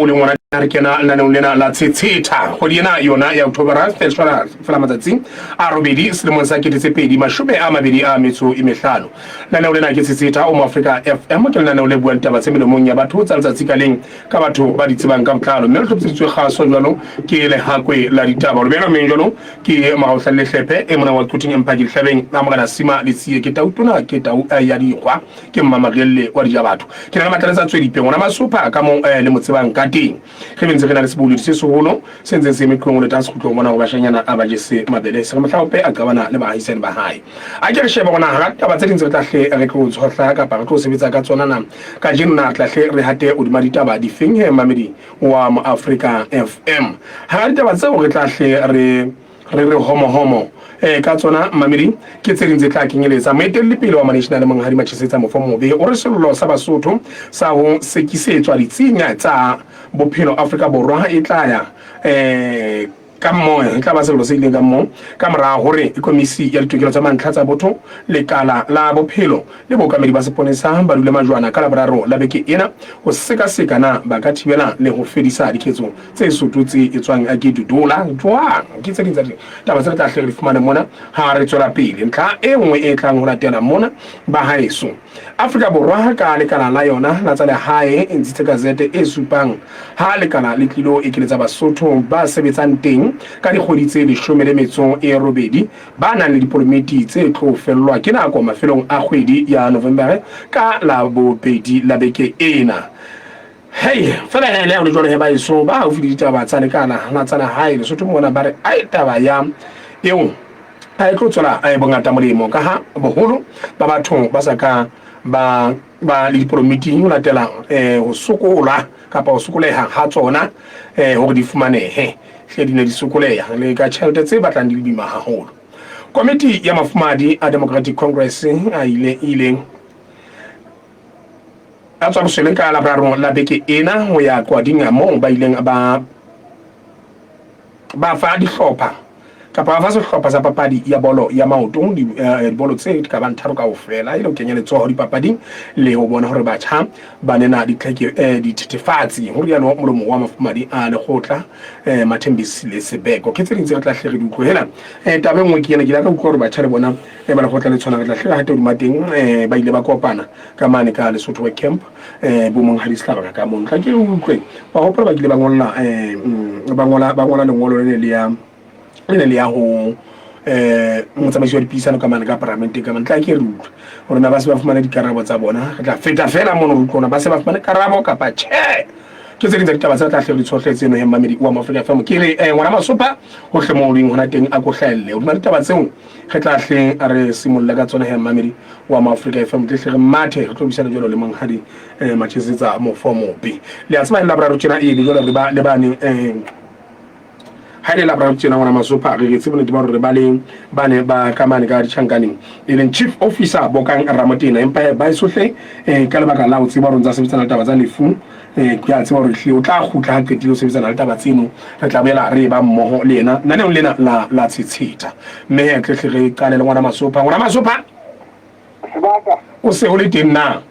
o leng ona re kena lenaneong lena la Tshetsheta. Kgwedi ena yona ya Octobera fela fela matsatsi a robedi selemong sa 2025. Lenaneo lena ke Tshetsheta o mo Afrika FM, ke lenaneo le buang taba tse melomong ya batho tsa letsatsi ka leng ka batho ba di tsebang ka botlalo, mme le hlophiseditswe kgaso jwalo ke Lehakwe la Ditaba. Lobela meng jwalo ke Magaohla Lehlephe e mona wa Quthing Empire ke Dihlabeng a Morena Sima Letsie ke tautona ke tau ya dikgwa ke Mmamarielle wa dija batho. Ke na le Matlaletsa Tswedipeng ona Masopha ka mo le mo tsebang ka teng. Re be ntse re na le seboledi se seholo se ntseng se eme tlong le tlase kgutlong bona hore bashanyana a ba jese mabele se re mohlaope a qabana le baahisane ba hae. A ke re shebe hore na hara taba tse ding tse re tla hle re tlo tshohla kapa re tlo sebetsa ka tsona na kajeno na re tla hle re hate hodima ditaba difeng he mamedi wa Moafrika FM. Hara ditaba tseo re tla hle re re re homohomo e ka tsona mamedi ke tse ding tse tla kenyeletsa moetelli pele wa Manational Monghadi Machesetsa Mofomobe o re sello sa Basotho sa ho sekisetswa ditsing tsa bophelo Afrika Borwa e tla ya ka mmoho e tla ba sello se ileng ka mmoho ka mora hore komisi ya ditokelo tsa mantlha tsa botho lekala la bophelo le bookamedi ba seponesa ba dule majwana ka Laboraro la beke ena ho sekaseka na ba ka thibela le ho fedisa diketso tse soto tse etswang ke Dudola jwang. Ke tse ding tsa ditaba tse re tla hle re di fumane mona ha re tswela pele. Ntlha e nngwe e tlang ho latela mona ba haeso, Afrika Borwa ka lekala la yona la tsa lehae e ntshitse gazette e supang ha lekala le tlilo ekeletsa Basotho ba sebetsang teng ka dikgwedi tse 18 ba nang le dipolomiti tse tlo fellwa ke nako mafelong a kgwedi ya Novembere ka Labobedi la beke ena. Hei, fela he le ha ho le jwalo he baeso ba haufi le ditaba tsa lekala la tsa lehae Lesotho mona ba re ai taba ya eo ha e tlo tswela bongata molemo ka ha boholo ba batho ba sa ka ba ba le dipolomiting ho latela ho sokola kapa ho sokoleha ha tsona hore di fumanehe. Hle di ne di sokoleha le ka tjhelete tse batlang di le boima haholo. Komiti ya mafumahadi a Democratic Congress a ile ileng a tswa bosweleng ka Laboraro la beke ena ho ya Kwading moo ba ileng ba ba fa dihlopha kapa ba fa sehlopha sa papadi ya bolo ya maoto dibolo tse ka bang tharo kaofela e le ho kenya letsoho dipapading le ho bona hore batjha ba nena dithethefatsi, ho rialo molomo wa mafumadi a lekgotla Mathembisile Sebeko. Ke tse ding tse re tla hle re di utlwe. Hela taba e nngwe ke ena, ke ile ka utlwa hore batjha le bona ba lekgotla le tshwanang re tla hle re hate hodima teng, ba ile ba kopana ka mane ka Lesotho Work Camp bo monghadi Sehlabaka ka mono. Tla ke re utlwe, wa hopola ba kile ba ngolla ba ngola ba ngola lengolo le ne le ya le ne le ya ho motsamaisi wa dipuisano ka mane ka paramenteng ka mane. Tla ke re utlwe hore na ba se ba fumane dikarabo tsa bona. Re tla feta fela mono re utlwe hore ba se ba fumane karabo kapa tjhe. Ke tse ding tsa ditaba tse re tla hle re di tshohle tseno he mmamedi wa Moafrika FM. Ke re ngwana Masopha hohle moo o leng hona teng a ko hlahelle hodima ditaba tseo re tla hle re simolle ka tsona he mmamedi wa Moafrika FM. Tle hle re mathe re tlo buisana jwalo le monghadi Machesetsa Mofomobe. Le a tseba e le Laboraro tjena e le jwalo re ba le bane ha e le Laboraro tjena ngwana Masopha re re bonnete ba hore re ba le bane ba ka mane ka ditjhankaneng e leng Chief Officer Bokang Ramotena, empa ba sohle ka lebaka la ho tseba hore ntsa sebetsana le taba tsa lefu ke a tseba hore hlile o tla kgutla ha qetile ho sebetsana le taba tseno, re tla boela re ba mmoho le yena naneong lena la la Tshetsheta. Mme he tle hle re qale le ngwana Masopha. Ngwana Masopha, Sebaka. O se o le teng na?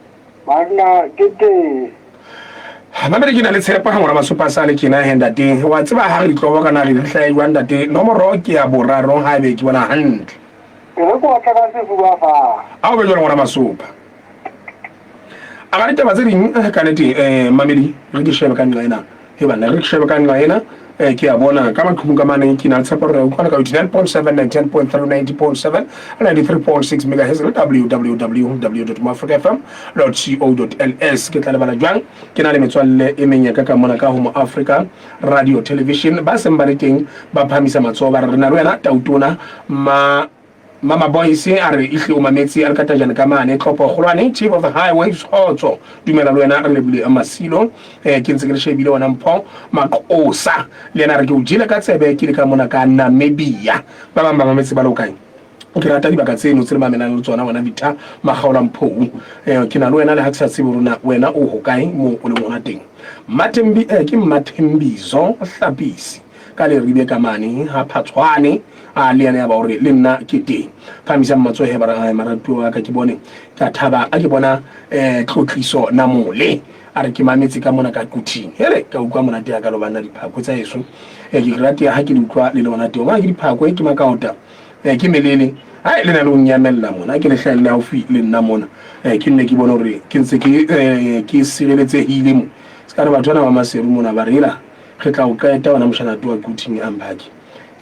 Banna ke teng. Mamedi ke na le tshepo ha ngwana Masopha sa le tjena he ntate. Wa tseba ha re ditlobo kana re di hlahe jwang ntate? Nomoro ke ya boraro ha ebe ke bona hantle. Ke re ko otla ka sefuba fa. A o be jwalo ngwana Masopha. A ga ditaba tse ding ka nete mamedi re di shebe ka nqa ena. He banna re di shebe ka nqa ena. Ke a bona ka maqhubung ka mane ke na le tshepo re utlwana ka 89.7, 99.3, 90.7, 93.6 megahertz le www.moafricafm.co.ls. Ke tla lebala jwang ke na le metswalle e meng ya ka ka mona ka ho Moafrika Radio Television ba seng ba le teng ba phahamisa matsoho ba re re na le wena tautona ma Mama Boyce a re ehlile o mametse a le ka tajane ka mane Tlhopho Kgolwane Chief of the Highway Kgotso dumela le wena re lebile Masilo ke ntse ke le shebile wena Mpho Maqosa le yena a re ke o jele ka tsebe ke le ka mona ka Namibia. Ba bang ba mametse ba le hokae? Ke rata dibaka tseno tse le mamelang le tsona wena Victor Makgaola Mphou ke na le wena le ha ke sa tsebe hore na wena o hokae moo o leng hona teng. Mathembi ke Mathembizo Hlapisi ka Leribe ka mane ha Phatshwane a le yena ya ba hore le nna ke teng. Phahamisang matsoho he bara maratuwa wa ka ke bone ka thaba a ke bona Tlotliso Namole. A re ke mametse ka mona ka quthing. Hele, ka utlwa monate hakalo banna diphakwe tsa heso. Eh, ke rate ha ke di utlwa le le hona teng. Hobane ke diphakwe, ke makaota, eh, ke melele. Hai, le na le ho nyamella mona. Ke le hlahelle haufi le nna mona. Eh, ke nne ke bone hore ke ntse ke, eh, ke sireletsehile mo. Se ka re batho bana ba Maseru mona ba re, Hela, re tla o qeta wena moshana towa quthing a mphake.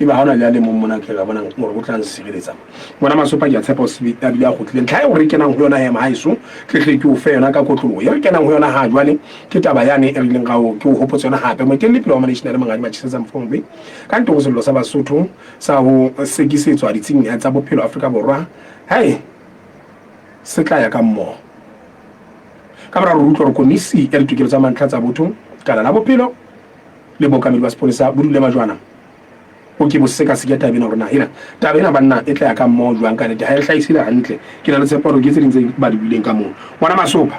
Eba ha hona le a le mong mona ke ka bonang hore o tla nsireletsa. Ngwana Masopa ke a tshepa o se a bile a kgutlile. Ntlha eo re kenang ho yona he mohaeso, tle hle ke o fe yona ka kotloloho. E re kenang ho yona ha jwale ke taba yane e re ileng ra o ke o hopotse yona hape. Moetelli pele wa Maneshinale Monghadi Matjhisetsa Mfongwe ka ntle ho sello sa Basotho sa ho sekisetswa ditsing tsa bophelo Afrika Borwa, hai se tla ya ka mmoho. Ka mora hore re utlwe hore Komisi ya Ditokelo tsa Mantlha tsa Botho, Lekala la Bophelo le bookamedi ba sepolesa bo dule majwana o ke bo sekaseke taba ena hore na ena taba ena banna e tla ya ka mmoho jwang ka nete ha e hlahisile hantle. Ke na le tshepo hore ke tse ding tse ba di buileng ka moo. Ngwana Masopa.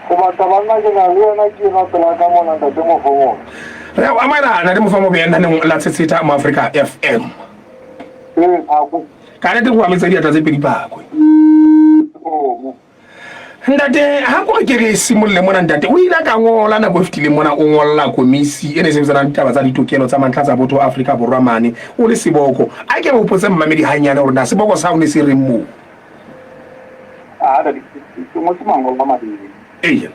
Go batla banna ke na le yena ke enwa pela ka mona ntate Mofomobe. Re a o amohela ntate Mofomobe lenaneng la Tshetsheta mo Afrika FM. Ee, Phakwe. Ka nete go ametse diatla tse pedi Phakwe. Kgomo. Ntate, ha ko re ke re simolle mona ntate, o ile ka ngola nako e fetileng mona o ngolla komisi e ne sebetsanang ditaba tsa ditokelo tsa mantlha tsa botho Afrika Borwa mane, o le seboko. A ke re hopotse mmamedi hanyane hore na seboko sa hao ne se reng moo. Ah, ntate, ke ngotse mangolo a mabedi. Eya.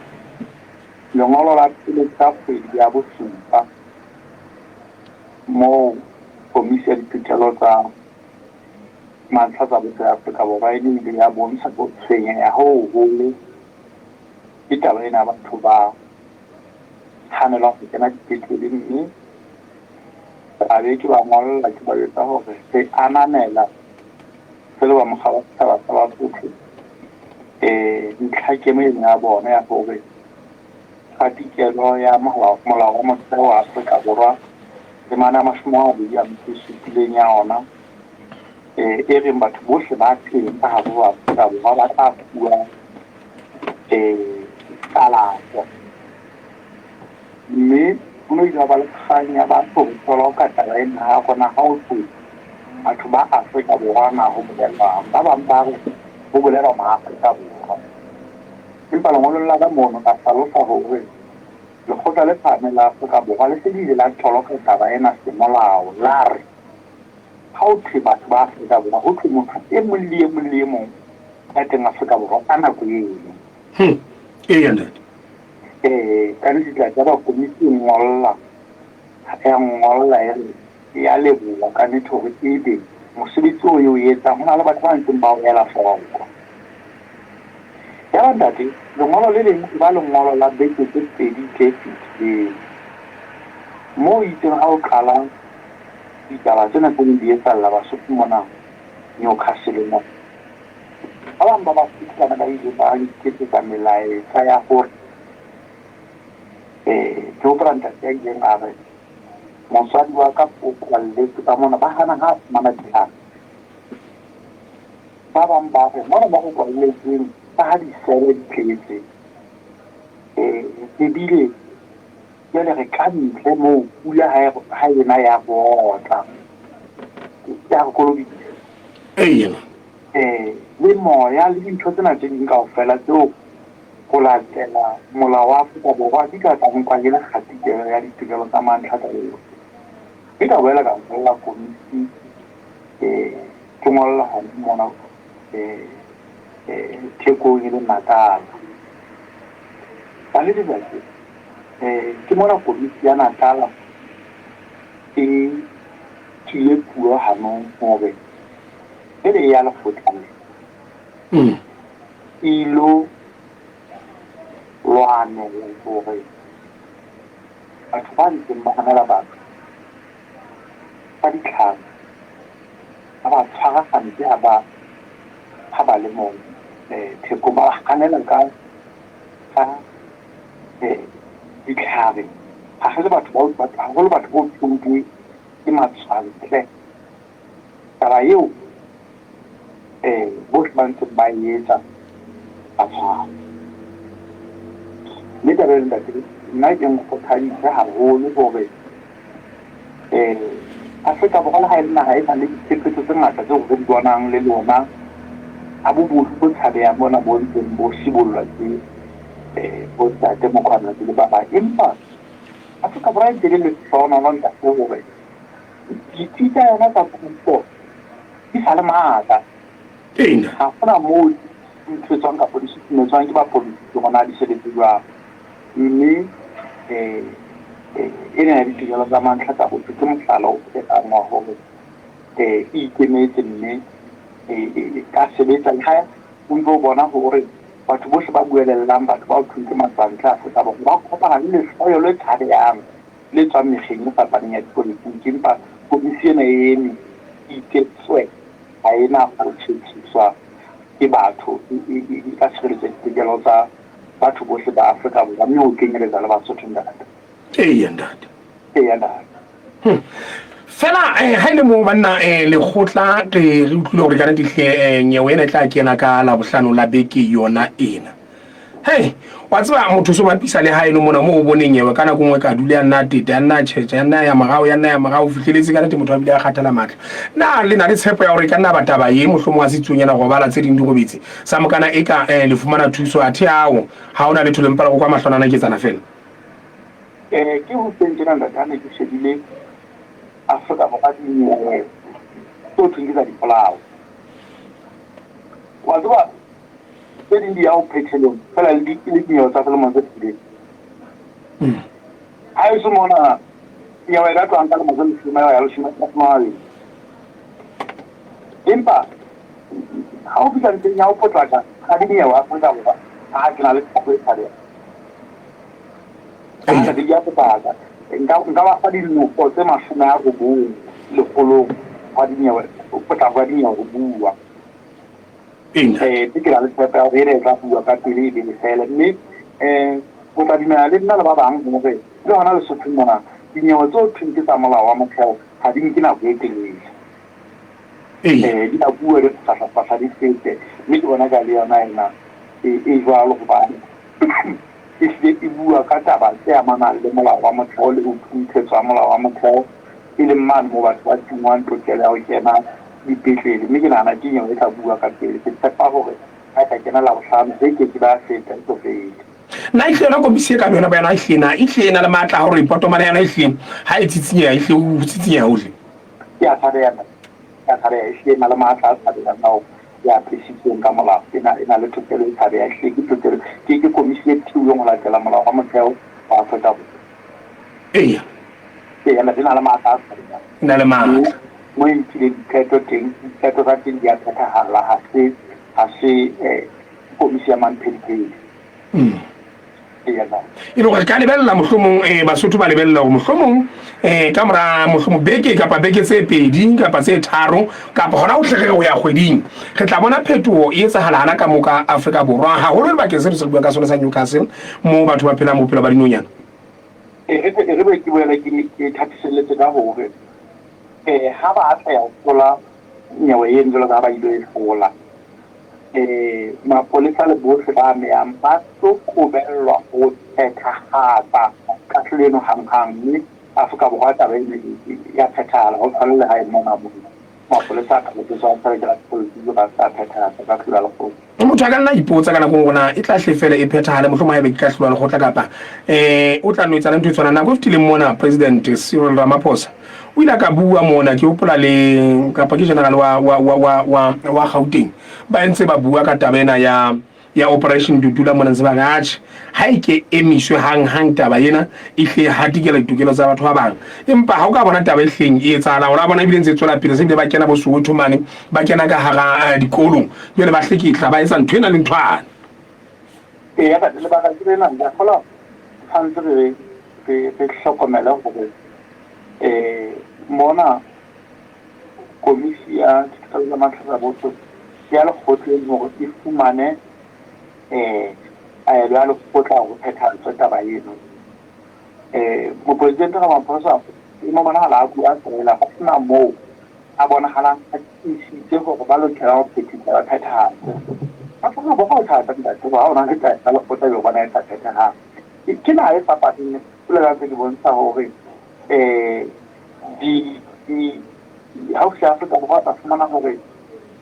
Lengolo la pele ka kgwedi ya bosupa moo komisi ya ditokelo tsa Mantlha tsa botho ya Afrika Borwa e ne ile ya bontsha ho tshwenyeha ho hoholo ke taba ena ya batho ba hanelwang ho kena dipetlele mme ka be ke ba ngolla ke ba jwetsa hore re ananela re le ba mokga wa setjhaba sa Basotho ntlhakemo ena ya bona ya hore kgatikelo ya molao wa motheo wa Afrika Borwa temana ya 27 ya ona e reng batho bohle ba teng ka hare ho Afrika Borwa ba tla fuwa kalafo. Mme ho no ile ba le kgang ya batho ho toloka taba ena ha rona ha ho thwe batho ba Afrika Borwa na ho bolelwang. Ba bang ba re ho bolelwa maAfrika Borwa. Empa lengolong la ka mono ka hlalosa hore Lekgotla le Phahameng la Afrika Borwa le se le ile la toloka taba ena semolao la re Ha ho thwe batho ba Afrika Borwa, ho thwe motho e mong le e mong le e mong ya teng Afrika Borwa ka nako eno. Hmm. Eya ntate. Eh, ka nnete tla ba komiti e ngolla, ya ngolla e re ya leboha ka nnete hore ebe mosebetsi oo e o etsang ho na le batho ba ntseng ba o ela hloko. Yaba ntate, lengolo le leng e ba lengolo la beke tse pedi tse fetileng. Moo itseng ha o qala ditaba tsena tse neng di etsahalla Basotho mona Newcastle mona. Ba bang ba Basotho bana ba ile ba nketsetsa melaetsa ya hore ke hopola ntate ya ileng a re motswadi wa ka o kwalletswe ka mona ba hana ha a fumana ditlhare. Ba bang ba re mona mo go kwalletsweng ka ha disele di tletse ebile Jwale re ka ntle moo pula ha e ha ena ya re otla, ya re kolobisa. Eya. Le moya le dintho tsena tse ding kaofela tseo ho latela molao wa Afrika Borwa di ka tla nkwa e le kgatikelo ya ditokelo tsa mantlha tsa botho. Mme ka boela ka ngolla komisi ke ngolla hona mona Thekong e leng Natala. Ka le letsatsi Ke mona komiti ya Natala e tswile puo hanong hore pele e ya lekgotleng e ilo lwanela hore batho ba ntseng ba hanela batho ka ditlhare ba ba tshwara hampe ha ba ha ba le moo thekong, ba ba hanela ka ka ditlhare haholo batho ba haholo batho bo thweng ke ke matswantle. Taba eo bohle ba ntseng ba e etsa ba tshwana. Mme taba eo ntate nna e nkgothaditse haholo hore Afrika Borwa le ha e le naha e nang le diphephetso tse ngata tseo re di bonang le lona, a bobodu bo tshabehang bona bo ntseng bo sibollwa ke. Bo Ntate Mkhwanazi le ba bang. Empa Afrika Borwa e ntse e le lehlohonolo ntate hore ditsi tsa yona tsa puso di sa le matla. Ga gona moo di ntshetswang kapa di susumetswang ke bapolitiki hore na di sebetse jwang. Mme ena ya ditokelo tsa mantlha tsa botho ke mohlala o phelang wa hore e ikemetse mme e ka sebetsa le ha o ntse o bona hore batho bohle ba buelellang batho ba ho thweng ke matswantle Afrika Borwa ba kopana le lehloyo le tshabehang le tswang mekgeng e fapaneng ya dipolitiki. Empa komisi ena e eme e itse tswe, ha e na ho tjhetjhiswa ke batho, e tla tshireletsa ditokelo tsa batho bohle ba Afrika Borwa mme ho kenyeletsa le Basotho ntate. Eya ntate. Eya ntate. Fela ha ile moo banna lekgotla re re utlwile hore ka nnete hle nyewe ena e tla kena ka Labohlano la beke yona ena. Hei, wa tseba motho so bapisa le haeno mona moo o boneng nyewe ka nako nngwe ka dula ya nna tete, ya nna tjhetjha, ya nna ya morao, ya nna ya morao, fihleletse ka nnete motho a bile a kgathala matla. Na le na le tshepo ya hore e ka nna ba taba ye mohlomong a setsonyana robala tse ding di robetse sa mokana e ka le fumana thuso athe ao ha hona letho le mpa le go kwa mahlwana a ketsana fela? Ke hoseng tjena ntate ha ne ke shebile Afrika Borwa dinyewe tse ho thweng ke tsa dipolao. Wa tseba tse ding di ya ho phethelong fela le dinyewe tsa selemong se fetileng. Ha eso mona nyewe e ka tloha nka lemo tse leshome ya leshome a mabedi. Empa ha o fihla ntlheng ya ho potlaka ga dinyewe Afrika Borwa, ha ke na le tshepo e tshabehang. Nka di ya potlaka. Nka nka ba fa dinoko tse 90 lekgolong hwa dinyewe, potlako ya dinyewe ho bua. Ke na le tshepo ya hore ena e tla bua ka pele e be e fele. Mme o tla dumela le nna le ba bang hore le hona Lesothong mona dinyewe tse ho thweng ke tsa molao wa motheo ha di nke nako e telele. Di a bua di fahla-fahla di fete. Mme ke bona ka le yona ena e jwalo hobane ehlile e bua ka taba tse amanang le molao wa motheo le ho thuntshetswa molao wa motheo, e leng mane moo batho ba tingwang tokelo ya ho kena dipetlele. Mme ke nahana ke nyewe e tla bua ka pele. Ke tshepa hore ha e ka kena Labohlano, beke ke ba feta e tlo fele. Na ehlile yona komisi e ka yona ba yona ehlile na ehlile e na le matla a hore potomane yona ehlile ha e tsitsinyeha ehlile ho tsitsinyeha hohle? E a tshabeha, e a tshabeha, ehlile e na le matla a tshabehang ao e apesitsweng ka molao, e na e na le tokelo e tshabeha, ehlile ke tokelo, ke ke komisi e theuweng ho latela molao wa motheo wa Afrika Borwa. Eya. Eya, e na le matla a tshabehang. E na le matla. Mo e nkileng diqeto teng, diqeto tsa teng di a phethahala, ha se ha se komisi ya mamphediphedi. E le hore re ka lebella mohlomong Basotho ba lebella hore mohlomong ka mora mohlomong beke kapa beke tse pedi kapa tse tharo kapa hona ho hle re re ho ya kgweding re tla bona phetoho e etsahala hana ka mo ka Afrika Borwa, haholo lebakeng seno se re buang ka sona sa Newcastle moo batho ba phelang bophelo ba dinonyana. E re e re be ke boele ke ke thatiselletse ka hore ha ba atleha ho hlola nyewe eno jwalo ka ha ba ilo e hlola, Mapolesa le bohle ba amehang ba tlo qobellwa ho phethahatsa kahlolo eno hanghang mme Afrika Borwa taba eno ya phethahala ho tshwane le ha e mona mona mapolesa a ka botsotswa tjhelete ya sepolotiki ba sa phethahatsa kahlolo ya lekgotla. Motho a ka nna a ipotsa ka nako nngwe na e tla hle fela e phethahale mohlomong haebe ke kahlolo ya lekgotla kapa o tla no etsahala ntho e tshwanang. Nako e fetileng mona President Cyril Ramaphosa o ile a ka bua mona, ke hopola le kapa ke general wa wa wa wa wa wa Gauteng ba ntse ba bua ka taba ena ya ya Operation Dudula mona ntse ba re atjhe ha e ke emiswe hang hang taba ena e hle e hatikela ditokelo tsa batho ba bang. Empa ha o ka bona taba e hleng e etsahala hore a bona ebile ntse e tswela pele se bile ba kena bo Soweto mane ba kena ka hara dikolong jwale ba hlekehla ba etsa ntho ena le nthwane. Eya, lebaka ke lena, ke a kgolwa tshwanetse re re re hlokomele hore Mona komisi ya ditokelo tsa matlho tsa botho ya lekgotleng hore e fumane taelo ya lekgotla hore phethahatswe taba eno. Mopresidente Ramaphosa e mo bonahala a bua feela ho sena moo a bonahalang a tiisitse hore ba lokela ho phethisa ba phethahatse. Afrika Borwa ho thata ntate hoba ha o na le taelo ya lekgotla ebe o bona e sa phethahale. Ke naha e fapaneng. Jwale ka ntse ke bontsha hore di di ha o fihla Afrika Borwa o tla fumana hore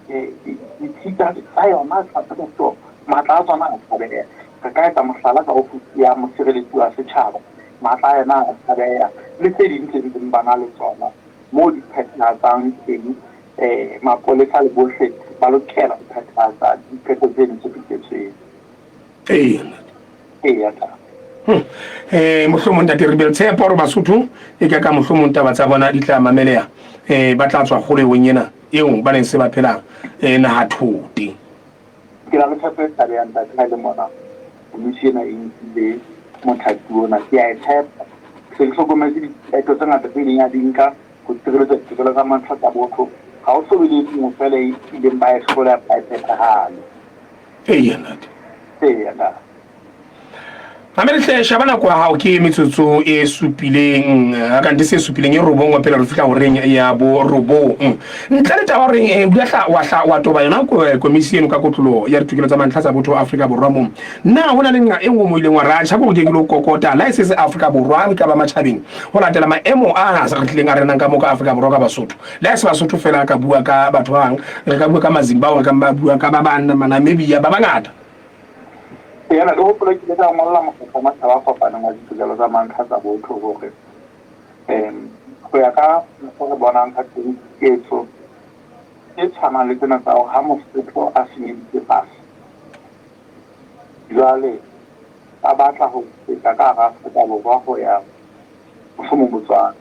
ditshita tsa yona tsa setso matla a tsona a tshabeha. Re ka etsa mohlala ka ofisi ya mosireletsi wa setjhaba, matla a yona a tshabeha, le tse ding tse ntseng ba na le tsona moo di phethahatsang teng. Mapolesa le bohle ba lokela ho phethahatsa diqeto tseno tse loketsweng. Eya. Eya, ntate. Mohlomong ntate re be le tshepo hore Basotho e ka ka mohlomong taba tsa bona di tla mameleha, ba tla tswa kgolehong ena eo ba neng se ba phela naha thote. Ke na le tshepo e tshabehang ntate ha e le mona komisi ena e nkile mothati ona. Ke a e tshepa. Ke se ke hlokometse diqeto tse ngata tse ileng ya di nka ho tshireletsa ditokelo tsa mantlha tsa botho. Ha ho so be le e nngwe feela e ileng ba e hloleha ba e phethahale. Eya ntate. Eya ntate. Mamele hle, sheba nako ya hao ke metsotso e supileng, kante se supileng e robong pele re fihla horeng ya borobong. Ntle le taba horeng o ile hla wa hla wa toba yona komisi eno ka kotloloho ya ditokelo tsa mantlha tsa botho Afrika Borwa mo. Na ho na le nqa e nngwe mo ileng wa re atjha ko ke ke lo kokota la e se se Afrika Borwa e ka ba matjhabeng ho latela maemo a re tlileng a renang ka mo ka Afrika Borwa ka Basotho. Le ha e se Basotho fela ka bua ka batho ba bang, re ka bua ka Mazimbabwe, re ka bua ka ba bang Namibia ba bangata. Eena, le hopola ke ile ka ngolla Mokgatlo wa Matjhaba a Kopaneng wa Ditokelo tsa Mantlha tsa Botho hore um ho ya ka mokgwa re bonang ka teng diketso tse tshwanang le tsena tsa hore ha Mosotho a senyeditse pasa jwale ba batla ho feta ka hara Afrika Borwa ho ya mohlomong Botswana,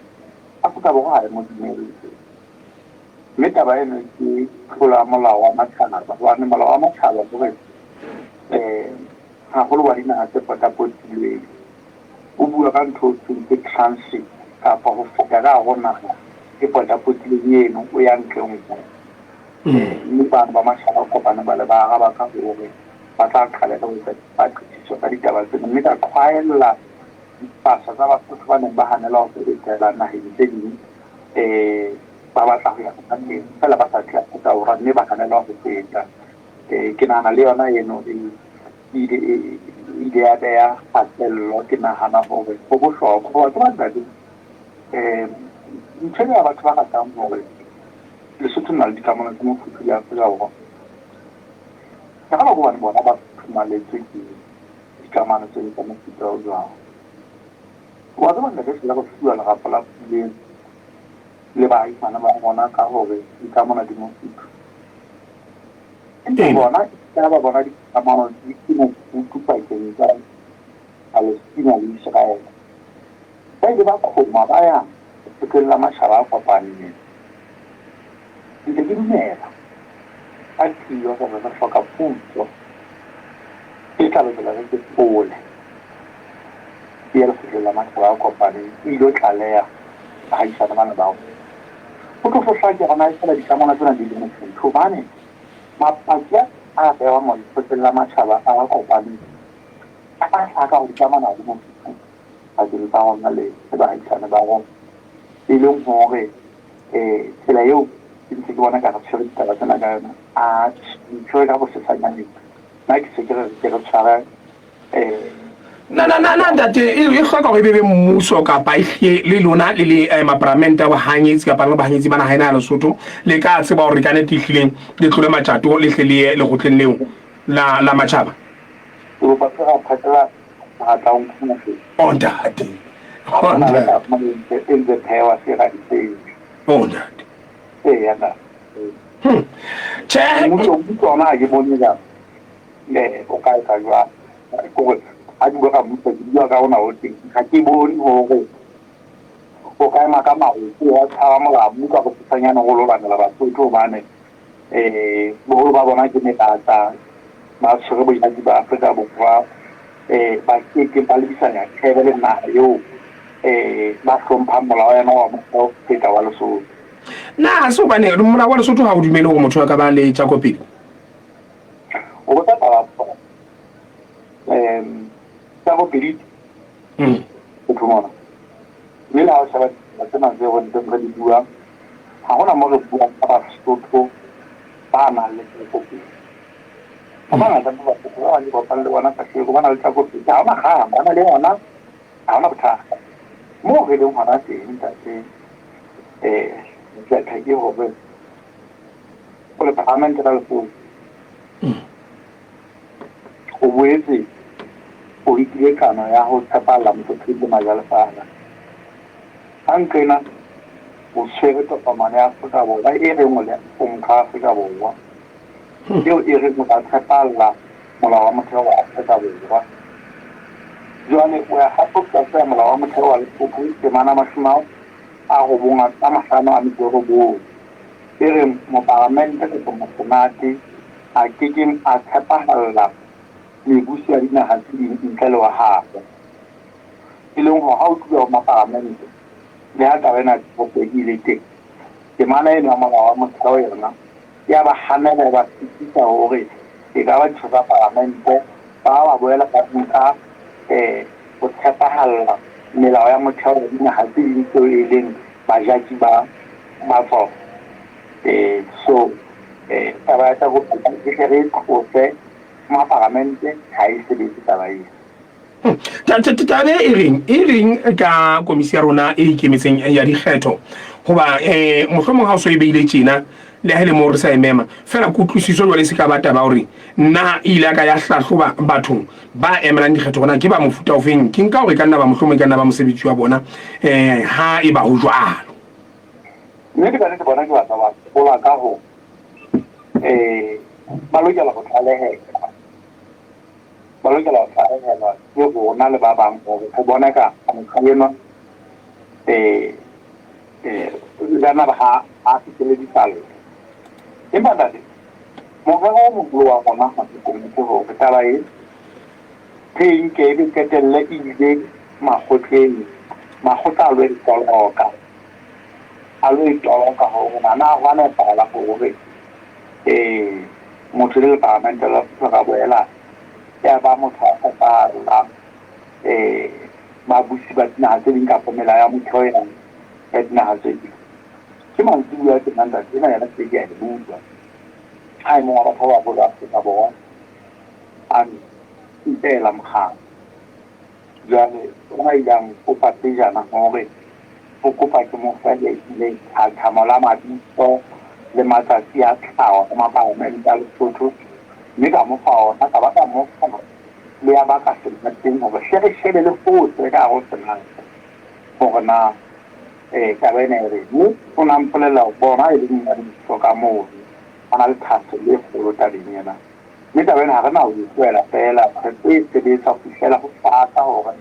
Afrika Borwa ha e mo dumelle. Mme taba eno ke tlolo ya molao wa matjhaba, hobane molao wa matjhaba o re haholo wa dinaha tse potapotilweng o bua ka ntho e thweng ke transit kapa ho feta ka hare ho naha e potapotilweng eno o ya ntle nngwe. Mme bano ba matjhaba a kopaneng ba le ba araba ka hore ba tla qalella ho etsa dipatlisiso ka ditaba tsena, mme ka qhwaella dipasa tsa Basotho ba neng ba hanelwa ho fetela naheng tse ding ba batla ho ya hona teng feela ba sa tle Afrika Borwa mme ba hanelwa ho feta. Ke nahana le yona eno e ile e ile ya beha kgatello. Ke nahana hore ho bohlokwa hoba ke ntate ntho ena ya batho ba ratang hore Lesotho le na le dikamano tse mofuthu le Afrika Borwa. Ke rata hobane bona ba futhumaletswe ke dikamano tseno tsa mofuta o jwang. Wa tseba ntate ehlile re fuwa lerapo la puleng le baahisane ba rona ka hore dikamano di mofuthu. Empa bona e ba bona dikamano di se mofuthu pakeng tsa Palestina le Israel. Ba ile ba qhoma ba ya Lekgotleng la Matjhaba a Kopaneng. Ntse ke dumela ka tiyo hore re hloka puso e tla lokela re ke pole e ye Lekgotleng la Matjhaba a Kopaneng e ilo tlaleha baahisane bana ba rona. Ho tlo hlake hore na e fela dikamano tsena di le mofuthu hobane mapaki a behwang mo Lekgotleng la Matjhaba a Kopaneng a hlaka hore dikamano ha di mofuthu pakeng tsa rona le baahisane ba rona, e leng hore tsela eo ke ntse ke bona ka re tshwere ditaba tsena ka yona, atjhe, di tshwere ka bosesanyaneng. Nna ke se ke re ke re tshware Na na na na ntate e hloka hore e be be mmuso kapa e hlile le lona le le maparamente a bohanyetsi kapa le bahanyetsi ba naha ena ya Lesotho le ka tseba hore ka nete ehlileng le tlole matjato le hle le ye lekgotleng leo la la matjhaba. Ke kopa se ra phakela mohatla o nkgono. Oh ntate. Oh ntate. E ntse phewa se ra di Oh ntate. Eya ntate. Tjhe. Mmuso mmuso ona ha ke bone ka o ka etsa jwang. Kore ha ke bua ka mmuso ke bua ka ona o teng. Ha ke bone hore o ka ema ka maoto wa tshwara molamu ka bosesanyane ho lo lwanela Basotho hobane boholo ba bona ke mebatla ba tshwere bojaki ba Afrika Borwa ba keke ba lebisanya thebe le naha eo ba hlomphang molao wa yona wa motheo ho feta wa Lesotho. Na ha se hobane molao wa Lesotho ha o dumele hore motho a ka ba le tjako pele? O botsa taba tjako pele motho mona. Mme le ha o sheba ditaba tsena tseo re ntseng re di bua, ha hona mo re buang ka Basotho ba nang le tjako pele. Ba bangata ba Basotho ba bang ke kopang le bona kasheko ba na le tjako pele. Ha hona kgang, ba na le yona, ha hona bothata. Moo re leng hona teng ntate Mthetha ke hore o le paramente la Lesotho. O boetse O nkile kano ya ho tshepahalla Motlotledi le Majalefana. Ha nqena o tshwere tokomane ya Afrika Borwa e reng o le o motho wa Afrika Borwa, eo e reng o tla tshepahalla molao wa motheo wa Afrika Borwa. Jwale o ya hape o tlatseha molao wa motheo wa Lesotho temana 95 e reng moparamente kapa mosenate a ke keng a tshepahalla mebuso ya dinaha tse ding ntle le wa habo. E leng hore ha o tluwa ho maparamente, le ha taba ena e ile teng, temana eno ya molao wa motheo yona ya ba hanela, e ba sitisa hore e ka ba ditho tsa paramente ba ba boela ba nka ho tshepahalla melao ya motheo ya dinaha tse ding tseo e leng bajaki ba ba tsona. So taba ya tsa e tle re e tlose maparamente ha e sebetse taba ena. Tabe e reng e reng ka komisi ya rona e ikemetseng ya dikgetho hoba mohlomong ha o so e beile tjena le ha e le moo re sa e mema fela kutlwisiso jwale se ka ba taba hore na e ile ka ya hlahloba bathong ba emelang dikgetho hona ke ba mofuta ofeng. Ke nka hore e ka nna ba mohlomong e ka nna ba mosebetsi wa bona ha e ba ho jwalo. Nnete ka nnete bona ke batla ba hola ka ho ba lokela ho tlalehela, ba lokela ho tlalehelwa ke rona le ba bang hore re bone ka motho enwa jana ba ha a fihlele dipallo. Empa ntate, morero o moholo wa rona ga se ke hore taba e re e nke e be qetelle e ile makgotleng, makgotla a lo e toloka, a lo e toloka hore na na hwa nepahala hore motho le leparamente la Lesotho ka boela ya ba motho a tshepahalang babusi ba dinaha tse ding kapa melao ya motheo ya ya dinaha tse ding. Ke mantsibuya tjena ntate, ena yona ke ke a e bua. Ha e mong wa batho ba baholo Afrika Borwa a mpela mogala. Jwale o a ile a nkopa pejana hore o kopa ke mo fe lethathamo la mabitso le matsatsi a tlhaho a mapalamente a Lesotho, mme ka mo fa ona, ka ba ka mo fa le ya ba ka senateng hore hle re shebe le hohle ka hare ho senate hore na taba ena e reng. Mme o na mpolella hore bona e leng monga ditho ka mono ba na le thahasello e kgolo tabeng ena. Mme taba ena ha re na ho e tlohela feela, re tlo e sebetsa ho fihlela ho hlaka hore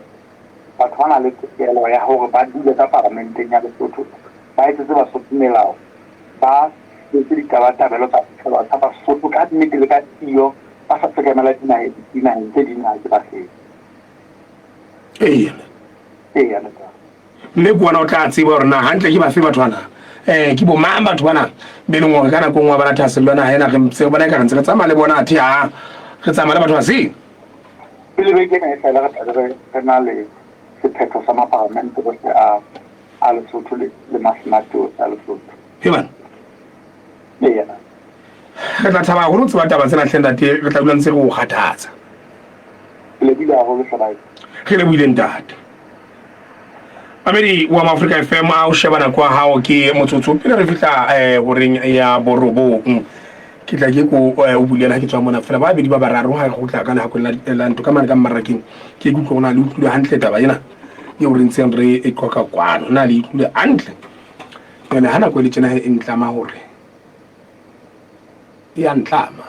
batho ba na le tokelo ya hore ba dule ka paramenteng ya Lesotho, ba etsetse Basotho melao, ba etse ditabatabelo tsa setjhaba sa Basotho ka nnete le ka tiyo, ba sa sekamela dinaheng dinaheng tse ding ha ke ba hletse. Eya. Eya, ntate. Mme ke wena o tla tseba hore na hantle ke bafe batho bana, ke bo mang batho bana be leng hore ka nako e nngwe ba na thahasello ya naha ena, re ntse re bona ekare ntse re tsamaya le bona, athe ha re tsamaya le batho ba seng. Pele beke ena e fela re tlabe re re na le sephetho sa maparamente ohle a a Lesotho le le masenate ohle a Lesotho. He bana. Eya. Re tla thaba haholo ho tseba taba tsena hle ntate, re tla dula ntse re o kgathatsa. Ke lebohile haholo hle bae. Re lebohile ntate. Mamedi wa Maafrika FM a o sheba nako ya hao ke motsotso pele re fihla horeng ya borobong. Ke tla ke ko o bulela ha ke tswa mona fela ba babedi ba bararo ha re kgutla ka lehakong la ntho ka mane ka mmarakeng. Ke ke utlwe hore na le utlwile hantle taba ena eo re ntseng re e qoqa kwano. Na le utlwile hantle? Jwale ha nako e le tjena e ntlama hore e ya ntlama.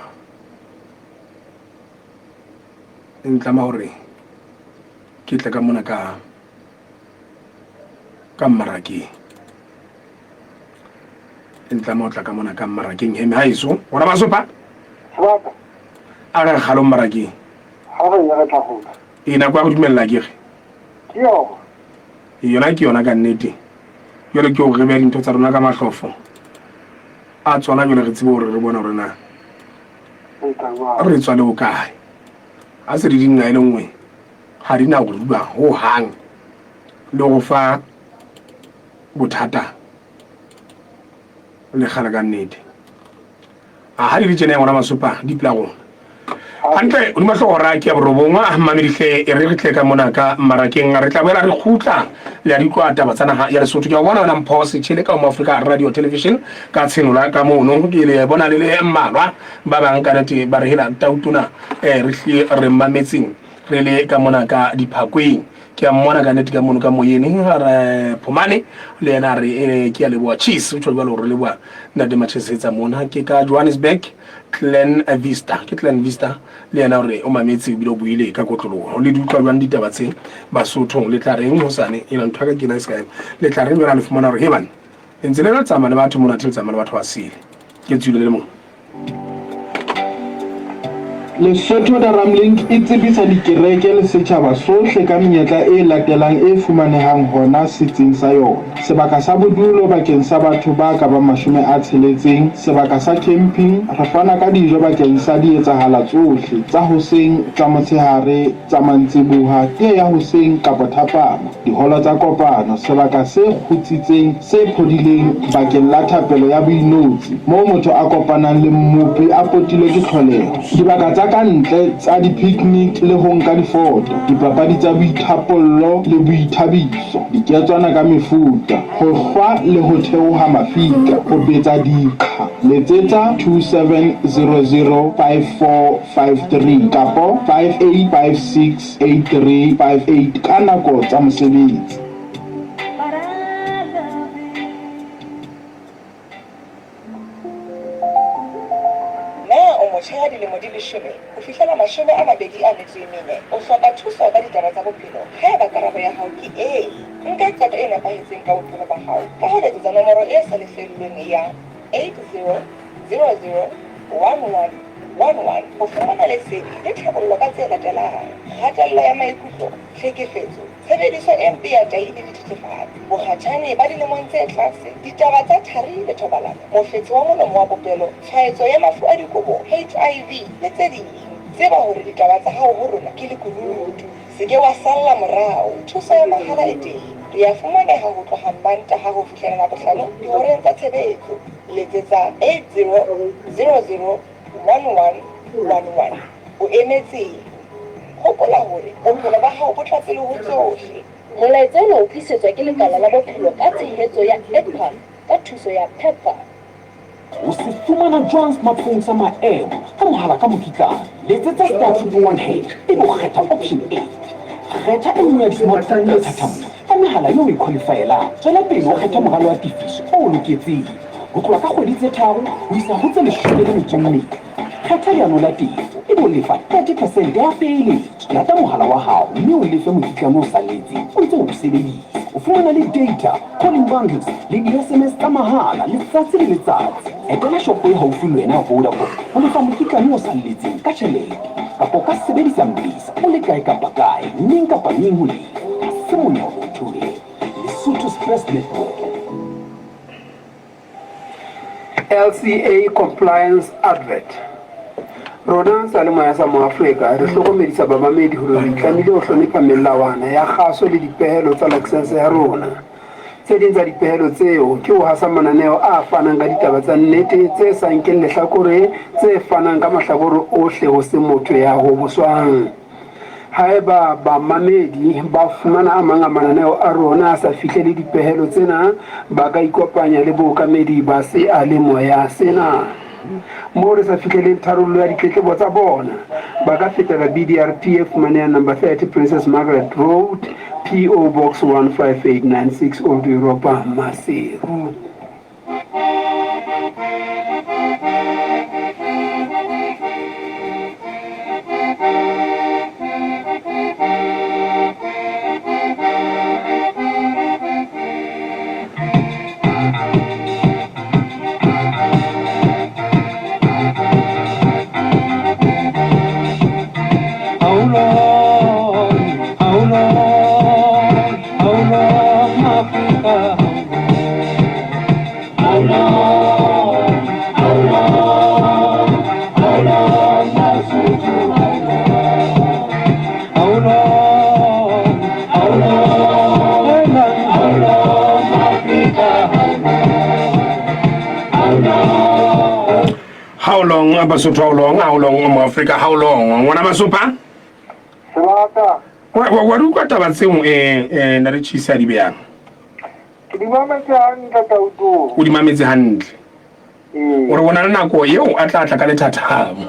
E ntlama hore ke tle ka mona ka ka mmarakeng. E ntlama ho tla ka mona ka mmarakeng heme haeso. Rona ba sopa? Sebaka. A re kgalo mmarakeng. Ha re ya re tla kgutla. E nako ya go dumella ke re. Ke yona. E yona ke yona ka nnete. Jwale ke hore re behe dintho tsa rona ka mahlofo. A tsona jwale re tsebe hore re bone hore na re tswa le hokae. Ha se di di nna e le nngwe ha di na go rua ho hang le go fa bothata le kgale ka nnete. A ha di le tjena ya ngwana masopa di pela rona. Hantle hodima hlooho hora ke ya borobong mamedihle e re re tle ka mona ka mmarakeng re tla boela re kgutla le a di utlwa taba tsa naha ya Lesotho. Ke a bona wena Mpho Setjhele ka Home Africa Radio Television ka tshenola ka mono ke le bona le le mmalwa ba bang ka nete ba re hela tautona re hlile re mametseng. Re le ka mona ka Diphakweng. Ke a mmona ka nnete ka mono ka moyeng re Phomane le yena a re eh, ke a leboha Cheese o tjho jwalo re leboha ntate Machesetsa mona ke ka Johannesburg Glen Vista ke Glen Vista le yena hore o mametse ebile o buile ka kotloloho le di utlwa jwang ditaba tse Basothong le tla reng hosane ena ntho ya ka ke ena e se ka ema le tla reng jwale le fumana hore he bana le ntse le le tsamaya le batho mona the le tsamaya le batho ba sele ke tswile le mong Lesotho Daramlink e tsebisa dikereke le setjhaba sohle ka menyetla e latelang e fumanehang hona setsing sa yona, sebaka sa bodulo bakeng sa batho ba ka bang 60, sebaka sa camping, re fana ka dijo bakeng sa dietsahala tsohle, tsa hoseng, tsa motshehare, tsa mantsiboha, tee ya hoseng kapa thapama. Diholo tsa kopano, sebaka se kgutsitseng, se phodileng bakeng la thapelo ya boinotshi, moo motho a kopanang le Mmopi a potilwe ke tlholeho. Dibaka tsa ka ntle tsa di-picnic le ho nka difoto, dipapadi tsa boithapollo le boithabiso, diketswana ka mefuta, ho hlwa le ho theoha mafika, ho betsa diqha. Letsetsa 27005453 kapo 5856. 8358 ka nako tsa mosebetsi. Na o motjha ya dilemo di leshome ho fihlela 24? O hloka thuso ka ditaba tsa bophelo? Haeba karabo ya hao ke ee, nka qeto e nepahetseng ka bophelo ba hao ka ho letsetsa nomoro e sa lefellweng ya 8000 11 11 ho fumana lesedi le tlhabollo ka tse latelang, kgatello ya maikutlo, tlhekefetso, tshebediso e mpe ya tahi le dithethefatsi, bokgatjhane ba dilemong tse tlase, ditaba tsa thari le thobalano, mofetshe wa molomo wa popelo, tshwaetso ya mafu a dikobo, HIV, le tse ding. Tseba hore ditaba tsa hao ho rona ke lekunutu. Se ke wa salla morao. Thuso ya mahala e teng. Re a fumaneha ho tloha Mmantaha ho fihlela Labohlano dihoreng tsa tshebetso. Letsetsa 8000 1111. O emetseng? Hopola hore bophelo ba hao bo tla pele ho tsohle. Molaetsa ona o tlisetswa ke Lekala la Bophelo ka tshehetso ya EDPA ka thuso ya PEPFAR. O se fumana jwang smartphone sa maemo ka mohala ka mokitlane? Letsetsa star 111 hash ebe o kgetha option 8. Kgetha e nngwe ya di-smartphone lethathamong la mehala eo o e qualifyelang. Tswela pele o kgethe moralo wa tefiso o o loketseng, ho tloha ka kgwedi tse tharo ho isa ho tse 18. Kgetha leano la tefo ebe o lefa 30 percent ya peeletso. Lata mohala wa hao mme o lefe mokitlane o salletseng o ntse o o sebedisa. O fumana le data, calling bundles le di-SMS tsa mahala letsatsi le letsatsi. Etela shopo e haufi le wena ya Vodacom ho lefa mokitlane o salletseng ka tjhelete. Kapa o ka sebedisa M-Pesa o le kae kapa kae, neng kapa neng ho lefa. Ha se monyako o theohele. Lesotho's first network. LCA Compliance Advert Rona seyalemoya sa Moafrika re hlokomedisa bamamedi hore re itlamile ho hlonepha melawana ya kgaso le dipehelo tsa lakesense ya rona. Tse ding tsa dipehelo tseo ke ho hasa mananeo a fanang ka ditaba tsa nnete tse sa nkeng lehlakore tse fanang ka mahlakore ohle ho se motho ya hoboswang. Haeba bamamedi ba fumana a mang a mananeo a rona a sa fihlele dipehelo tsena, ba ka ikopanya le bookamedi ba seyalemoya sena. Moo re sa fihleleng tharollo ya ditletlebo tsa bona, ba ka fetela BDRP e fumanehang Number 30 Princess Margaret Road, PO Box 15896 Old Europa, Maseru. How long Basotho how long how long mo Africa how long ngwana Masopha Sebaka wa di utlwa taba tseo eh na re chisa di beyang Ke di mametse hantle Tauto. O di mametse hantle. Ee. O re o na le nako eo a tla tla ka lethathamo.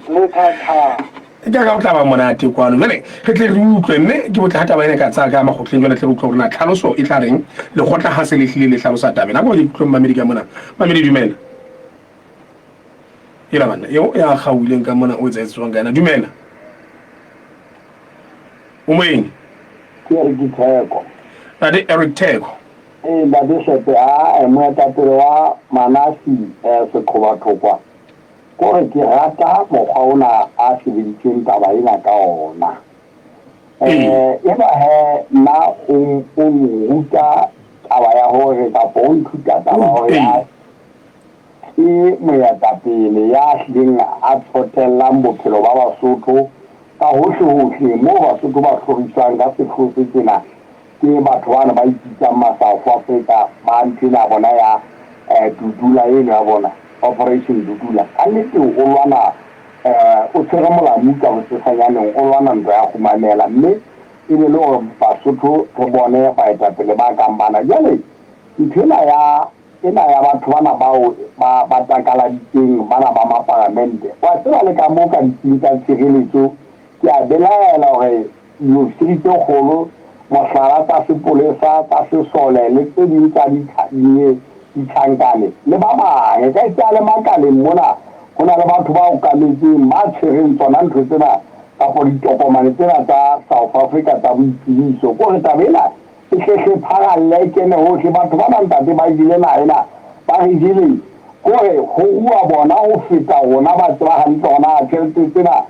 Lethatha. Ke ka o tla ba monate kwano. Jwale re tle re utlwe mme ke botle ha taba ena e ka tsaya ka makgotleng jwale tle re utlwe hore na tlhaloso e tla reng lekgotla ha se le hlile le hlalosa taba ena. Ko ke utlwe mmamedi ka mona. Mmamedi dumela. Ela banna eo ya kgaohileng ka mona o etsahetse jwang ka yena. Dumela. O moeng. Ke Eric Theko. Ntate Eric Theko. Ee, Ntate Shepe, a moetapele wa Manasi Seqhobathokwa. Kore ke rata mokgwa ona a sebeditseng taba ena ka ona. Eba he nna o o nruta taba ya hore kapa o nthuta taba hore ya ke moetapele ya hlileng a tsotellang bophelo ba Basotho ka hohle hohle moo Basotho ba hloriswang ka sehloho se tjena. Ke batho bana ba ipitsang ma-South Africa ba ntho ena ya bona ya Dudula eno ya bona, Operation Dudula. Ka nnete o lwana o tshwere molamu ka bosesanyaneng, o lwana ntwa ya kgumamela mme e be le hore Basotho re bone baetapele ba kang bana. Jwale ntho ena ya ena ya batho bana bao ba ba takaladitseng bana ba maparamente, wa tseba le ka moo ka ditsing tsa tshireletso ke a belaela hore Diofisiri tse kgolo, mohlala, tsa sepolesa, tsa sesole le tse ding tsa ditjhankane le ba bang. Ekasita le makaleng mona ho na le batho ba okametseng ba tshwereng tsona ntho tsena kapa ditokomane tsena tsa South Africa tsa boitsebiso. Ke hore taba ena e hle hle pharalle e kene hohle. Batho bana ntate ba jele naha ena, ba re jele. Ke hore ho rua bona ho feta rona ba tseba hantle hore na tjhelete tsena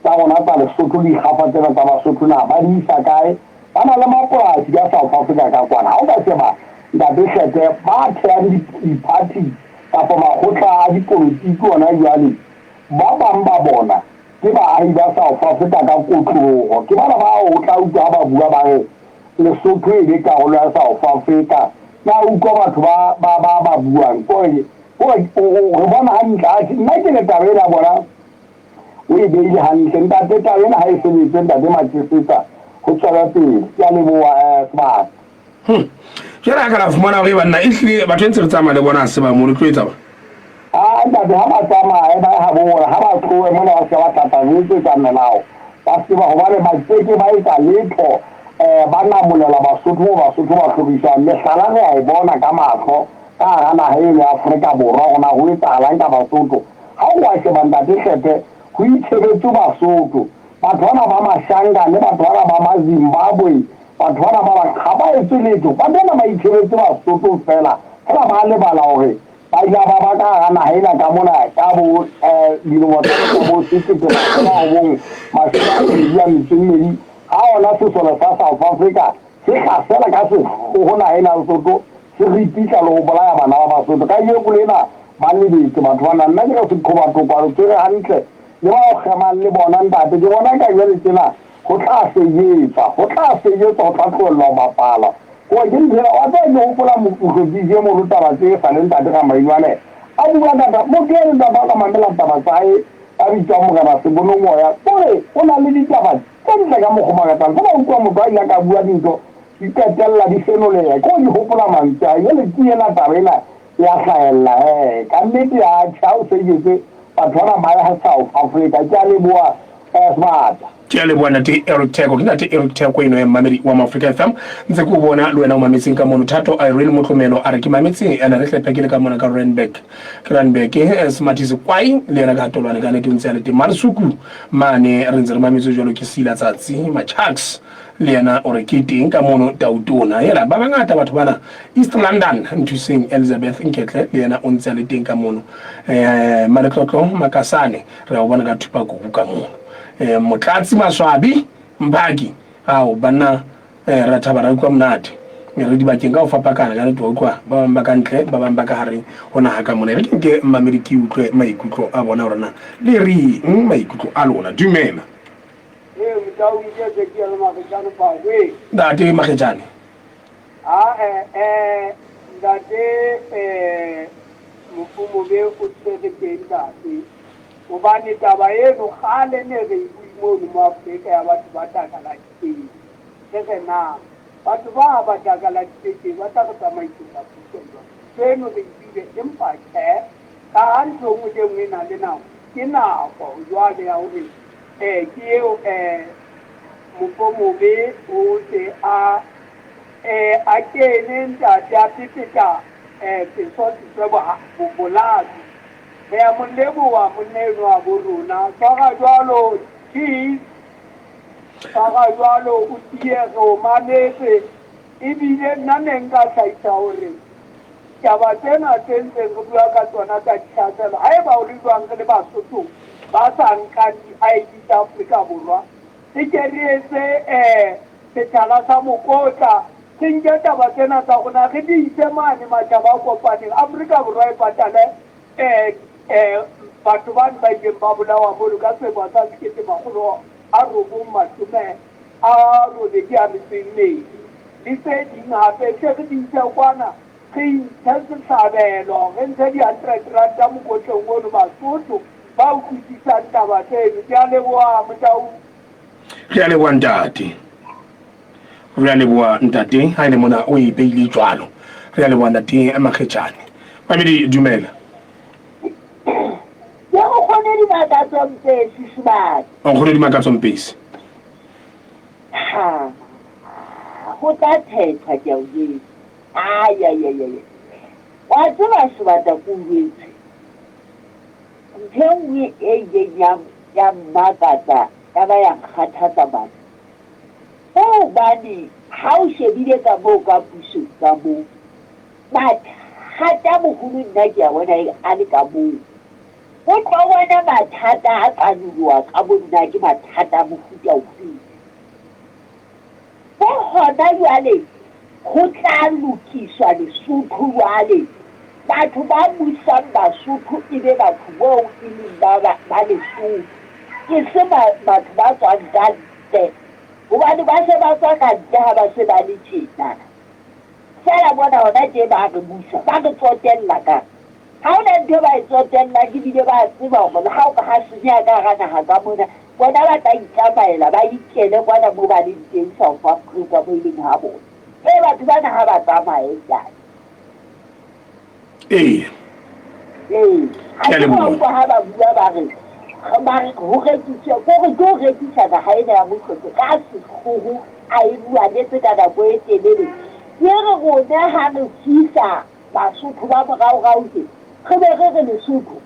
tsa rona tsa Lesotho, dikgafa tsena tsa Basotho na ba di isa kae? Ba na le mapolasi ka South Africa ka kwana. Ha o ka sheba Ntate Hlete, ba thehang di-party kapa makgotla a dipolotiki hona jwale, ba bang ba bona ke baahi ba South Africa ka kotloloho. Ke bana bao o tla utlwa ha ba bua ba re Lesotho e be karolo ya South Africa. Na utlwa batho ba ba ba ba buang kore kore re bona hantle. Atjhe, nna ke re taba ena ya bona O e beile hantle ntate taba ena ha e sebetse ntate Matšesetsa ho tswela pele ke a leboha eh, sebaka. Hmm. Jwale ha ka la fumana hore banna ehlile batho e ntse re tsamaya le bona ha se ba mo le tlo etsa ba. Ah ntate ha ba tsamaye ba ye habo bona ha ba tlohe mona ba se ba tlatla re etsetsa melao ba se ba hobane ba keke ba etsa letho eh ba namolela Basotho mo Basotho ba hloriswang mehlala re a e bona ka mahlo ka hara naha eno ya Afrika Borwa hore na ho etsahalang ka Basotho. Ha o a sheba Ntate Hlepe, ho itshebetswe Basotho. Batho bana ba Mashangane, batho bana ba Mazimbabwe, batho bana ba bang, ha ba etse letho. Batho bana ba itshebetse Basotho feela. Feela ba lebala hore ba ile ba ba ka hara naha ena ka mona ka bo dilemo tsa ka bo 1982 ha ona sesole sa South Africa se hlasela ka sehloho naha ena ya Lesotho, se ripitla le ho bolaya bana ba Basotho. Kajeko lena ba lebetse batho bana. Nna ke re seqhobatokwa re tshwere hantle le bao kgemang le bona ntate. Ke bona eka jwale tjena ho tla sejetswa, ho tla sejetswa, ho tla tlohellwa ho bapala. Koa ke ntho ena, wa tseba ke hopola mohlophisi e moholo taba tse sa le ntate Ramainoane a bua ka taba, motho eno ntate ha o ka mamela taba tsa hae a bitswang Morena Sebonomoya, kore o na le ditaba tse ntle ka mokgwa o makatsang. Feela utlwa motho a ile a ka bua dintho di qetella di senoleha. Ke hore ke hopola mantswe a hae. Jwale ke ena taba ena ya hlahella hee. Ka nnete atjhe ha o sa ijwetse batho bana ba ya South Africa. Ke a leboha Sebata. Ke a leboha Ntate Eric Theko. Ke Ntate Eric Theko eno ya mmamedi wa Maafrika FM. Ntse ke o bona le wena o mametseng ka mono. Thato Irene Motlomelo a re ke mametse ena re hlephe ke le ka mona ka Randburg. Ke Randburg Semathisi Kwai le yena ka Tolwane ka nnete o ntse a le teng. Malesuku mane re ntse re mametse jwalo ke Sila Tsatsi Machucks le yena o re ke teng ka mono Tautona. Hela ba bangata batho bana East London Nthuseng Elizabeth Nketle le yena o ntse a le teng ka mono. Maletlotlo Makasane re a o bona ka thupa kubu ka mono. Motlatsi Maswabi Mphaki ao banna ra thaba ra utlwa monate. Re dibakeng ka ho fapakana ka nnete wa utlwa ba bang ba ka ntle ba bang ba ka hare ho naha ka mona. E re ke nke mmamedi ke utlwe maikutlo a bona hore na le reng maikutlo a lona. Dumela. Ee, Motaung ke Ezekiel Magetjane Phakwe. Ntate Magetjane. A eh ntate eh Mofumobe o tshwere teng ntate. Hobane taba eno kgale ne re e bue mono mo Afrika ya batho ba takaladitseng. Re re na batho ba ba takaladitse teng ba tla re tsamaisetsa puso jwang? Ntho eno re e buile empa tjhe, ka ha ntho e nngwe le e nngwe e na le nako. Ke nako jwale ya hore um ke eo um Mofomobe o se a um a kene ntate a pepeta um seso seswe boladu. Re a mo leboha monna enwa wa bo rona. Tshwara jwalo Keys, tshwara jwalo o tiye re o mametse. Ebile nna ne nka hlahisa hore Taba tsena tse ntseng re bua ka tsona tsa ditlhaselo, haeba ho le jwang re le Basotho ba sa nkang di-ID tsa Afrika Borwa, re ke re etse um sethala sa mokotla, re nke taba tsena tsa rona re di ise mane Matjhaba a Kopaneng, Afrika Borwa e patale um um batho bane ba ileng ba bolawa mono ka selemo sa 1984 le tse ding hape, hle re di ise kwana. Re intshe sehlabelo, re ntshe di-hundred ranta mokotleng ono, Basotho ba utlwisisang taba tseno. Ke a leboha, Motau. Re a leboha ntate. Re a leboha ntate, ha e le mona o e beile jwalo. Re a leboha ntate Makgetjane. Mamedi, dumela. Ke Nkgono Dimakatso Mpesi, Sebata. Nkgono Dimakatso Mpesi. Ha, ho tla phethwa, ke a o jwetsa. Ayayayaya. Wa tseba sebata ke o jwetse. Ntho e nngwe e ileng ya ya mmakatsa ya ba ya nkgathatsa batho. Ko hobane ha o shebile ka moo ka pusong ka moo, mathata boholo nna ke a bona a le ka moo. O tlo bona mathata a qanoloha ka mono na ke mathata a mofuta ofeng. Ke hona jwale ho tla lokiswa Lesotho jwale. Batho ba busang Basotho e be batho boo e leng ba, ba, ba Lesotho, e se ba, batho ba tswang ka ntle. Hobane ba se ba tswa ka ntle ha ba se ba le tjena. Feela mona hona tje ba re busa, ba re tsotella kang? Ha ho na ntho e ba e tsotellang ebile ba a tseba hore le ha ho ka ha senyeha ka hara naha ka mona, bona ba tla itsamaela ba ikele kwana moo ba leng teng South Africa moo e leng ha bona. Ee, batho bana ha ba tsamaye ntate. Ee. Ee. Ha Ke a ke ba leboha. utlwa ha ba bua ba re ba re ho rekiswa ko re ke ho rekisa naha ena ya Moshoeshoe ka sehloho a e lwanetse ka nako e telele. Ke re rona ha re fihla Basotho ba moraorao tje, re be re re Lesotho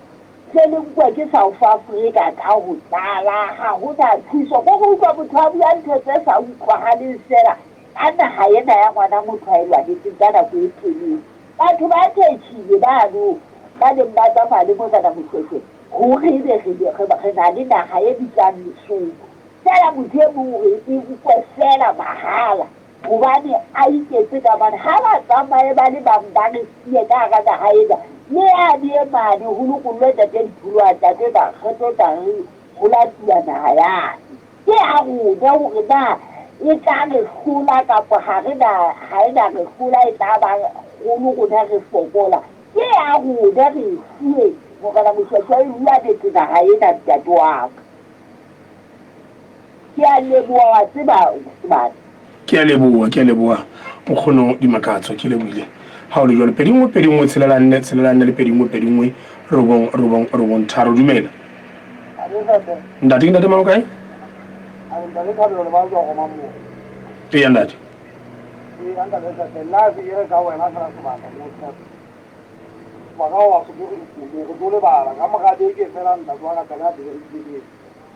se le nkwa ke South Africa ka ho tlala, ha ho na thuso. Ko re utlwa motho a bua ntho tse sa utlwahaleng feela ka naha ena ya ngwana motho a e lwanetseng ka nako e telele. Batho ba thechile bano ba neng ba tsamaya le Morena Moshoeshoe hore ebe re, re, re na le naha e bitswang Lesotho. Feela motho e mong o re e nkwe feela mahala. Hobane a iketse ka mane, ha ba tsamaye ba le bang ba re siye ka hara naha ena, mme yane e mane ho lokollwe Ntate Dipholo a tla tlo tla re tlo tla re ho latuwa naha yane. Ke ya rona hore na e tla re hlola kapa ha re na ha e na re hlola e tla ba kgolo rona re fokola. Ke ya rona re e fuwe Morena Moshoeshoe e lwanetse naha ena ntate wa ka. Ke a leboha wa tseba Sebata. Ke a leboha, ke a leboha nkgono Dimakatso, ke lebohile. Ha o le jwalo, 2 1 2 1 6 4 6 4 le 2 1 2 1 9 9 9 3. Dumela. Ntate ke ntate mang o kae? Eya ntate.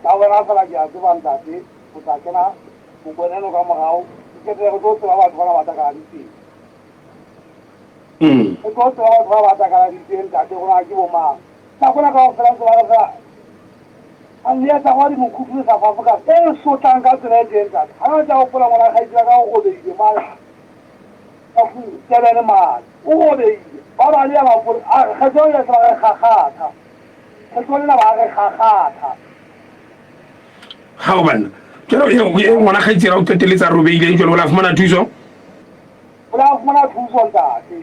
Ka wena fela ke a tseba ntate, o tla kena mokweneno ka morao, ke tle re tlo tseba batho bana ba takaladitseng. Re tlo tseba batho ba ba takaladitseng ntate rona ke bo mang. Nako ena kaofela ntse ba re fela a le etsa wa di mokhukhu le South Africa e sotlang ka tsela e teng ntate. Ha ntse a hopola ngwana kgaitsedi ya ka o robehile mane Durban mane. O robehile. Ba baleha ba a re kgetho le se ba re kgakgatha. Kgetho lena ba re kgakgatha. Hao banna. Jalo e e ngwana kgaitsedi o qeteletse a robeile jalo o la fumana thuso? O la fumana thuso ntate.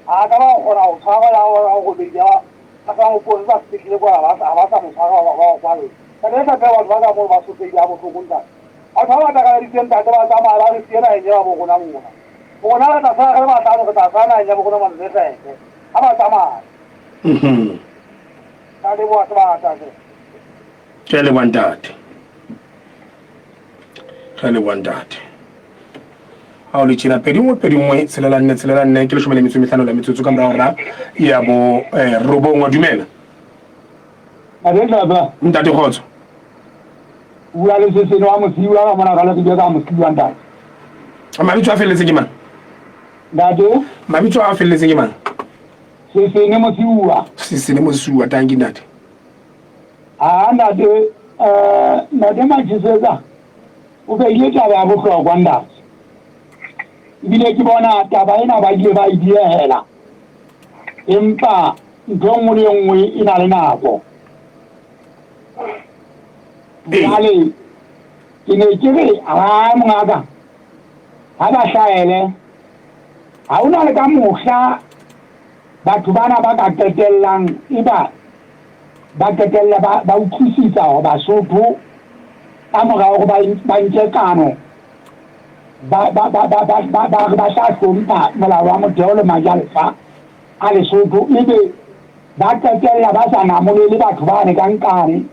A ka ba kgona ho tshwara ya o robeile ba sa mo pone ba sepetlele kwa ba sa ba sa mo tshwara ba ba kwalle. Ka le sa batho ba ka mo ba sotlehile ha bohloko ntate. Batho ba ba takaladitseng ntate ba tsamaya ba re siye naheng ya bo rona mona. Rona re tla sala re le bahlano re tla sala naheng ya bo rona mona le hleke. Ha ba tsamaya. Ka leboha sebata hle. Ke a leboha ntate. Re a leboha ntate. Ha o le tjena 21 21 6 4 6 4 ke 15 la metsotso ka mora hora ya bo eh, robong wa dumela. Ntate Tlatsa. Ntate kgotso. Bua le Sesene wa Mosiwa ka mona ka Leribe ka Mosiwa ntate. Mabitso a felletseng ke mang? Ntate. Mabitso a felletseng ke mang? Sesene Mosiwa. Sesene Mosiwa, tanki ntate. Ha ntate eh ntate Machisetsa o beile taba ya bohlokwa ntate. Ebile ke bona taba ena ba ile ba e diehela. Empa ntho e nngwe le e nngwe e na le nako. Jwale ke ne ke re ha mongaka ha ba hlahele ha hona le ka mohla batho bana ba ka qetellang eba ba qetella ba ba utlwisisa hore Basotho ka mora hore ba ba nke kano ba ba ba ba ba ba ba re ba tla hlompha molao wa motheo le majalefa a Lesotho ebe ba qetella ba sa namolele batho bane ka nkane.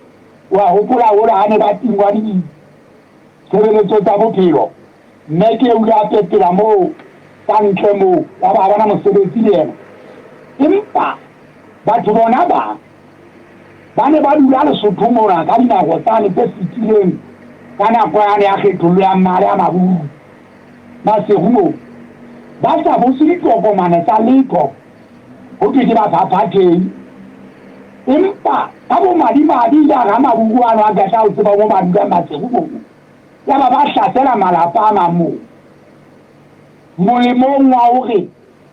Wa hopola hore ha ne ba tingwa ditshebeletso tsa bophelo Mme ke o ile a pepela moo ka ntle moo, ya ba ha ba na mosebetsi le yena. Empa batho bona ba, ba ne ba dula Lesotho mona ka dinako tsane tse fetileng, ka nako yane ya kgethollo ya mmala ya Maburu, Maseru moo, ba sa bose ditokomane tsa letho, ho thwe ke baphaphathehi. Empa ka bomadimabe ile a re ha Maburu ano a qeta ho tseba moo ba dulang Maseru moo, Yaba ba hlasela malapa a mang moo, molemong wa hore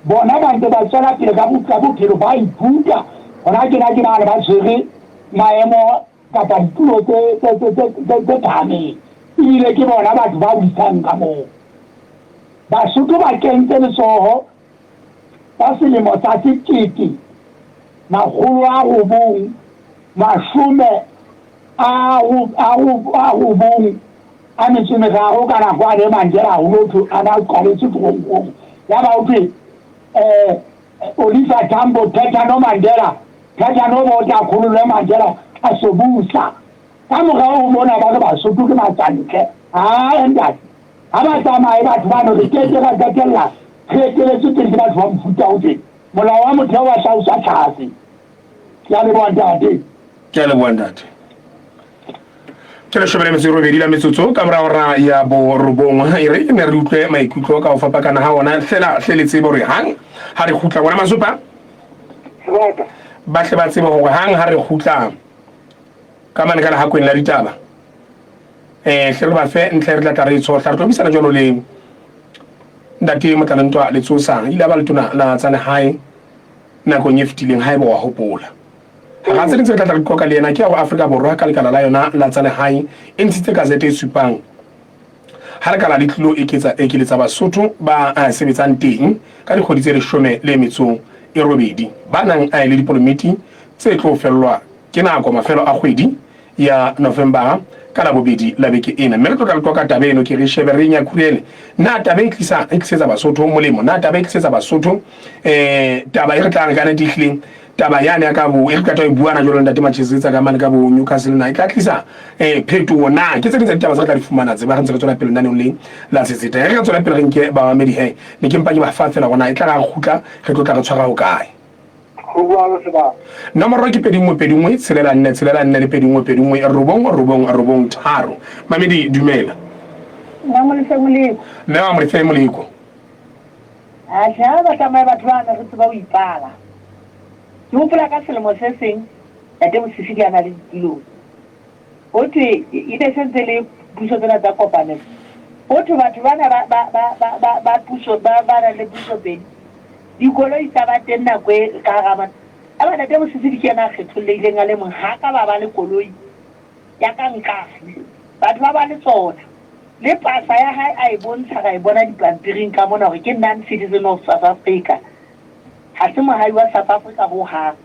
bona ba ntse ba tswela pele ka ka bophelo, ba ithuta. Hona tjena ke bane ba tshwere maemo kapa ditulo tse tse tse tse tse phahameng, ebile ke bona batho ba busang ka moo. Basotho ba kentse letsoho ka selemo sa 1993 ka nako ane Mandela haholo thwe a na qwaletswe toronkong, yaba ho thwe um Oliver Tambo thetha no Mandela, thetha no bota khololwe Mandela a so busa. Ka morao ho mona ba re Basotho ke matsantle. Ae ntate, ha ba tsamaye batho bano, re ke ke ra qetella re eteletswe pele ke batho ba mofuta o tjena. Molao wa motheo wa tla o sa tlase. Ke a leboha ntate. Ke a leboha ntate. Ke leshome le metso e robedi la metsotso ka mora hora ya borobong. E re ne re utlwe maikutlo ka ho fapakana ha ona fela hle le tsebe hore hang ha re kgutla bona masopa ba tle ba tsebe hore hang ha re kgutla ka mane ka lehakweng la ditaba eh hle re ba fe ntle re tla tla re e tshohla re tlo buisana jwalo le ntate Motlalentwa Letsosa ile a ba letona la tsa lehae nakong e fetileng haeba wa hopola. Hara tse ding tse re tla tla re qoqa le yena ke ya hore Afrika Borwa ka lekala la yona la tsa lehae e ntshitse gazette e supang ha lekala le tlilo eketsa ekeletsa Basotho ba sebetsang teng ka dikgwedi tse 18 ba nang le dipolomiti tse tlo fellwa ke nako mafelo a kgwedi ya Novembara ka Labobedi la beke ena. Mme re tlo tla re qoqa taba eno, ke re shebe re nyakurele na taba e tlisa e tlisetsa Basotho molemo, na taba e tlisetsa Basotho eh taba e re tla re ka nete ehlileng taba yane ya ka bo e re qeta e buana jwalo ntate Machesetsa ka mane ka bo Newcastle na e tla tlisa eh phetoho na ke tse ding tsa ditaba tse re tla di fumana tse ba re ntse re tswela pele naneong le la Setseta. Re ka tswela pele re nke bamamedi he ne ke mpa ke ba fa fela gona e tla ra kgutla re tlo tla re tshwara ho kae. Ho jwalo sebaka. Nomoro ke 21 21 6 4 6 4 le 21 21 9 9 9 3. Mamedi, dumela. Mma Molefe Moleko. Mme wa Molefe Moleko. Atjhe, ha ba tsamaye batho ba ne re tseba ho ipala. Ke hopola ka selemo se seng Ntate Mosifidi a na le ditulong. Ho thwe e ne se ntse le puso tsena tsa kopanelo. Ho thwe batho bana ba ba ba ba ba ba puso ba ba nang le puso pedi dikoloi tsa ba teng nako e ka hara ma Aba Ntate Mosifidi ke yena a kgethollehileng a le mong ha ka ba ba le koloi ya ka nkare. Batho ba ba le tsona. Le pasa ya hae a e bontsha ra e bona dipampiring ka mona hore ke non-citizen of South Africa. Ha se mohai wa South Africa ho hang.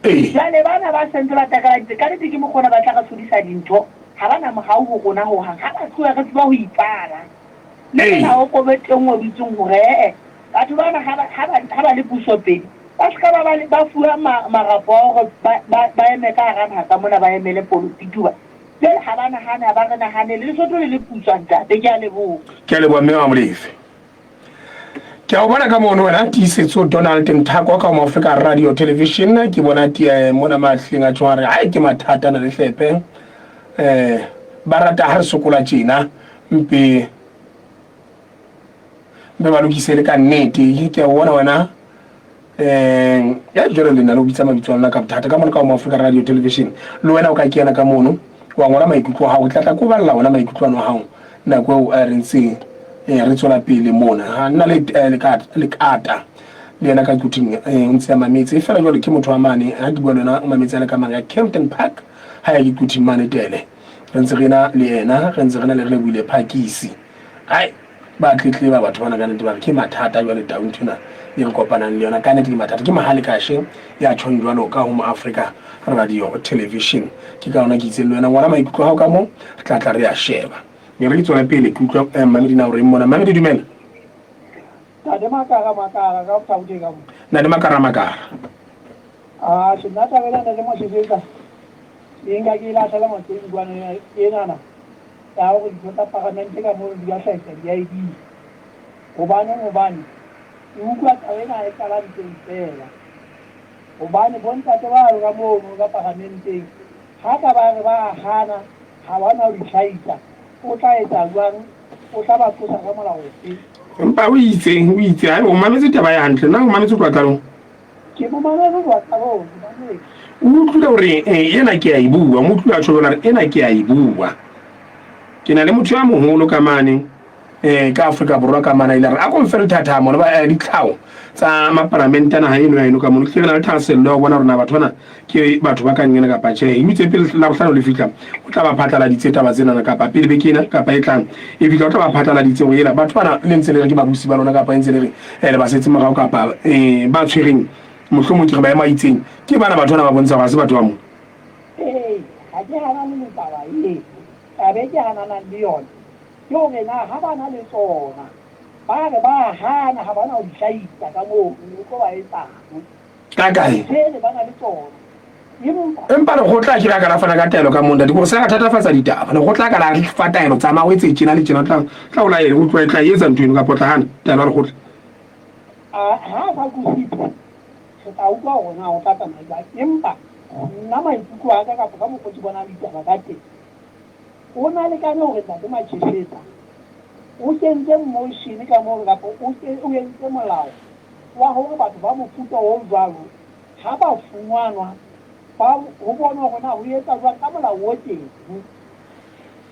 Jwale bana ba sentse ba takaladitse, ka nnete ke mokgwa ona ba tla re sodisa dintho, ha ba na mohau ho rona ho hang. Ha ba tloha re tseba ho ipala. Le mona ho kobe teng o dutseng hore ee, batho bana ha ba, ha ba, ha ba le puso pedi. Ba se ka ba ba le ba fuwa marapo a hore ba ba ba eme ka hara naha ka mona ba emele polotiki hoba jwale ha ba nahane ha ba re nahanele. Lesotho le le putswa ntate. Ke a leboha. Ke a leboha mme wa Molefe. Ke a o bona ka mono wena Tiisetso Donald Nthako ka Home Africa Radio Television. Ke bona tie mona mahleng a tjho a re ai ke mathata na le hlepe. Eh ba rata ha re sokola tjena mpe Mpe ba lokise le ka nnete. Ke a o bona wena um ya jwale le na le ho bitsa mabitso a lona ka bothata ka mona ka Home Africa Radio Television. Le wena o ka kena ka mono wa ngola maikutlo a hao. Ke tla tla ko balla ona maikutlo ano a hao nako eo eh, re ntse eh, re tswela pele mona. Ha nna le eh, lekata le yena ka Quthing eh, o ntse a mametse. E fela jwale ke motho wa mane ha ke bua le wena o mametse a le ka mane ya Kempton Park ha ya ke Quthing mane Tele. Re ntse re na le yena, re ntse re na le re lebohile Phakisi. Hai ba tletleba batho bana ka nnete ba re ke mathata jwale tau nthwena e re kopanang le yona ka nnete ke mathata. Ke Mohale Kashe ya tjhong jwalo ka ho Africa Radio Television. Ke ka hona ke itseng le wena ngola maikutlo a hao ka moo re tla tla re a sheba. Mme re ke tswele pele ke utlwa eh, Mmamedi na o reng mona. Mmamedi dumela. Ntate Makara Makara ka Gauteng ka mo. Ntate Makara Makara. Ah, nna taba ena ntate Moshesetsa e nka ke e lahlela motseng kwano enana ya hore ditho tsa paramente ka mono di ka hlahisa di-I_D. Hobaneng? Hobane ke utlwa taba ena e qala ntweng feela. Hobane bontate bano ka mono ka paramenteng ha ka ba re ba hana ha ba na ho di hlahisa, o tla etsa jwang? O tla ba qosa ka molao ofe? Empa o itse, o itse, haeba o mametse taba ya hantle, na o mametse ho tloha qalong? Ke mo mametse ho tloha qalong, ke mametse. O utlwile hore eh, ena ke a e bua, o mo utlwile a tjho jwalo, a re ena ke a e bua. Ke na le motho ya moholo ka mane eh, ka Afrika Borwa ka mane, a ile a re a ko mfe lethathamo le ba eh, ditlhao tsa mapalamente a naha eno ya eno ka mono. Ke re na le thahasello ya ho bona hore na batho bana ke batho ba kang ena kapa tjhe. E itse pele Labohlano le fihla, o tla ba phatlaladitse taba tsenana, kapa pele beke ena kapa e tlang e fihla, o tla ba phatlaladitse hore ela batho bana le ntse le re ke babusi ba lona, kapa e ntse le re eh, le ba setse morao, kapa eh, ba tshwereng mohlomong ke re maemo a itseng, ke bana batho bana ba bontsha hore ha se batho ba mo. Ee, ha ke hanane le taba eo. Taba e ke hananang le yona ke hore na ha ba na le tsona ba re ba hana, ha ba na ho di hlahisa ka moo, o tlo ba etsang? Ka kae? Jele ba na le tsona. Empa. Empa lekgotla a kile a ka la fana ka taelo ka mong, ntate, ke hore se ka thatafatsa ditaba. Lekgotla a ka la fa taelo, tsamaya o etse tjena le tjena, tla, tla o laele, o tlohe, tla e etsa ntho eno, kapa o tla hana taelo ya lekgotla. A, ha a sa tlositswe, re tla utlwa hore na o tla tsamaya jwang. Empa nna maikutlo a ka kapa ka mokgwa o ke bonang ditaba ka teng, o na lekane hore Ntate Macheshetsa o kentse motion ka mono kapa o, o entse molao wa hore batho ba mofuta o jwalo ha ba fungwanwa ba ho bonwe hore na ho etsa jwang ka molao o teng.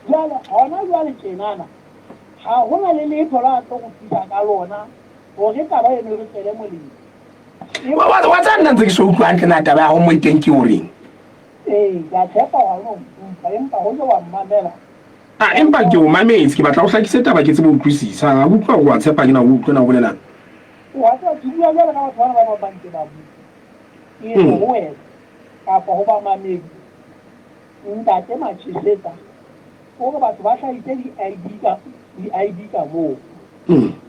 Jwale hona jwale tjenana ha hona le letho la tlo go thusa ka lona hore taba eno e re tswele molemo. Wa tseba nna ntse ke so utlwe hantle na taba ya hao mo e teng ke o reng? Ee, ke a tshepa hore ha o no nkutlwa, empa hoja wa mmamela. A empa ke o mametse, ke batla o hlakise taba ke tsebe ho utlwisisa. Ha ke utlwa hore wa tshepa ke na o utlwe na o bolelang. Wa tseba, ke bua jwalo ka batho bana ba bang ba ntse ba bua. Ke re ho wena kapa ho bamamedi, Ntate Machesetsa o re batho ba hlahise di-ID ka di-ID ka moo.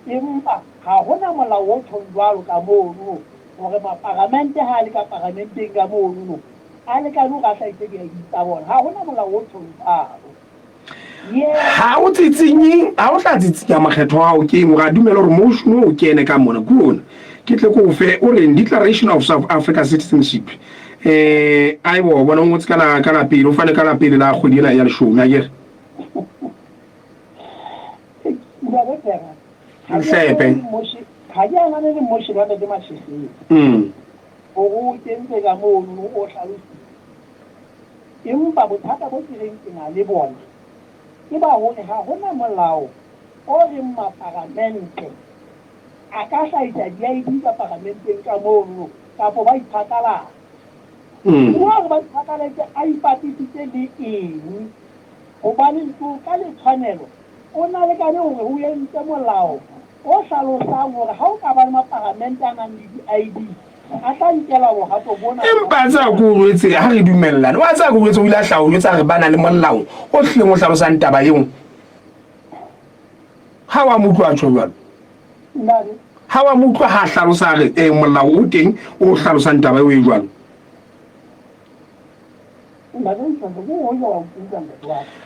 Empa ha hona molao o tjhong jwalo ka mono hore maparamente ha a le ka paramenteng ka mono a lekane hore a hlahise di-ID tsa bona. Ha hona molao o tjhong jwalo. Ha o tsitsinye, ha o tla tsitsinya mokgetho wa hao ke eng hore a dumele hore motion o kene ka mona ke ona. Ke tle ke o fe o reng Declaration of South Africa Citizenship. Eh, ai bo bona o ngotse ka la ka la pele, o fane ka la pele la kgwedi ena ya leshome akere. Nhlepe. Ha ke hanane le motion wa Ntate Masheseng. Hore o kentse ka mono o hlalositse. Empa bothata bo ke reng ke na le bona ke ba hore ha ho na molao o reng maparamente a ka hlahisa di-ID ka paramenteng ka mono kapo ba iphatlalatsa. Bua hore ba iphatlalatse a ipapisitse le eng? Hobane toka le tshwanelo o na lekane hore o entse molao o hlalosang hore ha o ka ba le maparamente a nang le di-ID a tla nkelwa bohato bona. Empa a tseba ke o jwetse ha re dumellane, wa tseba ke o jwetse o ile a hlaha o jwetsa re ba na le molao o hlileng o hlalosang taba eo. Ha wa mo utlwa a tjho jwalo. Ntate. Ha wa mo utlwa ha a hlalosa a re eh, molao o teng o hlalosang taba eo e jwalo.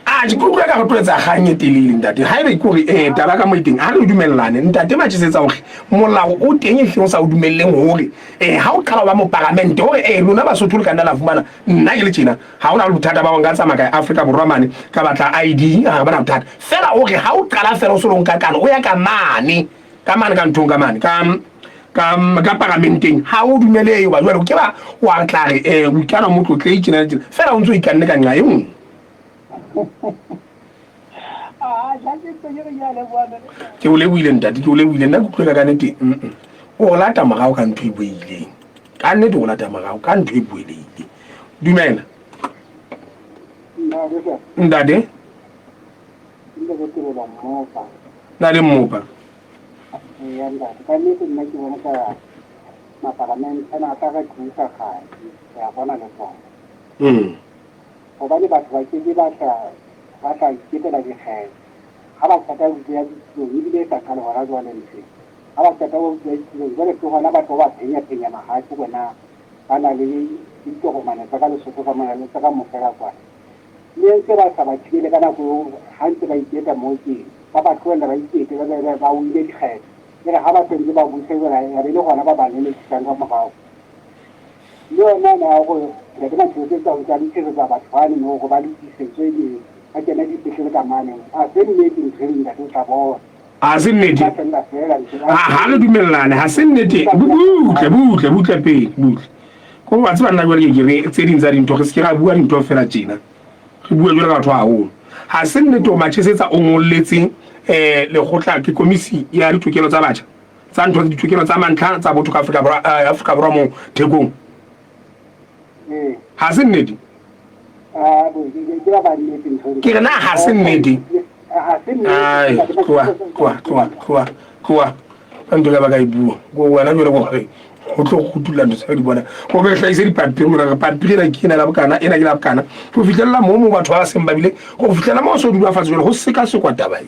A ke utlwa ka re tlo etsa kgang e telele ntate. Ha ebe ke hore eh taba ka mo e teng ha re dumellane ntate Matšisetsa hore molao o teng e hleng o sa o dumelleng hore eh ha o qala ho ba moparamente hore eh lona Basotho le ka nna la fumana nna ke le tjena ha hona le bothata ba hore nka tsamaya ka ya Afrika Borwa mane ka batla ID ha re bana bothata fela o re ha o qala fela o se o nka kano o ya ka mane ka mane ka nthong ka mane ka ka ka paramenteng ha o dumelehe hoba jwale o ke ba wa tla re eh o ikana motlotlei tjena le tjena fela o ntse o ikanne ka nqa e nngwe. Ke o lebohile ntate, ke o lebohile. Nna ke utlwela ka nnete o lata morao ka ntho e bueileng. Ka nnete o lata morao ka ntho e buelehileng. Dumela. Ntate. Ntate Mmopa. Eya ntate, ka nnete nna ke bona ka mapalamente ana a tla re thusa kgadi, re a bona le tsona. Gobane batho ba ke ke ba tla ba tla iketela dikgetho ha ba qeta ho dula ditulong, ebile e sa qale hona jwale ntho e. Ha ba qeta ho dula ditulong, jwale ke hona ba tlo ba phenya-phenya mahafi hore na ba na le ditokomane tsa ka Lesotho ka mona le tsa ka mose ka kwana. Le ntse ba sa ba thibele ka nako eo ha ntse ba iketla moo teng, ba ba tlohella ba ikete ba be ba wine dikgetho. E re ha ba se ntse ba busa jwale ya be le hona ba ba lelekisang ka morao. Le yona ena ya hore Ntate Mathiotse tsa ntse a lokisetsa batho bane moo hore ba lokisetswe ebe ba kene dipetlele ka mane. Ha se nnete ntho eno ntate o tla bona. Ha se nnete. Ba fella feela ntho Ha ha re dumellane, ha se nnete. Butle, butle, butle pele, butle. Ko wa tseba nna jwale ke re tse ding tsa dintho re se ke ra bua dintho fela tjena. Re bua jwale ka batho haholo. Ha se nnete o Matjhesetsa o ngolletse eh lekgotla ke komisi ya ditokelo tsa batjha. Tsa ntho ditokelo tsa mantlha tsa botho ka Afrika Borwa eh, Afrika Borwa moo thekong. Ee. Ha se nnete. Ah, bo, ke ke ba ba nnete ntho eno. Ke re na ha se nnete. Ha se nnete. Ai, tloha, tloha, tloha, tloha, tloha. Ka ntho ka ba ka e bua. Ko wena jwale ko re o tlo kgutulla ntho tse di bona. Ko re hlahise dipampiri mona re pampiri ena ke ena la bokana, ena ke la bokana. Ho fihlella moo moo batho ba seng ba bile, ho fihlela moo so dula fatshe jwale ho sekasekwa taba e.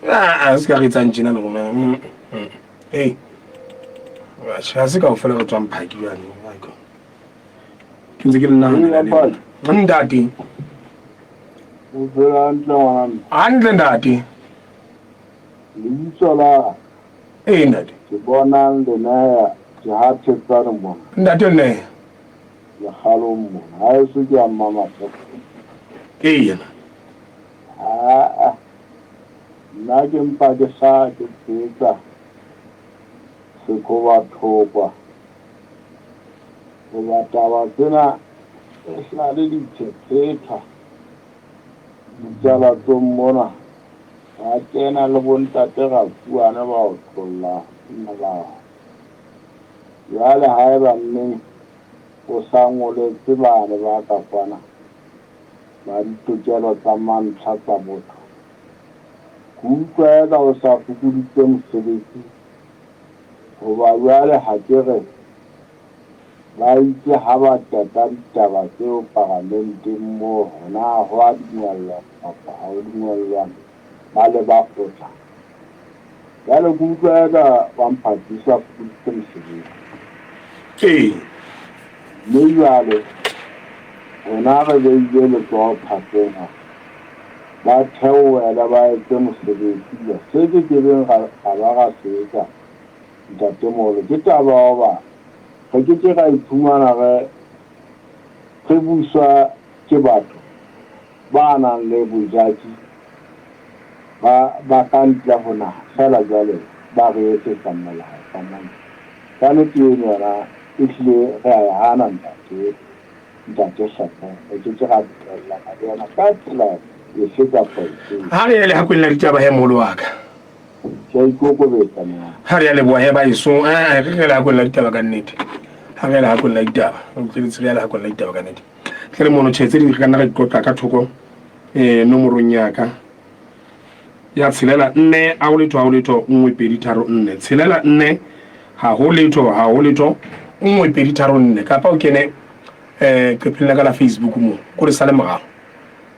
Ah, se ka re etsang tjena le rona. Mm, mm. Hey. Atjhe, ha se kaofela re tswang phaki jwale. Ke ntse ke le nahana le lona. Ntate. O phela hantle ngwana mme. Hantle ntate. Lebitso la Ee ntate. Ke bonang Lenaya ke ha Thetsane mona. Ntate Lenaya. Lekgalong mona. Haeso ke ya Mmamatheko. Ee yena. Aa, nna ke mpa ke hlaha ke tshehetsa Sekhobathokwa hoba taba tsena e sale di phephethwa ditsalatsong mona, ba kena le bontate Rakuane ba o tlolla molao. Jwale haeba nneng o sa ngoletse bane ba ka kwana, ba ditokelo tsa mantlha tsa botho. Ke utlwa eka o sa fokoditse mosebetsi hoba jwale ha ke re ba itse ha ba qeta ditaba tseo paramenteng moo hore na ho a dumellwa kapa ha ho dumellwang ba leba kgotla. Jwale ke utlwa eka wa mphatsisa fokoditse mosebetsi. Ee. Mme jwale rona re beile letsoho phatleng hore ba theohele ba etse mosebetsi. Jwale se ke kebeng ra ba ra se etsa, Ntatemoholo, ke taba ya hoba re ke ke ra iphumana re re buswa ke batho ba nang le bojaki ba ba ka ntle ho naha feela jwale ba re etsetsa melao ka mona. Ka nete eno yona ehlile re a e hana ntate, ntate Hlephe, re ke ke ra dumellana le yona ka tsela efe kapa efe. Ha re ye lehakweng la ditaba he moholo wa ka. Ke a ikokobetsa nna. Ha re ya leboha he baeso. Eh, re re lehakweng la ditaba ka nnete. Ha re ye lehakweng la ditaba. Re utlweletse re ya lehakweng la ditaba ka nnete. Tle re mono tjhe tse ding re ka nna ra di qoqa ka thoko eh nomorong ya ka ya tshelela nne ha ho letho ha ho letho nngwe pedi tharo nne tshelela nne ha ho letho ha ho letho nngwe pedi tharo nne kapa o kene eh qepheng la ka la Facebook mo ko le sale morao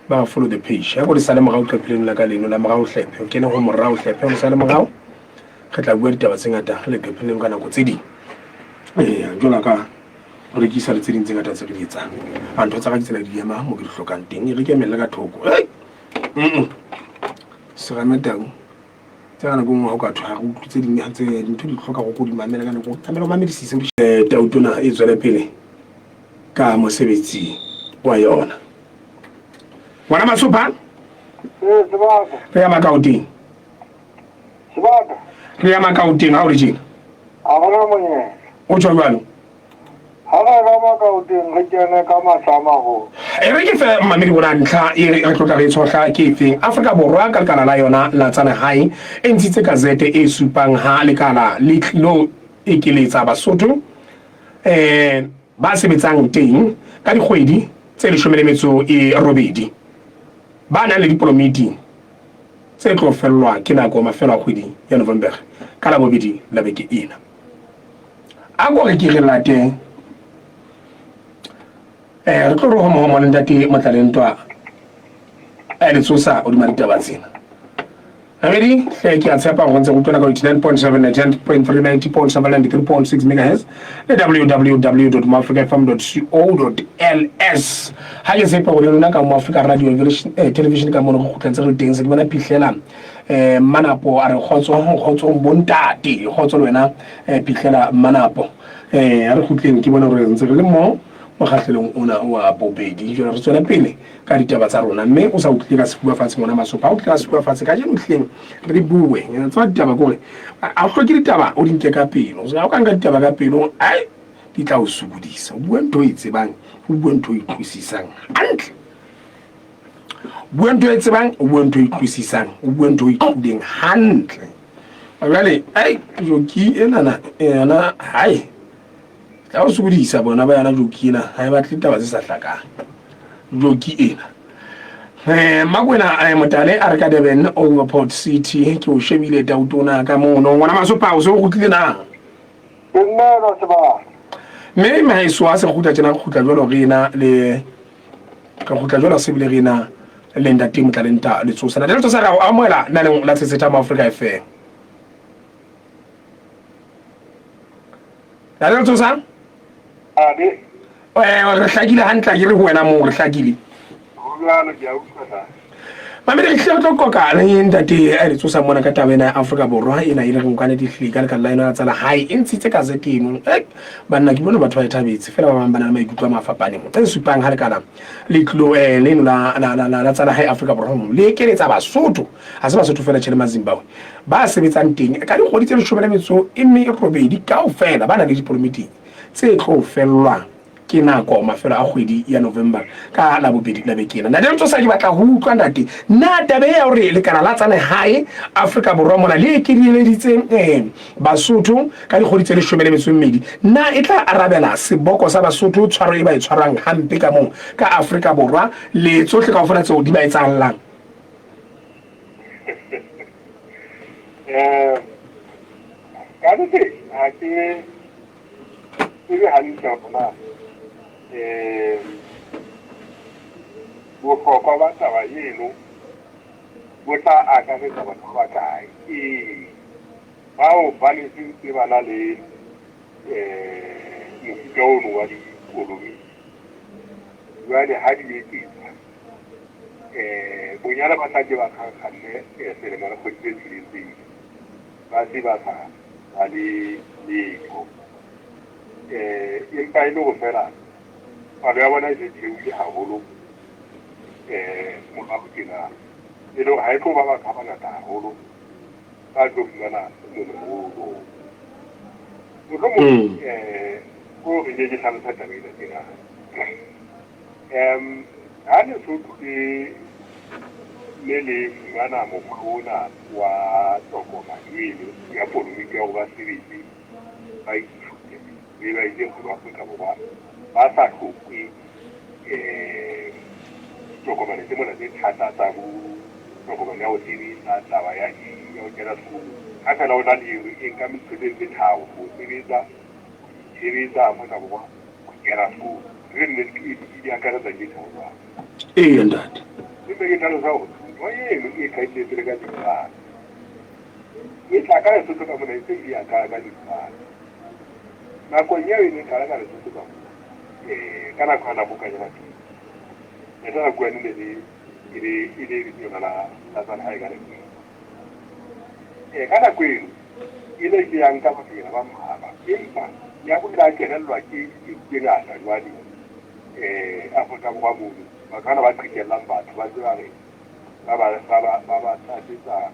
ba follow the page ya ko le sale morao qepheng la ka leno la morao hlephe o kene ho morao hlephe o sale morao. Re tla bua ditaba tse ngata leqepheng leno ka nako tse ding. Eya, jwalo ka ho rekisa le tse ding tse ngata tse re di etsang. A ntho tsa ka ke tsela di ema mo ke di hlokang teng. E re ke emelle ka thoko. Hey! Mm. Serame tau. Tsa ka nako nngwe ha o ka thwe ha re utlwe tse ding tse dintho di hloka go ko di mamela ka nako. Tlamehile o mamedisise o di eh, tau tona e tswele pele ka mosebetsi wa yona. Ngwana Masopha? Ee, sebaka. Re ya makaoteng. Sebaka. Re ya makaoteng ha o le tjena. Ha hona monyetla. O tjho jwalo? Ha re ka makaoteng re kene ka matla a maholo. E re ke fe mmamedi bona ntlha e re tlotla re e tshohla ke efeng. Afrika Borwa ka lekala la yona la tsa lehae e ntshitse kazete e supang ha lekala le tlilo ekeletsa Basotho eh ba sebetsang teng ka dikgwedi tse 18 ba nang le dipolomiti tse tlo fellwa ke nako mafelo a kgwedi ya November ka Labobedi la beke ena. A ko re ke re late eh re tlo re homo le ntate Motlalentwa a le tsosa hodima ditaba tsena. Ready? Hle ke a tshepa gore ntse go utlwana ka 89.7, 99.3, 90.7, 93.6 megahertz le www.moafricafm.co.ls. Ha ke tshepe gore le lona ka mo Africa Radio Television ka mono go kgutla ntse re le teng se ke bona phihlela eh Mmanapo a re kgotso kgotso bontate kgotso le wena eh phihlela Mmanapo eh a re kgutleng ke bona gore ntse re le mo mokgahlelong ona wa bobedi jwale re tswela pele ka ditaba tsa rona mme o sa utlwile ka sefuba fatshe ngwana masopa o utlwile ka sefuba fatshe kajeno hleng re bue tseba ditaba kore a o hloke ditaba o di nke ka pelo o ka nka ditaba ka pelo ai di tla o sokodisa o bue ntho e tsebang o bue ntho e utlwisisang hantle bue ntho e tsebang o bue ntho e utlwisisang o bue ntho e utlwileng hantle jwale ai joki enana yona hai tla o sokodisa bona ba yona joki ena ha e batle taba tse sa hlakang joki ena eh Makwena eh, Motale a re ka Durban Overport City ke o shebile tautona ka mono ngwana Masopa o se o kgutlile na Ke nna sebaka. Mme mehaeso ha se kgutla tjena re kgutla jwalo re ena le re kgutla jwalo se bile re ena le ntate Motlalenta Letsosa. Ntate Letsosa re a o amohela naneng la Tshetsheta mo Afrika FM. Ntate Letsosa? Abe. Eh re hlakile hantle ke re ho wena moo re hlakile. Ho jwalo ke a utlwa ntate. Mamedi re hlile re tlo qoqa le ntate a re tsosa mona ka taba ena ya Afrika Borwa ena e le reng ka nnete ehlile ka lekala la yona la tsa lehae e ntshitse gazette eno eh banna ke bone batho ba e thabetse fela ba bang ba na le maikutlo a mafapaneng e supang ha lekala le tlilo eh leno la la la la tsa lehae Afrika Borwa le ekeletsa Basotho ha se Basotho fela tjhe le Mazimbabwe ba sebetsang teng ka dikgwedi tse 18 kaofela ba nang le dipolimiting tse tlo fellwang ke nako mafelo a kgwedi ya November ka Labobedi la beke ena. Ntate Letsosa ke batla ho utlwa ntate, na taba e ya hore lekala la tsa lehae Afrika Borwa mona le ekeleditse eh, Basotho ka dikgwedi tse 12 na e tla arabela seboko sa Basotho tshwaro e ba e tshwarwang hampe ka moo ka Afrika Borwa le tsohle kaofela tseo di ba etsahallang? Eh, ka nnete ha ke tsebe hantle hore na um bohlokwa ba taba eno bo tla akaretsa batho ba bakae. Ee, bao ba ne se ntse ba na le um mofuta ono wa dikoloi jwale ha di eketswa um bonyane ba tla ke ba kgakganne selemo le kgwedi tse tsheletseng ba se ba sa ba le letho. Eh, empa e le hore feela palo ya bona e se theohile haholo eh morao tjena, e le hore ha e tlo ba batho ba bangata haholo ba tlo fumana molemo oo. Mohlomong eh ko re ke ke hlalosa taba ena tjena. Um ha Lesotho le ne le fumana mokgwa ona wa tokomane eno ya polomiti ya hore ba sebetse ba ithute mme ba etse kgwebo Afrika Borwa ba sa hloke um ditokomane tse mona tse thata tsa bo tokomane ya ho sebetsa, taba ya eng ya ho kena sekolo. Ha feela o na le eno e nka metsotso tse tharo ho sebetsa, ho itshebetsa Afrika Borwa ho kena sekolo. Re nnete e di akaretsa ke tharo jwalo. Eya ntate. Empa ke tlhalosa hore ntho eno e qadile pele ka Zimbabwe. E tla ka Lesotho ka mona e se ile ya qala ka difate. Nakong eo e ne e qala ka Lesotho ka mona, ka nako ya Nabokanyana pele, Ntate Rakuane ne le e le e le letona la la tsa lehae ka nako eo. Ka nako eno e ne ile ya nka bathonyana ba mmalwa, empa ya boela ya kenellwa ke diketso tse ngata jwale Afrika Borwa mono. Batho bana ba qhekellang batho ba ntse ba re ba ba ba ba ba ba tlatsetsa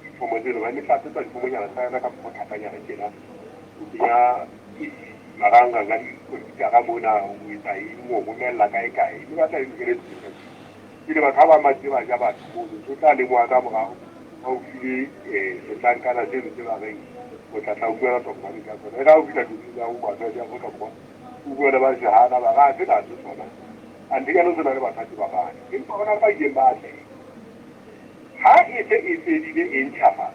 difomo tseno, ba ne tlatsetsa difomonyana tsa yona ka mokgwa o thatanyana tjena. O kenya marangrang a dikomputara mona, o etsa eng, o romella kae kae, e batla e lokele tsela. Pele batho ba bang ba ntse ba ja batho mono, o tla lemoha ka morao ha o file setlankana seno se ba reng o tla tla o fumana tokomane ka sona. E re ha o fihla diofising tsa ho batho ba Afrika Borwa, o bua le ba se hana, ba re ha sena ha se sona. Anthe ka se na le bathati ba batho, empa ho na le ba ileng ba atleha. Ha e se e fedile e ntjhafala,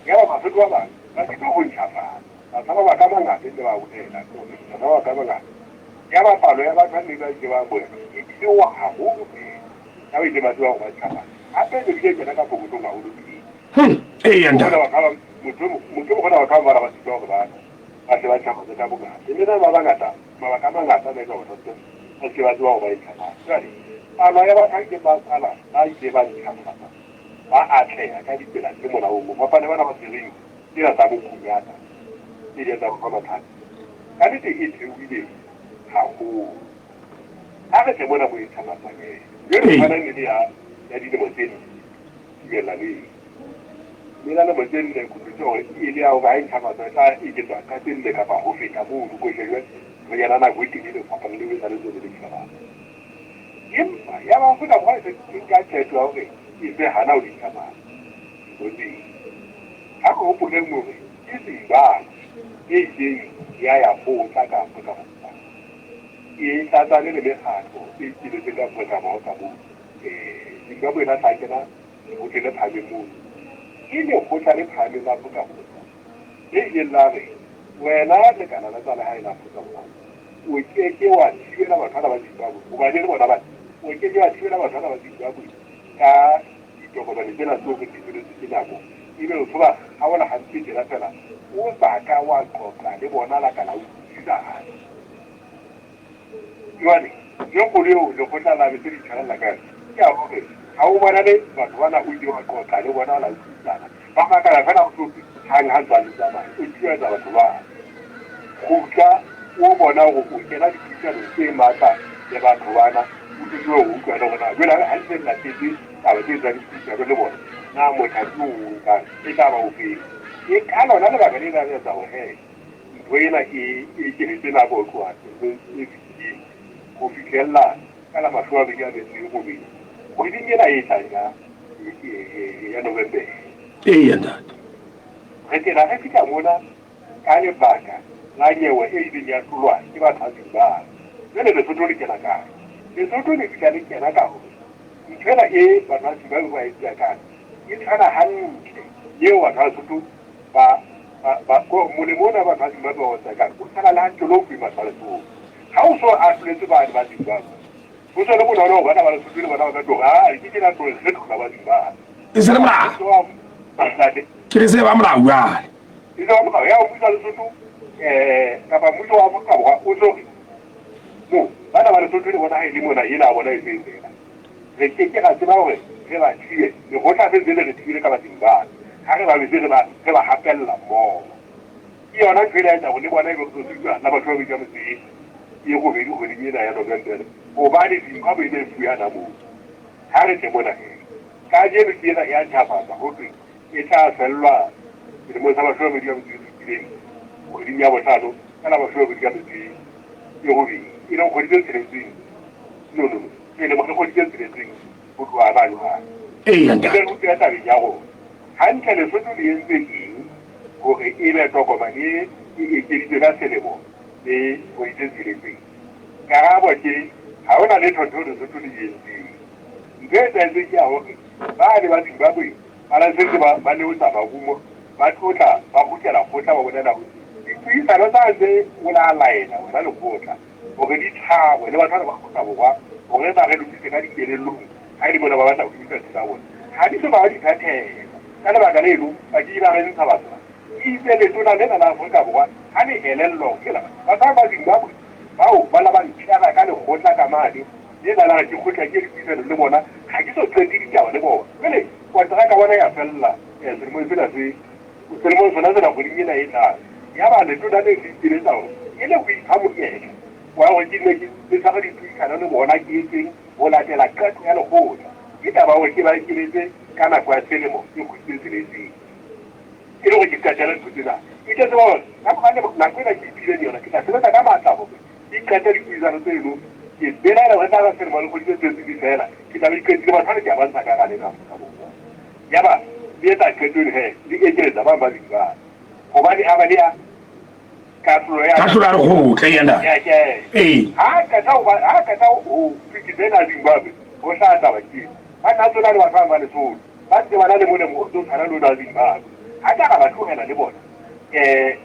yaba Basotho ba bang ba sitwa ho ntjhafala, ba tshaba mabaka a mangata ebile ba bolela hore ba tshaba mabaka a mangata. Yaba palo ya batho ba neng ba ile ba amohelwa e theoha haholo feela ka ba ileng ba tseba hore ba ntjhafala. Hape e ne bile e kena ka pokothong haholo pele. Eya, ntate. Mohlomong hona batho ba bang ba sitwa hore ba ba tle ba ntjhafatse ka bongata. Mme na ba bangata, mabaka a mangata a na etsa hore batho ba se ke ba tseba hore ba e ntjhafatse. Jwale, palo ya batho ba ileng ba sala ba ile ba ntjhafatsa ba atleha ka ditsela tse molaong ho fapana le bana ba tshwereng tsena tsa bokunyata tse ileng tsa ba fa mathata. Ka nnete e theohile haholo. Ha re tle mona mo e ntjhafatsang he. Jwale tshwanang le ya ya dilemo tse nne tumellaneng. Mme la lemo tse nne kutlwisiso hore e le ya hore ha e ntjhafatswa e tla eketswa ka tse nne kapa ho feta mono. Ko jwale re kena nako e telele ho fapana le ho etsa le tswele le ntjhafatso. Empa ya ba Afrika Borwa e se e nka qeto ya hore e se hana ho di ntjhafatsa dintho tseo. Ha re hopoleng hore ke Zimbabwe e ileng ya ya kgotla ka Afrika Borwa e tlatsane le mekgatlo e ikemetseng ka Afrika Borwa ka moo. Zimbabwe e la tla kena Lekgotleng le Phahameng mono. Ke Lekgotla le Phahameng la Afrika Borwa le ileng la re, Wena Lekala la tsa Lehae la Afrika Borwa, o ke ke wa thibela batho bana ba Zimbabwe, hobane le bona ba, o ke ke wa thibela batho bana ba Zimbabwe ka ditokomane tsena tseo re di feletswe ke nako, ebe o so ba kgaola hampe tjena feela o sa ka wa qoqa le bona la ka la utlwisisana. Jwale, ntho e kgolo eo lekgotla la bese le itshwarella ka yona ke ya hore ha o bona le batho bana o ile wa qoqa le bona la utlwisisana, ba makala feela ho thwe hang ha ntwa le tsamaya, o thibeletsa batho ba kgutla o bona hore o kena dipuisanong tse matla le batho bana, o thuse ho utlwa le hore na jwale ha ntse le latetse taba tse etsang dipuisano le bona, na mothati o o nkang e tla ba ofeng. Ke ka lona lebaka le la etsa hore he Ntho ena e ekeletse nako ho tloha selemong se fetileng ho fihlella ka la 28 kgweding ena e tlang ya ya November. Eya, ntate. Re tena re fihla mona ka lebaka la nyewe e ileng ya hlolwa ke batho ba Zimbabwe. Jwale Lesotho le kena kae? Lesotho le fihla le kena ka hore ntho ena e batho ba Zimbabwe ba e tsakang e tshwana hantle le eo batho ba Lesotho ba, ba, ba, ko, molemo ona batho ba Zimbabwe ba o tsekang, o tshwana le ha ntho le o boima tsa Lesotho. Ha o so ahloletswe bane ba Zimbabwe, ho so le bonolo hore bana ba Lesotho le bona ba ka tloha, ah, ke ke la tlo kgetholla ba Zimbabwe. E se le molao. Ke re se ba molao jwale. E se ba molao. Ya mmuso wa Lesotho, eh, kapa mmuso wa Afrika Borwa o so re, mo, bana ba Lesotho le bona ha e le mona, ena a bona e se e fela. Re ke ke ra tseba hore re ba thibe, lekgotla se ntse le re thibile ka ba Zimbabwe, ha re ba bese re ba, re ba hapella mmoho. Ke yona ntho ena e etsa hore le bona ebe re tlo sitwa la batho ba babedi ka metso e, e robedi kgweding ena ya November, hobane Zimbabwe e ne e fuwe hana moo. Ha re tle mona he. Kajeno ke ena e a ntjhafatsa, ho thwe e tla fellwa selemong sa 20 ka metso e supileng, kgweding ya bohlano, ka la 28 ka metso e robedi, e leng kgwedi tse tsheletseng. No, no, no. Selemo le kgwedi tse tsheletseng ho tloha hana jwale. Eya, Re ntate. re kgutlele tabeng ya rona. Hantle Lesotho le entse eng hore ebe tokomane e e ekeditswe ka selemo le kgwedi tse tsheletseng? Karabo ke ha hona letho ntho Lesotho le e entseng. Ntho e etsahetseng ke ya hore bane ba Zimbabwe ba na sentse ba ba leotsa marumo, ba tlotla, ba kgutlela kgotla, ba bolela hore dipuisano tsa ntse o la laela wena lekgotla hore di tshwarwe le batho bana ba Afrika Borwa hore ba re lokise ka dikelellong ha e le mona ba batla ho lokisa ntho tsa bona. Ha di so ba di phethela. Ka lebaka leno, ba ke ke ba re ntsha batho ba. Eitse letona lena la Afrika Borwa ha le elellwa hore hela batho ba ba Zimbabwe bao ba la ba ntshwara ka lekgotla ka mane, lena la re ke kgutla ke ye dipuisanong le bona, ha ke so qete ditaba le bona. Jwale kontraka bona ya fella selemong sena se, selemong sona sena kgweding ena e tlang. Yaba letona le le ipiletsa hore e le ho ipha monyetla wa hore ke nne ke tshware dipuisano le bona ke etseng ho latela qeto ya lekgotla. Ke taba ya hore ke ba ekeletse ka nako ya selemo le kgwedi tse tsheletseng e le hore ke qetele ntho tsena. Ke tla tseba hore ka mora nako ena ke iphileng yona, ke tla sebetsa ka matla hore ke qete dipuisano tseno. Ke belaela hore e tla ba selemo le kgwedi tse tsheletseng di fela, ke tla be ke qetile. Batho bana ke a ba ntsha ka hara lena Afrika Borwa. Yaba le etsa qeto eno he, le ekeletsa ba bang ba Zimbabwe hobane a ba le ya Kahlolo ya Kahlolo ya lekgotla, eya ntate. Ya ke. Ee. Ha qeta ho ba ha qeta ho fetisa ena Zimbabwe, ho hlaha taba ke. Ba tla tsona le batho ba bang ba Lesotho. Ba ntse ba na le molemo o ntse o tshwana le ona wa Zimbabwe. Ha ka ra ba tlohela le bona. Eh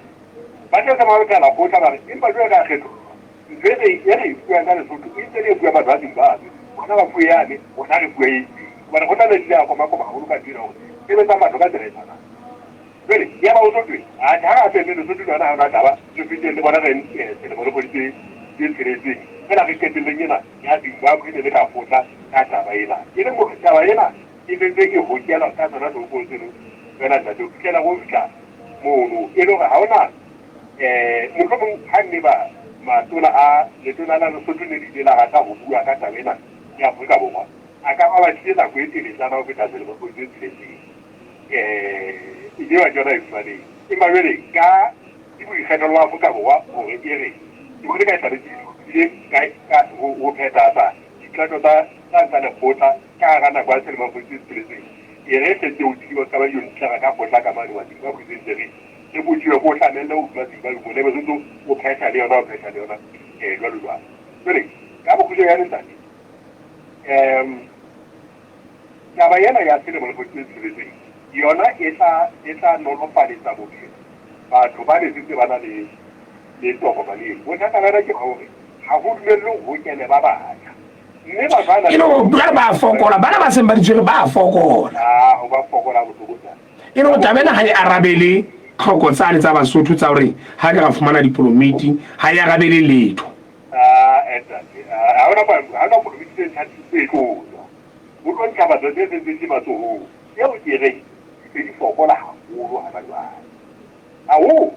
ba tla tsamaya ba tla lekgotla ba re empa jwale ka kgethollwa. Ntho e re e re e fuwang ka Lesotho e ntse le e fuwa batho ba Zimbabwe. Bona ba fuwe yane, rona re fuwe e itseng. Hobane kgotla le ile ya komakoma haholo ka ntho ena hore sebetsang batho ka tsela e tshwanang. Jwale, yaba o tlo thwe, Atjhe, ha re felle Lesotho le yona ha hona taba, re feteng le bona re selemo le kgwedi tse tsheletseng. Feela re qetelleng ena ya Zimbabwe e ne le ka kgotla ka taba ena. E leng hore taba ena e sentse e hokelwa ka tsona sebopeho seno feela ntate ho fihlela ho fihla mono. E le hore ha hona mohlomong ha nne ba matona a letona la Lesotho ne le ile la rata ho bua ka taba ena ya Afrika Borwa, a ka ba batlile nako e teletsana ho feta selemo kgwedi tse tsheletseng. E jewa ke yona e fumaneng. Empa jwale ka ke boikgethelo ba Afrika Borwa hore e re ke bone ka e tlabe ke ithutile ka ka ho ho phethahatsa diqeto tsa tsa tsa lekgotla ka hara nako ya selemo kgwedi tse tsheletseng. E re hle ke o thiba ka ba yo ntlhara ka kgotla ka mane wa Zimbabwe se ntse re re botšiwe ko hlamelle hodima Zimbabwe mona ebe sentse o phetha le yona o phetha le yona jwalo jwalo. Jwale ka bokgutshwanyane ntate Taba ena ya selemo le kgwedi tse tsheletseng yona e tla e tla nolofaletsa bophelo batho ba ne setse ba na le le tokomane eno. Bothata ba yona ke ba hore ha ho dumellwe hore ho kene ba batjha mme batho ba nang E le hore jwale ba a fokola, bana ba seng ba di tshwere ba a fokola. Ah, ho ba fokola bohloko ntate. E le hore taba ena ha e arabele tlhoko tsane tsa Basotho tsa hore ha ke ra fumana dipolomiti, ha e arabele letho. Ah, eh, ntate, ah, ha hona ha hona polomiti tse ntjha tse tlo tswa. Ho tlo ntjhafatsa tse setseng di matsohong. Eo ke reng di se di fokola haholo hana jwale. Kahoo,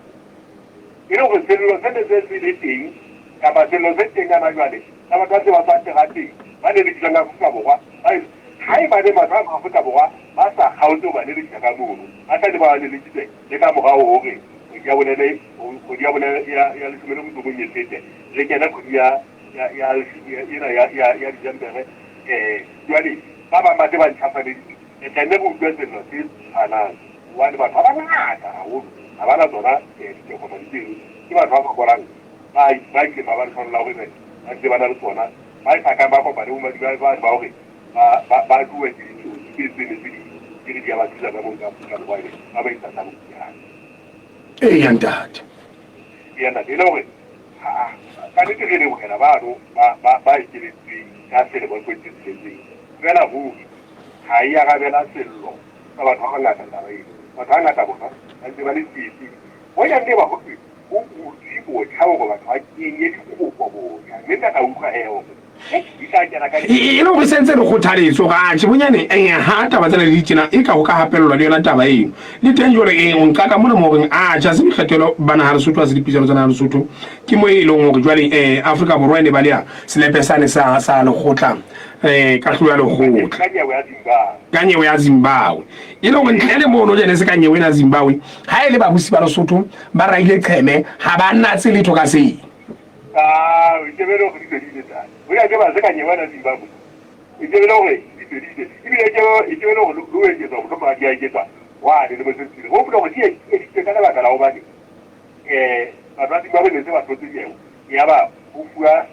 e le hore sello se ne se se le teng kapa sello se teng hana jwale sa batho ba se ba tswa terateng ba lelekisang Afrika Borwa, ba haeba ne batho ba Afrika Borwa ba sa kgaotse ho ba lelekisa ka mono, ba tla ne ba ba lelekise le ka morao hore kgwedi ya bone kgwedi ya bone ya leshome le motso o mong e fete, re kene kgwedi ya ya ya ena ya ya ya December jwale ba bang ba se ba ntjhafaleditse re tla nne re utlwe sello se tshwanang hobane batho ba bangata haholo ha ba na tsona ditokomane tseno ke batho ba fokolang ba ba ileng ba ba lehlohonolo la hore ba ntse ba na le tsona ba sa kang ba kopane bo madimabe ba ba hore ba ba ba tluwa ke ditsotsi tse tse ne tse di di re di a ba thusa ka moo ka Afrika Borwa ebe ba ba isa tsa bokgutshwane. Eya ntate. Eya ntate e le hore Aa, ka nete re lebohela bano ba, ba, ba ekeletsweng ka selemo le kgwedi tse tsheletseng. Feela ruri ha e arabela sello sa batho ba bangata taba eno. Batho ba bangata bona ba ntse ba le tsietsing. Hoja nne ba ho thwe ho butswe botjha hore batho ba kenye dikopo botjha, mme nka ka utlwa he hore di tla kena ka E le hore sentse le kgothaletso gore atjhe bonyane ha taba tsena di tjena e ka ho ka hapellwa le yona taba eno le teng jwale o nka ka mona mo horeng atjhe ha se dikgethelo ba naha Lesotho ha se dipuisano tsa naha Lesotho ke mo e leng hore jwale Afrika Borwa e ne ba le ya selepe sane sa sa lekgotla kahlolo ya lekgotla ka nyewe ya Zimbabwe e le hore ntle le mono jene se ka nyewe ena Zimbabwe ha e le babusi ba Lesotho ba raile qheme ha ba natse letho ka seng. Ah, o itebele hore di fedile tsa. O ya tseba se ka nyewa na Zimbabwe. O itebele hore di fedile. Ebile e itebele hore lo eketswa mohlomong ha di a eketswa wane le mosebetsing. Ho hopola hore di ekeditswe ka lebaka la hobane batho ba Zimbabwe ne se ba hlotse nyewe. Yaba ho fuwa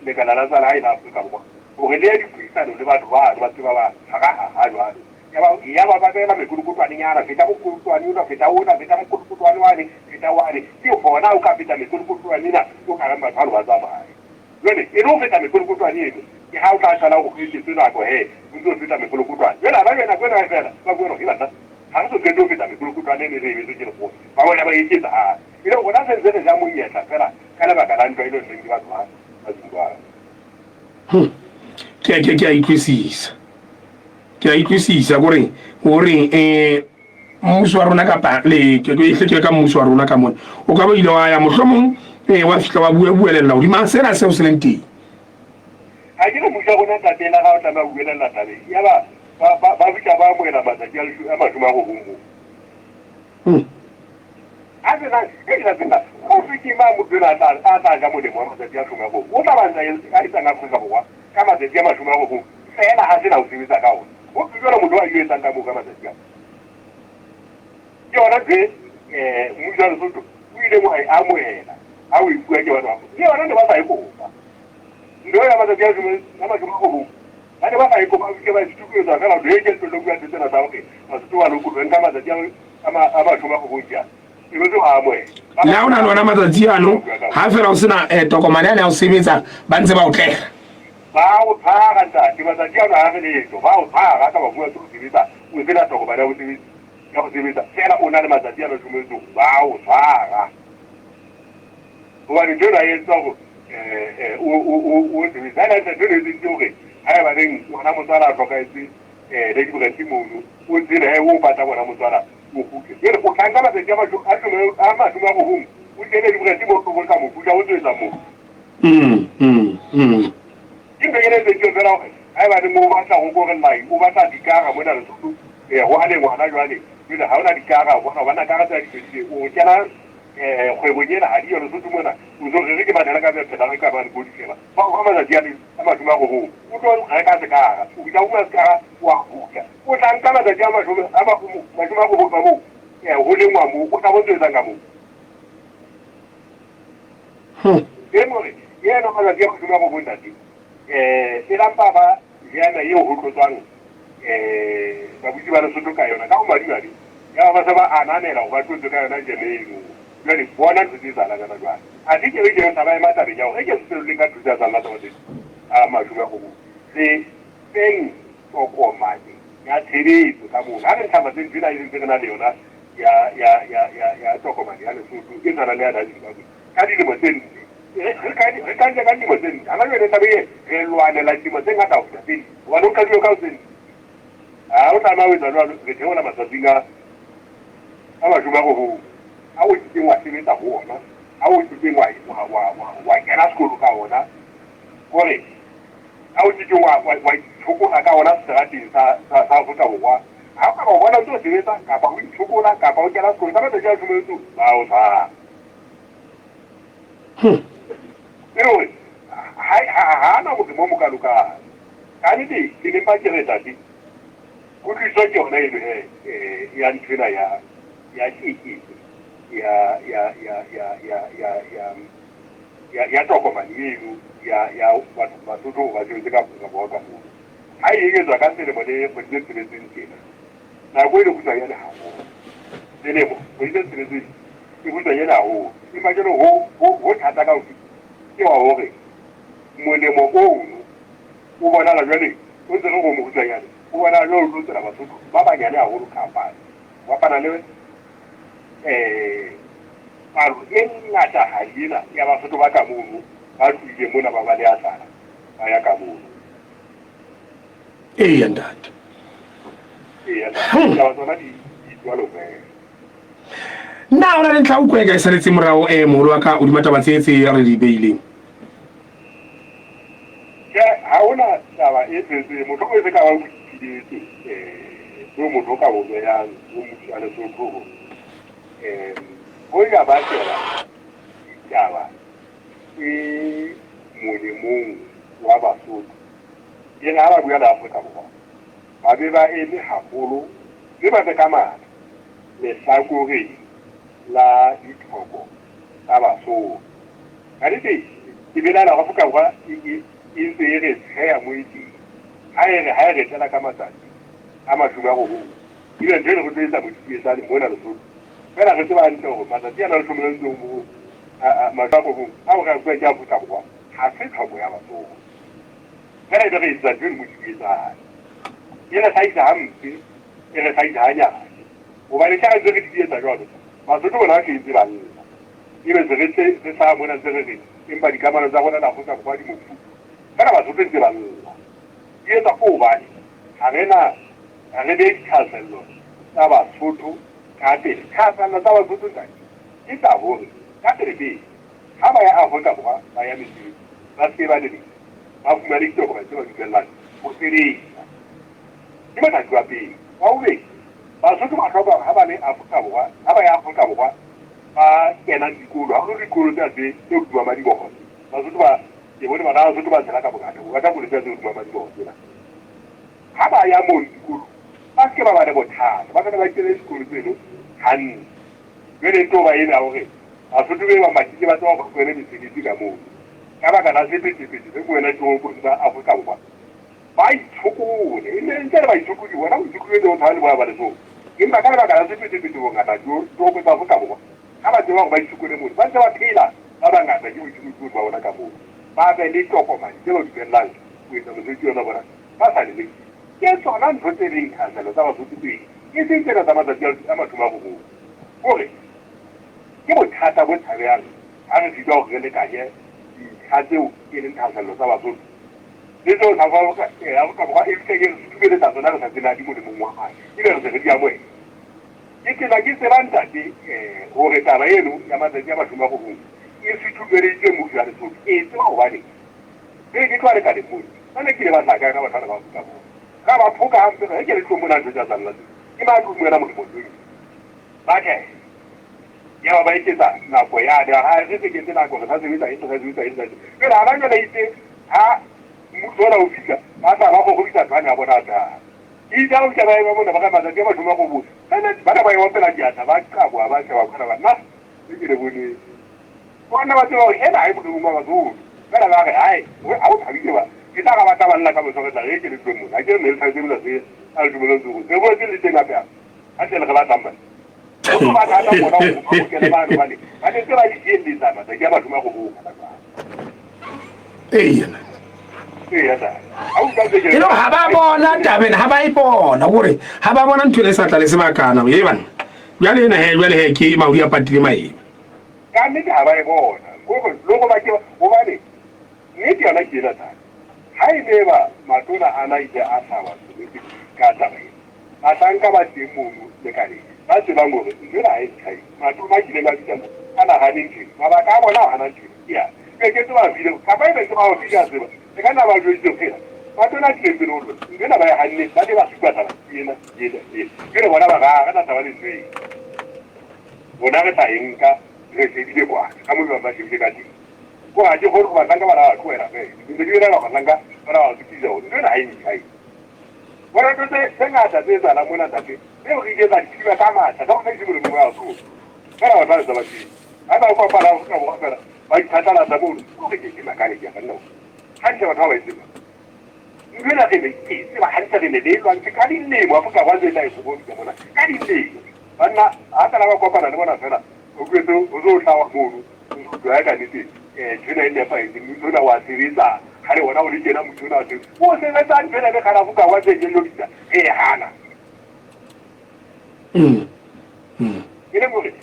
lekala la tsa lehae la Afrika Borwa hore le ye dipuisano le batho bano ba tseba ba tshwara jwalo. Yaba, yaba ba beela mekolokotwanenyana, feta mokolokotwane ona, feta ona, feta mokolokotwane wane, feta wane. Ke hona o ka feta mekolokotwane ena, o ka reng batho bano ba tsamaye. Jwale, e le ho feta mekolokotwane eno, ke ha o tla qala hore o eketswe nako he, o ntse o feta mekolokotwane. Jwale ha ba jwale nako ena e fela, ba bua hore, He banna, Ha re so qete ho feta mekolokotwane e ne re emetswe ke lekgotla. Ba bona ba eketsa hape. E le rona se ntse re ja monyetla feela ka lebaka la ntwa e lwannweng ke batho ba ba Zimbabwe. Ke ke ke a utlwisisa. Ke a utlwisisa kore hore eh mmuso wa rona kapa le ke ke hle ke ka mmuso wa rona ka mona. O ka ba ile wa ya mohlomong eh wa fihla wa bua buelella hodima sena seo se leng teng. Ha ke re mmuso wa rona ntate la ga o tlameha ho buelella tabeng. Yaba ba ba ba fihla ba amohela matsatsi a 90 moo. A se na, e ke tsena, go thwe ke mang motho enwa a tla, a tla ja molemo wa matsatsi a 90? O tla ba ntse a etsang Afrika Borwa ka matsatsi a 90 feela a se na ho sebetsa ka ona? Ho thwe jwale motho a ilo etsang ka moo ka matsatsi ao? Ke yona ntho e mmuso wa Lesotho o ileng wa e amohela ha o e bua ke batho ba le yona ne ba sa e kopa. Ntho ya matsatsi a 90 ba ne ba sa e kopa, ba ba itukisetsa fela ntho e ke ntlo bua ntho tsena tsa hore Basotho ba lokolwe nka matsatsi a 90 tjena. E be ba amohela. Le ha o na le ona matsatsi ano, ha fela o sena tokomane yane ya ho sebetsa, ba ntse ba o tlela. Ba o tshwara ntate, matsatsi ano ha re letho, ba o tshwara ka ba bua tse o sebetsa, o sena tokomane ya ho sebetsa, ya ho sebetsa, fela o na le matsatsi a mashome ba o tshwara. Hobane ntho ena e etsa hore o sebetse. Ha e le hantle ntho ena e etseditswe hore haebaneng ngwana motswala a hlokahetse Lady Brand mono, o tsebe he o pata ngwana motswala o kgutle. Jwale o tla nka matsatsi a 90 o tle Lady Brand mo o tla mo kgutla o tlo etsa moo. Ke ntho ena e etseditswe fela hore haebaneng o batla ho ko re lai, o batla dikara mona Lesotho, ho hane ngwana jwale, jwale ha ona dikara bona hobane kara tsena di fedile, o kena Kgwebong ena ha di yo Lesotho mona, o so re re ke mathela ka phela re ka bane ko difela. Ba o fa matsatsi a le a 90, o tlo reka sekara, o fihla o bua sekara wa kgutla. O tla nka matsatsi a 90 ka moo ho lengwa moo, o tla bo ntso etsang ka moo? E mo re yena matsatsi a 90 ntate, e la mpa ba jeme eo ho tlotswang babusi ba Lesotho ka yona. Ka bomadimabe, yaba ba se ba ananela hore ba tlotswe ka yona jeme eno. Jwale bona ntho tse etsahalang hana jwale. Athe kereke eo taba e ema tabeng ya hore e ke se tswelleng ka thuto ya tsa lona tsa matsatsi a 90. Re feng tokomane ya tshebetso ka mono. Ha re ntlafatse ntho ena e sentse re na le yona ya, ya, ya, ya, ya tokomane ya Lesotho e tshwanang le ya na Zimbabwe ka dilemo tse nne. Re, re ka, re qadile ka dilemo tse nne. Hana jwale taba e re lwanela dilemo tse ngata ho feta tse ding. Hobane ho qadilwe ka ho tse nne. Ha o tlameha ho etsa jwalo, re theola matsatsing a, a 90 a o kekeng wa sebetsa ho ona, a o kekeng wa, wa, wa, wa, wa kena sekolo ka ona, hore a o kekeng wa, wa, wa itshokola ka ona seterateng sa, sa, sa Afrika Borwa. Ha o ka ba o bona o ntse o sebetsa, kapa o itshokola, kapa o kena sekolo ka matsatsi a 90, ba o tshwara. E le hore ha, ha, ha na molemo o mokalokalo. Ka nete, ke ne mpa ke re, Ntate, kutlwisiso ke yona eno he, ya ntho ena ya, ya keketso ya, ya, ya, ya, ya, ya, ya, ya, ya tokomane eno ya, ya batho Basotho hore ba sebetse ka Afrika Borwa ka mono. Ha e eketswa ka selemo le kgwedi tse tsheletseng tjena, nako e le kgutshwanyane haholo. Selemo, kgwedi tse tsheletseng e kgutshwanyane haholo. Empa jwale ho, ho, ho thata ka ho fetisisa ke wa hore molemo ono o bonahala jwale o ntse re re o mokgutshwanyane, o bonahala jwale o tlo tswela Basotho ba banyane haholo kapa ho fapana le palo e ngatahadi ena ya Basotho ba ka mono ba tlohileng mona ba baleha tlala ba ya ka mono. Eya ntate. Eya ntate. Ditaba tsona di jwalo feela. Na o na le ntlha utlwa e ka e saletseng morao eh moholo wa ka hodima taba tse tse re di beileng? Tjhe, ha hona taba e tletseng. Motho o se ka ba boipiletso eh bo motho o ka bo behang ho mmuso wa Lesotho hore eh hoja ba sheba ditaba tse molemong wa Basotho, e re ha ba bua le Afrika Borwa ba be ba eme haholo mme ba be ka matla lehlakoreng la ditlhoko tsa Basotho. Ka nnete ke belaela hore Afrika Borwa e ntse e re tsheha mo e teng ha e re ha e re tlela ka matsatsi a 90, ebile ntho eno re tlo etsa modidietsane mona Lesotho. Feela re tseba hantle hore matsatsi ana a 90 ao re a fuwang ke Afrika Borwa ha se tlhoko ya Basotho. Feela ebe re etsa ntho eno modidietsane. E re hlahisa hampe, e re hlahisa hanyane. Hobane tla re ntse re di etsa jwalo, Basotho bona ba tletse ba lla. Ebe se re tle re hlaha mona ntse re re empa dikamano tsa rona le Afrika Borwa di mofuthu. Feela Basotho ntse ba lla. Di etswa ke hobane ha re na ha re behe dithahasello tsa Basotho ka pele. Thahasello tsa Basotho ntate ke tsa hore ka pele pele ha ba ya Afrika Borwa ba ya mesebetsi ba se ke ba lelekwa, ba fumane ditokomane tse ba dumellang ho sebetsa. Ke mothati wa pele. Wa bobedi, Basotho ba hloka hore ha ba le Afrika Borwa, ha ba ya Afrika Borwa ba kenang dikolo, haholo dikolo tsena tse tse hodima madiboho. Basotho ba ke bone bana ba Basotho ba tshela ka bongata, bongata kolo tsena tse hodima madiboho tsena. Ha ba ya mono dikolong, ba se ke ba ba le bothata, ba fela ba kene dikolo tseno hantle. Jwale e tlo ba ena ya hore Basotho be bang ba ke ke ba tseba hore ba fumane mesebetsi ka mono. Ka baka la sephethephethe se mona toropong tsa Afrika Borwa. Ba itshokole. E ne e ntse e le baitshokodi bona, boitshokodi bo tshwana le bona ba Lesotho. Empa ka lebaka la sephethephethe bongata jo toropong tsa Afrika Borwa, ha ba tseba hore ba itshokole mono, ba ntse ba phela ba bangata ke boitshokodi ba bona ka mono. Ba be le tokomane tse ba dumellang ho etsa mosebetsi ona bona ba sa lelekiswe. Ke tsona ntho tse leng thahasello tsa Basotho pele, e seng tsena tsa matsatsi a mashome a robong. Kore ke bothata bo tshabehang ha re sitwa hore re lekanye dintlha tseo e leng thahasello tsa Basotho le tseo South Africa, eh, Afrika Borwa e fihleng e re sutumeletsa tsona re sa tsebe ha di molemong wa hae, ebe re se re di amohela. Ke tena ke tseba ntate eh, hore taba eno ya matsatsi a 90 e sutumeleditswe mmuso ya Lesotho. Ke e tseba hobane pele ke tloha lekaleng mone, ba ne kile ba hlaha ka yona batho bana ba Afrika Borwa. Ra ba phoka hampe re ke le tlo mona ntho tsa tsalla tse. Ke ba tlo mona molemo teng. Ba tjhe. Yaba ba eketsa nako yane, ha re se ketse nako re sa sebetsa eng, re sa sebetsa eng, re sa sebetsa. Jwale hana jwale itse ha mmuso ona o fihla, ba tla ba kgokgobisa ntho ya bona ta. Itse ha o fihla ba ema mona ba re matsatsi a 90, bana ba e opela diatla, ba qaboha, ba sheba kwana ba nna e ke le boneng. Bona ba tseba hore ena ha e molemong wa Basotho. Fela ba re hae, ha o thabile ba, e tla ra ba tla ba lla ka moso re tla re ke le tlo mona. Ha ke re ne le sa sebetsa se a le dumelong tsogo. Se boetse le teng hape hape. Ha tle le re batlang bana. Ho tlo ba thata bona hore ba bokele bano hobane ba ne ntse ba di dielletsa matsatsi a 90 hona jwale. Eya. Eya ntate. Ha o utlwa tse ke E le ha ba bona taba ena, ha ba e bona hore ha ba bona ntho ena e sa tla le sebakana hore e banna. Jwale ena he, jwale he ke maudi a patile maeba. Ka nnete ha ba e bona. Kore le hore ba ke hobane nnete yona ke ena ntate. Ha e ne ba matona ana ile a hlaba sebete ka taba ena. Bahlanka ba teng mono lekaleng ba tsebang hore ntho ena ha e ntlha ena. Matona a kileng a fihla moo a nahane ntho ena. Mabaka a bona a ho hana ntho ena ke afe? Be ke tseba a file kapa ebe ke bao ke a tseba. E ka nna ba jweditse hore hela matona a tlileng pele ho lona ntho ena ba e hanne, ba ne ba supa taba ke ena, ke ena, ke ena. Jwale bona ba re, Ha re na taba le ntho eno. Rona re tla e nka re shebile kwana ka moo ba bang ba shebile ka teng. Kore ha ke kgone hore bahlanka bana ba tlohela feela. Ke ntse ke belaela hore bahlanka bana ba sutisa hore ntho ena ha e ntlha ena. Bona ntho tse tse ngata tse etsahalang mona ntate, tseo re ileng ra di thiba ka matla ka hona e se molemong wa rona. Feela batho ba ntse ba teng. Ha ba kopana Afrika Borwa feela ba iphatlalatsa mono, ke hore ke ke makale ke banna hore hantle batho ba ba etseng. Ntho ena re ne ke tseba hantle re ne le e lwantshe ka dilemo Afrika Borwa ntse e tla e kgoboketsa mona ka dilemo. Banna ha feela ba kopana le bona feela o utlwetse o tlo hlawa mono o utlwa ka nnete ntho ena e nepahetse mmuso ona wa sebetsa ha le ona o le tjena mmuso ona wa sebetsa o sebetsa ntho ena le kgala Afrika Borwa ntse e nyolobisa re e hana. E leng hore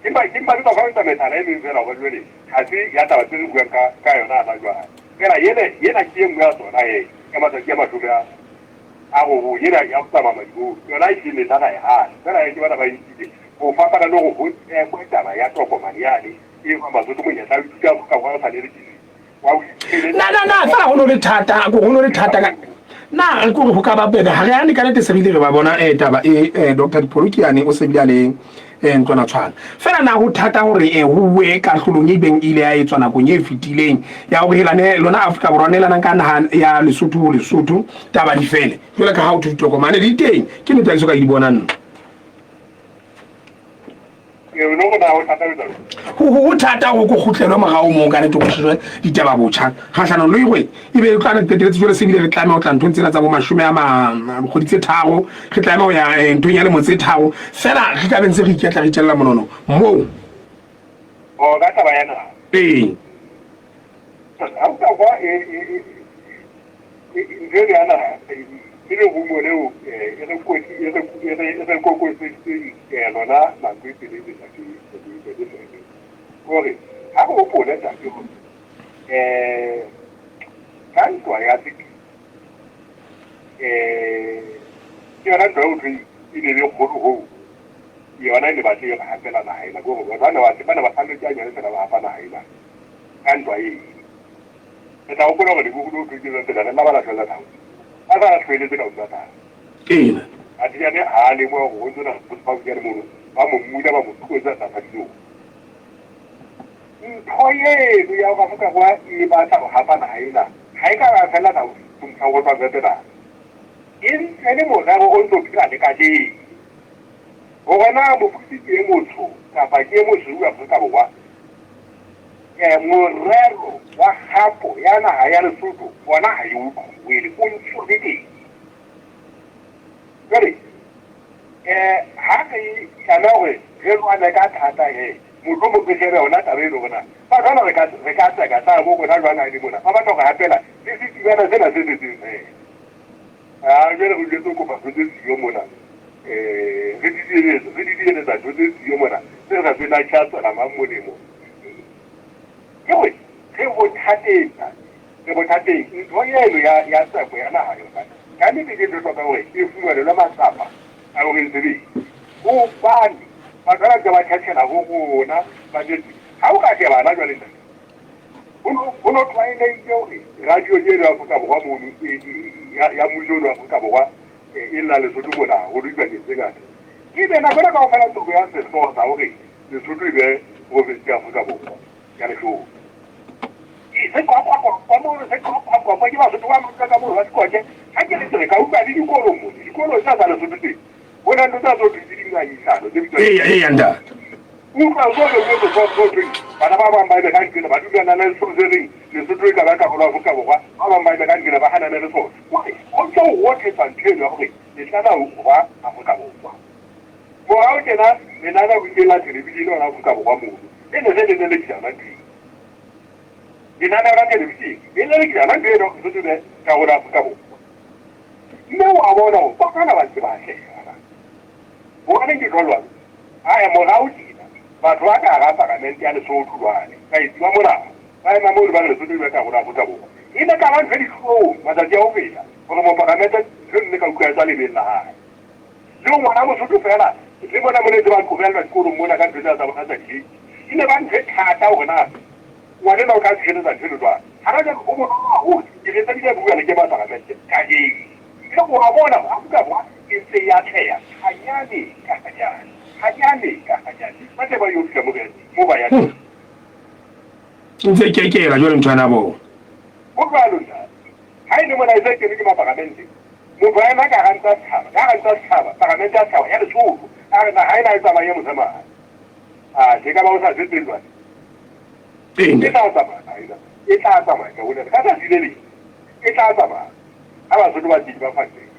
ke mpa ke mpa ke tswa fa mehlala e meng fela hobane jwale ha se ya taba tse re buang ka ka yona hana jwale. Fela ena ena ke e nngwe ya tsona he ya matsatsi a 90 ena ya ho tsamaya madiboho yona e hlile nna ra e hana. Fela he ke bana ba e nkile ho fapana le hore ho tsekwe taba ya tokomane yane e fang Basotho monyetla wa ho ithuta Afrika Borwa re sa lelekiswe wa ho itshireletsa. Na na na fela ho no le thata, ko ho no le thata ka na re kore ho ka ba bebe ha re ane ka nete se re ile re ba bona eh taba e eh Dr. Dipholokiane o se bile a le eh ntlwana tshwana fela na ho thata hore eh ho bue kahlolong e beng ile ya etswa nakong e fetileng ya hore helane lona Afrika Borwa neelanang ka naha ya Lesotho ho Lesotho taba di fele jwale ka ha ho thwe ditokomane di teng ke nnete ha ke so ka di bona nna. Ho thata go ko kgutlelwe morago moo ka nete go shejwe ditaba botjha kgahlanong le gore e be e tla re qeteletse jwale se bile re tlameha ho tla nthong tsena tsa bo mashome a dikgwedi tse tharo re tlameha ho ya eh, nthong ya lemo tse tharo fela re ka be ntse re iketla re itjella monono moo. O ka taba ya naha. Ee. Ha o ka kwa e ntho ya naha. Mme lerumo leo e re e re e re e re kokoseditseng lona nako e telele ntate ntate ntate Febe. Hore ha re hopole ntate hore ka ntwa ya sekete ke yona ntwa eo thweng e ne le kgolo hoo yona e ne batle e re hapela naha ena. Ke hore batho ba ne ba ba ne ba salletse nyane fela ba hapa naha ena ka ntwa eno. Re tla hopola hore leburu leo thweng ke tsela re nna ba la hlwella thabo. A sa hlweletse ka hodima thaba. Eena. Athe yane ha a lemoha hore ho ntso na haufinyane mono, ba mo mmuna ba mo qotsa tlasa dilong. Ntho eno ya hore Afrika Borwa e batla ho hapa naha ena ha e ka ya fella ka ho ho tswa Vietnam. E ntse le morero o ntso phela le kajeno. Hore na mobusi ke e motsho kapa ke e mosweu Afrika Borwa, morero wa kgapo ya naha ya Lesotho ona ha e o tlohele, o ntso le teng. Jwale ha re tlameha hore re lwane ka thata he, mohlomong re shebe yona taba eno hore na batho bana re ka re ka tseka tsa bo rona jwang ha e le mona ba batla hore hapela le setsibana sena se setseng feela. A jwale re jwetse ho kopa ntho tse siyo mona re di re di dieletsa ntho tse siyo mona tse re sa tsebeng na tja tswela mang molemo. Ke hore re bothateng re bothateng. Ntho eno ya ya tseko ya naha yona ka nnete ke ntho e hlokang hore e fumanelwe matsapa a hore sebeng. Hobane batho bana ntse ba tjhatjhela ho rona ba jwetse. Ha o ka sheba hana jwale ntate, ho no ho no tlwaelehile hore radio eno ya Afrika Borwa mono ya ya mmuso ono wa Afrika Borwa e lla Lesotho mona haholo dibakeng tse ngata. Ebe nako ena kaofela toko ya sehlooho sa hore Lesotho e be province ya Afrika Borwa ya Lesotho. Se qoqwa mono, se qoqwa ke Basotho ba matlwa ka mono ba Sekoke. Ha ke re ka utlwa le dikolong mono, dikolong tsa tsa Lesotho teng. Ho na ntho tsa tso thweng ke dingangisano tse bitswang. Eya, eya ntate. Utlwa so le so so so thweng bana ba bang ba eme ka nqena ba dumellana le seo se reng Lesotho e ka ba karolo ya Afrika Borwa, ba bang ba eme ka nqena ba hanane le sona. Kore ho ntse ho rothetswa ntho eno ya hore le tlameha ho ba Afrika Borwa. Morao tjena lenaneo le ile la thelevishene hona Afrika Borwa mono le ne se le lelekisana ntho eo. Lenaneo la thelevishene le lelekisana ntho eno ya hore Lesotho e be karolo ya Afrika Borwa. Mme o a bona hore ba kana ba ntse ba atleha bana. Hobaneng ke tlo jwalo? Ae, morao tjena batho ba ka hara paramente ya Lesotho jwale, baetsi ba molao, ba ema mono ba re Lesotho e be karolo ya Afrika Borwa. E ne ka ba ntho e dihlong matsatsi a ho feta hore moparamente ntho e nne ka utlwa e tswa lemeng la hae. Le ngwana Mosotho feela le mona mona ntse ba qobellwa dikolong mona ka ntho tsena tsa bona tsa di-late. E ne ba ntho e thata hore na ngwana enwa o tla tshireletsa ntho eno jwang. Hana jwale ho bonolo haholo. Ke re tse di bua le ke maparamente kajeno. E o a bona hore Afrika Borwa e ntse e atleha hanyane ka hanyane, hanyane ka hanyane. Ba tle ba yo fihla mo re mo ba yang teng. Ntse e kekela jwale ntho yana bona. Ho jwalo ntate. Ha e le mona e se kenwe ke maparamente, motho a ema ka hara ntlo ya setjhaba, ka hara ntlo ya setjhaba, paramente ya setjhaba ya Lesotho, a re naha ena e tsamaye mose mane. Atjhe, ekaba o sa jwetseng jwale? E tla tsamaya naha ena, e tla tsamaya, ke a bolela. Ka tsatsi le leng, e tla tsamaya. Ha Basotho ba teng ba fanteng.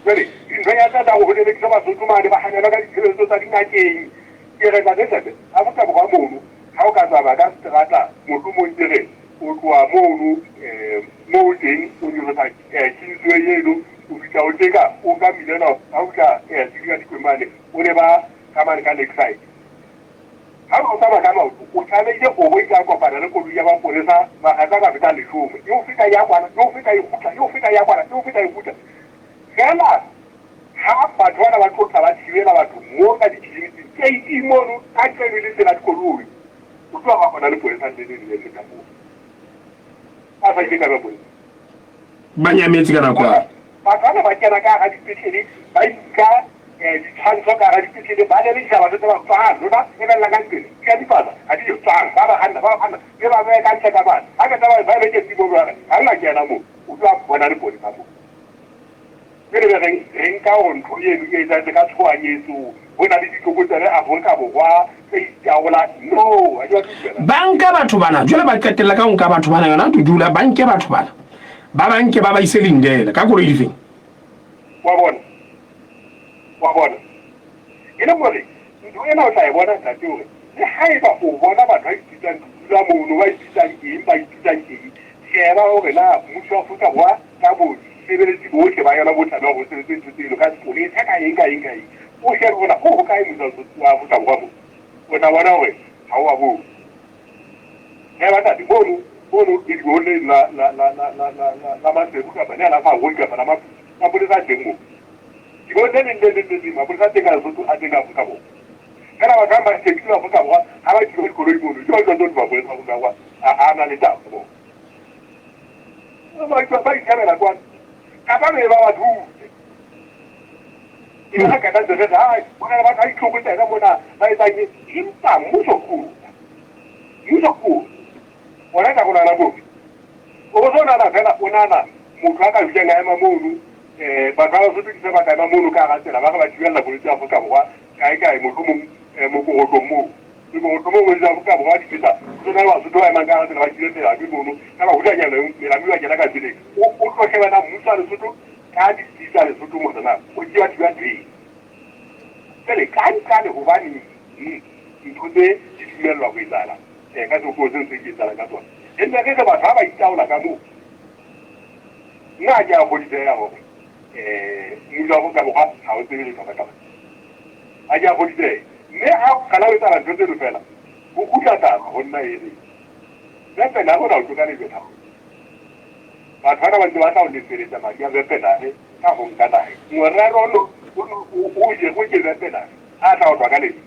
Jwale, ntho ya tla tsa ho lelekisa Basotho mane ba hanelwa ka ditshebeletso tsa dingakeng. Ke re ntate Tsebe, Afrika Borwa mono, ha o ka tsamaya ka seterata, mohlomong ke re o tloha mono moo o teng o nyolosa Kingsway eno, o fihla o teka o nka mmila ona ha o fihla Sedikadikwe mane, o leba ka mane ka Lakeside. Ha o tsamaya ka maoto, o tlamehile o bo ila kopana le koloi ya mapolesa makgetlo a ka fetang leshome. E o feta e ya kwana, e o feta e kgutla, e o feta e ya kwana, e o feta e kgutla. Feela ha batho bana ba tlo tla ba thibela batho mo ka ditleliniking keiting mono ka nqeno e le tsela dikoloi, o tloha ba bona lepolesa le le le feta moo. A sa ile ka mapolesa. Ba nyametse ka nako. Batho bana ba kena ka hara dipetlele, ba nka ditshwantsho ka hara dipetlele, ba lelekisa batho tse ba tswang, lona emelela ka nqena, ka dipasa, ha di yo tswang, ba ba hanna, ba ba hanna, mme ba behe ka ntle ka mane. Ha qeta ba ba eme moo ba re, ha nna kena moo, o tloha bona lepolesa moo. Jwale be re re nka hore ntho eno e etsahetse ka tshohanyetso, ho na le ditlokotsebe Afrika Borwa tse itaolang. No, ha ke batle ho dumela. Ba nka batho bana, jwale ba qetella ka ho nka batho bana yona Dudula, ba nke batho bana, ba ba nke ba ba ise Lindela ka koloi difeng? Wa bona? Wa bona? E le hore ntho ena o tla e bona ntate hore le haeba o bona batho ba ipitsang Dudula mono, ba ipitsang eng, ba ipitsang eng, sheba hore na mmuso wa Afrika Borwa ka bo Bosebeletsi bohle ba yona bo tlameha hore bo sebetse ntho tseno ka sepolesa, ka eng, ka eng, ka eng. O shebe hore na ho hokae mmuso wa Afrika Borwa moo. O tla bona hore ha o a bone. Hee bantate, mono, mono ledibohong leno la, la, la, la, la, la, la, la Maseru kapa lea la Faroi kapa la Maputswe, mapolesa a teng moo. Dibong le leng le leng le leng, mapolesa a teng a Lesotho, a teng a Afrika Borwa. Feela batho bang ba tshepile Afrika Borwa ha ba thiba dikoloi mono, ke ba utlwa ntse ho thwe mapolesa a Afrika Borwa a, a na le taba le bona. Ba, ba ithabela kwano. Kapa be ba ba thuse. E ba ka ntse re hai, ho na le batho ba itlhokotsela mona ba etsang eng. Empa mmuso ke ona. Mmuso ke ona. Ona ka go nahana bobe. O bo so nahana fela o nahana motho a ka dulang a ema mono eh batho ba Basotho ke se ba ka ema mono ka hara tsela ba re ba thibella koloi tsa Afrika Borwa kae kae mohlomong eh, mokorotlong moo. Mekorotlong moo koloi tsa Afrika Borwa di feta ho na le Basotho ba emang ka hara tsela ba thibele melamu mono ka ba hulanya melamu ba kena ka tseleng. O o tlo sheba na mmuso wa Lesotho ka ditsi tsa Lesotho mona na o ke wa thiba ntho eng. Jwale ka nqane hobaneng ntho tse di dumellwa ho etsahala ka sebopeho seo se di etsahalang ka sona. Re ntse re re batho ha ba itaola ka moo, nna ha ke a kgodiseha hore mmuso wa Afrika Borwa ha o tsebe letho ka taba. Ha ke a kgodiseha. Mme ha ho qala ho etsahala ntho tseno feela, ho kgutla taba ho nna e reng, Wepener ona o tlo ka lejwe la Batho bana ba ntse ba tla o lefeletsa madi a wepener ka ho nka naha. Morero ono o jerwe ke wepener a tla otlwa ka lejwe.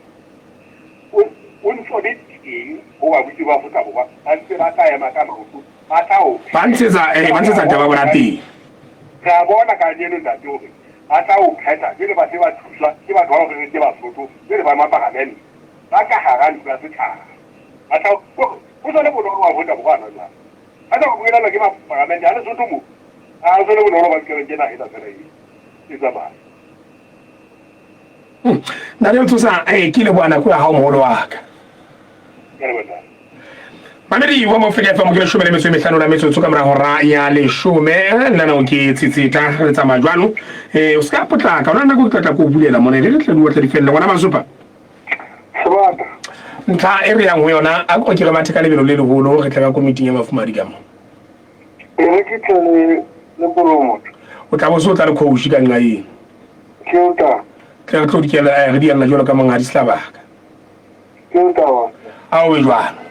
O, o ntso le teng ho babusi ba Afrika Borwa, ba ntse ba tla ema ka maoto, ba tla o Ba ntshetsa, eh, ba ntshetsa taba ya bona pele. Re a bona kajeno, ntate, hore ba tla o phetha jwale ba se ba thuswa ke batho bao re reng ke Basotho, jwale ba maparamente, ba ka hara ntlo ya setjhaba. Ba tla o, hore ho so le bonolo ho Afrika Borwa hona jwale. Ba tla o buelana ke maparamente a Lesotho mo. Ha ho so le bonolo ba nkeleng ke naha ena fela e, e tsamaya. Ntate Letsosa, eh, ke leboha nako ya hao moholo wa ka. Mamedi wa Mofeka FM ke leshome le metso e mehlano la metsotso ka mora hora ya leshome. Nna nao ke tsitsitla re tsamaya jwalo. Eh, o se ka potlaka, ona nako ke tla tla ko bulela mona le tle di tle di felle. Ngwana Masopa. Sebata. Ntlha e re yang ho yona, a ko ke re mathe ka lebelo le leholo re tle ka komiting ya mafumadi ka mo. E re ke tle le le kolomotho. O tla bo se o tla le coach ka nqa eng? Ke o taba. Tle re tlo dikela eh, re diella jwalo ka monghadi Slabaka. Ke o taba. A o be jwalo.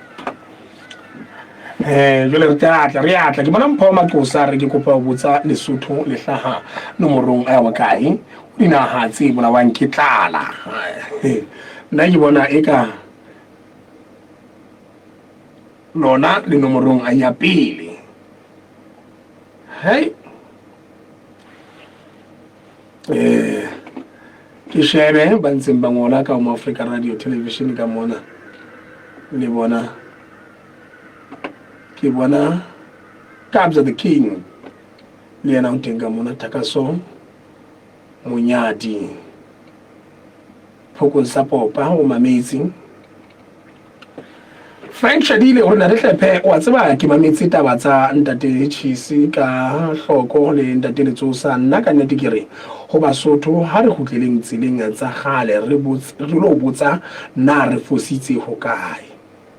Eh, jwale re tla tla re atla ke bona mpho maqosa re ke kopa ho botsa Lesotho le hlaha nomorong ya bokae o dinaha tse bolawang ke tlala. Nna ke bona eka lona le nomorong ya pele. Hey. Eh, ke shebe ba ntseng ba ngola ka Home Africa Radio Television ka mona le bona ke bona Kabza the King le yena o teng ka mona Thakaso Monyadi Phokong sa Popa o mametse Frank Shadile o re na le hlephe wa tseba ke mametse taba tsa ntate Chisi ka hloko le ntate Letsosa nna ka nnete ke re ho Basotho ha re kgutleleng tseleng tsa kgale re re lo botsa na re fositse ho kae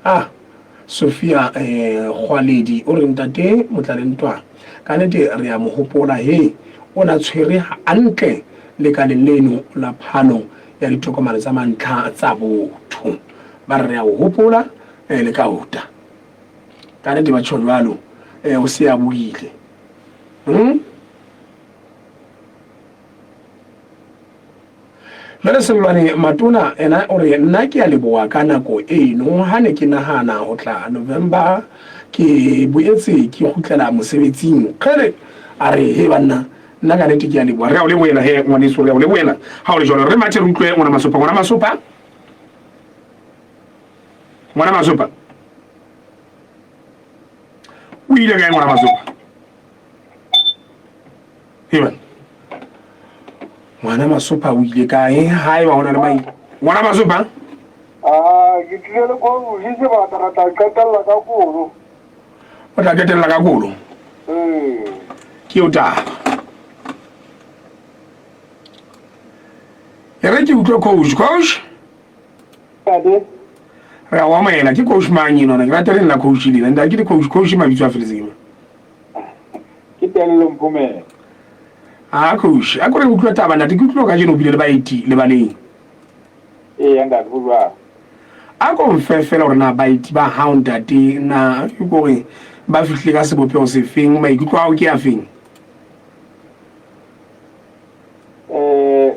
ah Sophia eh Kgwaledi o re ntate Motlalentwa ka nnete re a mo hopola he o na tshwere hantle lekaleng leno la phano ya ditokomane tsa mantlha tsa botho. Ba re re a o hopola eh, le ka ota. Ka nnete ba tjho jwalo eh, o se a buile. Hmm? Jwale Sellwane Matona ena o re nna ke a leboha ka nako eno ha ne ke nahana ho tla November ke boetse ke kgutlela mosebetsing. Kgele a re he banna Nna ka nete ke a leboha. Re a o lebohela he ngwaneso, re a o lebohela. Ha o le jwalo, re mathe re utlwe ngwana Masopa. Ngwana Masopa? Ngwana Masopa? O ile kae ngwana Masopa? He bana. Ngwana Masopa o ile kae? Haeba ho na le mai. Ngwana Masopa? Ah, ke tlile le kolo, sebata re tla qetella ka kolo. O tla qetella ka kolo. Ee. Ke eo taba. E re ke utlwe coach. Coach? Ntate. Re a o amohela. Ke coach mang enwana? Ke rata le nna coach lena. Ntate ke le coach, coach mabitso a feletseng. Ke Tello Mphomela. A coach, a ko re utlwe taba ntate, ke utlwile kajeno o bile le baeti lebaleng. Eya ntate, ho jwalo. A ko mfe fela hore na baeti ba hao ntate na ke kore ba fihlile ka sebopeho sefeng, maikutlo a hao ke a feng? Eh,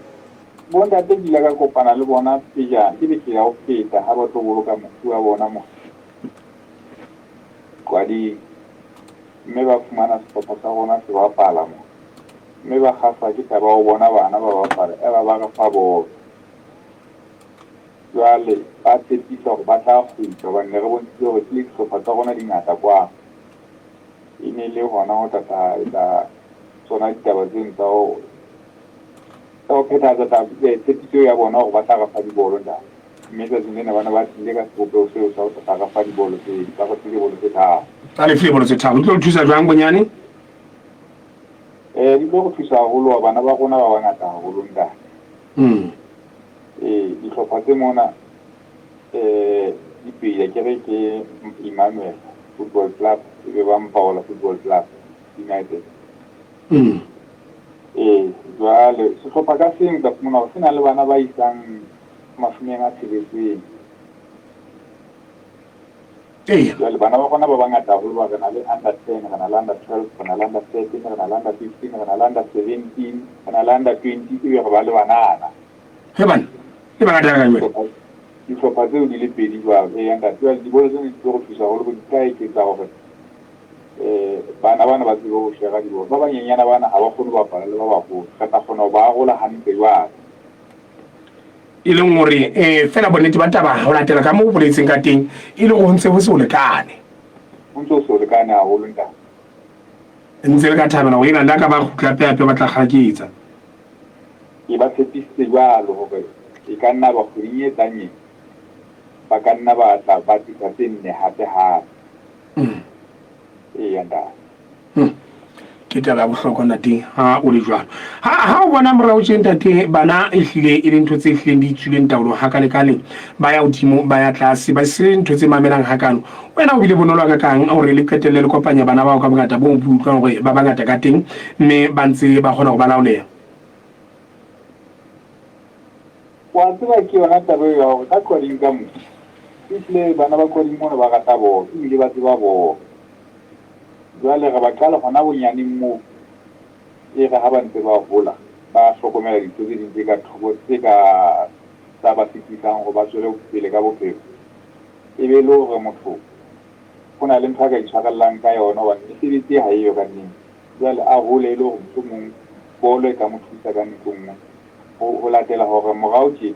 bontate ke ile ka kopana le bona pejana, ke beke ya ho feta ha ba tlo boloka mofu wa bona mo Qwading. Mme ba fumana sehlopha sa rona se bapala mo. Mme ba kgahlwa ke taba ya ho bona bana ba bapala, eba ba re fa bolo. Jwale ba tshepisa hore ba tla kgutla hobane ne re bontshitse hore ehlile dihlopha tsa rona di ngata kwano. E ne e le hona ho tla tla etsa tsona ditaba tseno tsa ho tsa ho phethahatsa tshepiso eo ya bona hore ba tla re fa dibolo ntate. Mme tsatsing lena ba ne ba tlile ka sebopeho seo sa ho tla re fa dibolo tse, ba re file bolo tse tharo. Ba le file bolo tse tharo. Di tlo le thusa jwang bonyane? Eh, di tlo re thusa haholo wa bana ba rona ba bangata haholo ntate. Ee, dihlopha tse mona eh di pedi akere ke Emmanuel Football Club e be ba Mpaola Football Club United. Ee, jwale sehlopha ka seng o tla fumana hore se na le bana ba isang mashomeng a tsheletseng. Eya. Jwale bana ba rona ba bangata haholo ba re na le under 10, re na le under 12, re na le under 13, re na le under 15, re na le under 17, re na le under 20 ebe re ba le banana. He bana, le bangata ka jwale. Dihlopha tseo di le pedi jwalo. Eya ntate, jwale dibolo tsena di tlo re thusa haholo di tla eketsa hore eh bana bana ba tsebe ho shera dibolo. Ba banyenyana bana ha ba kgone ho bapala le ba baholo. Re tla kgona ho ba arola hantle jwale. E leng hore um fela bonnete ba taba ho latela ka moo o boletseng ka teng e le hore ho ntse ho se ho lekane. Ho ntse ho se ho lekane haholo ntate. Ntse re ka thabela hore ena le ka ba kgutla hape-hape ba tla kgaketsa. Ke ba tshepisitse jwalo hore e ka nna ba kgweding e tlang e ba ka nna ba tla ba tlisa tse nne hape-hape. Eya ntate. Ke taba ya bohlokwa ntate ha o le jwalo. Ha ha o bona morao tje ntate bana e hlile e le ntho tse hlileng di tswileng taolong hakalekale, ba ya hodimo ba ya tlase, ba se ntho tse mamelang hakalo. Wena o bile bonolo hakakang hore le qetelle le kopanya bana bao ka bongata boo bo utlwang hore ba bangata ka teng mme ba ntse ba kgona ho ba laoleha? Wa tseba ke yona taba eo ya hore ka Qwading ka mo ehlile bana ba Qwading mono ba rata bolo ebile ba tseba bolo. Jwale re ba qala hona bonyaneng moo, e re ha ba ntse ba hola, ba hlokomela dintho tse ding tse ka thoko tse ka tsa ba sitisang hore ba tswele pele ka bophelo. E be e le hore motho ho na le ntho a ka itshwarellang ka yona hobane mesebetsi ha eyo ka nnete. Jwale a hole e le hore mohlomong bolo e ka mo thusa ka nako e nngwe. Ho latela hore morao tje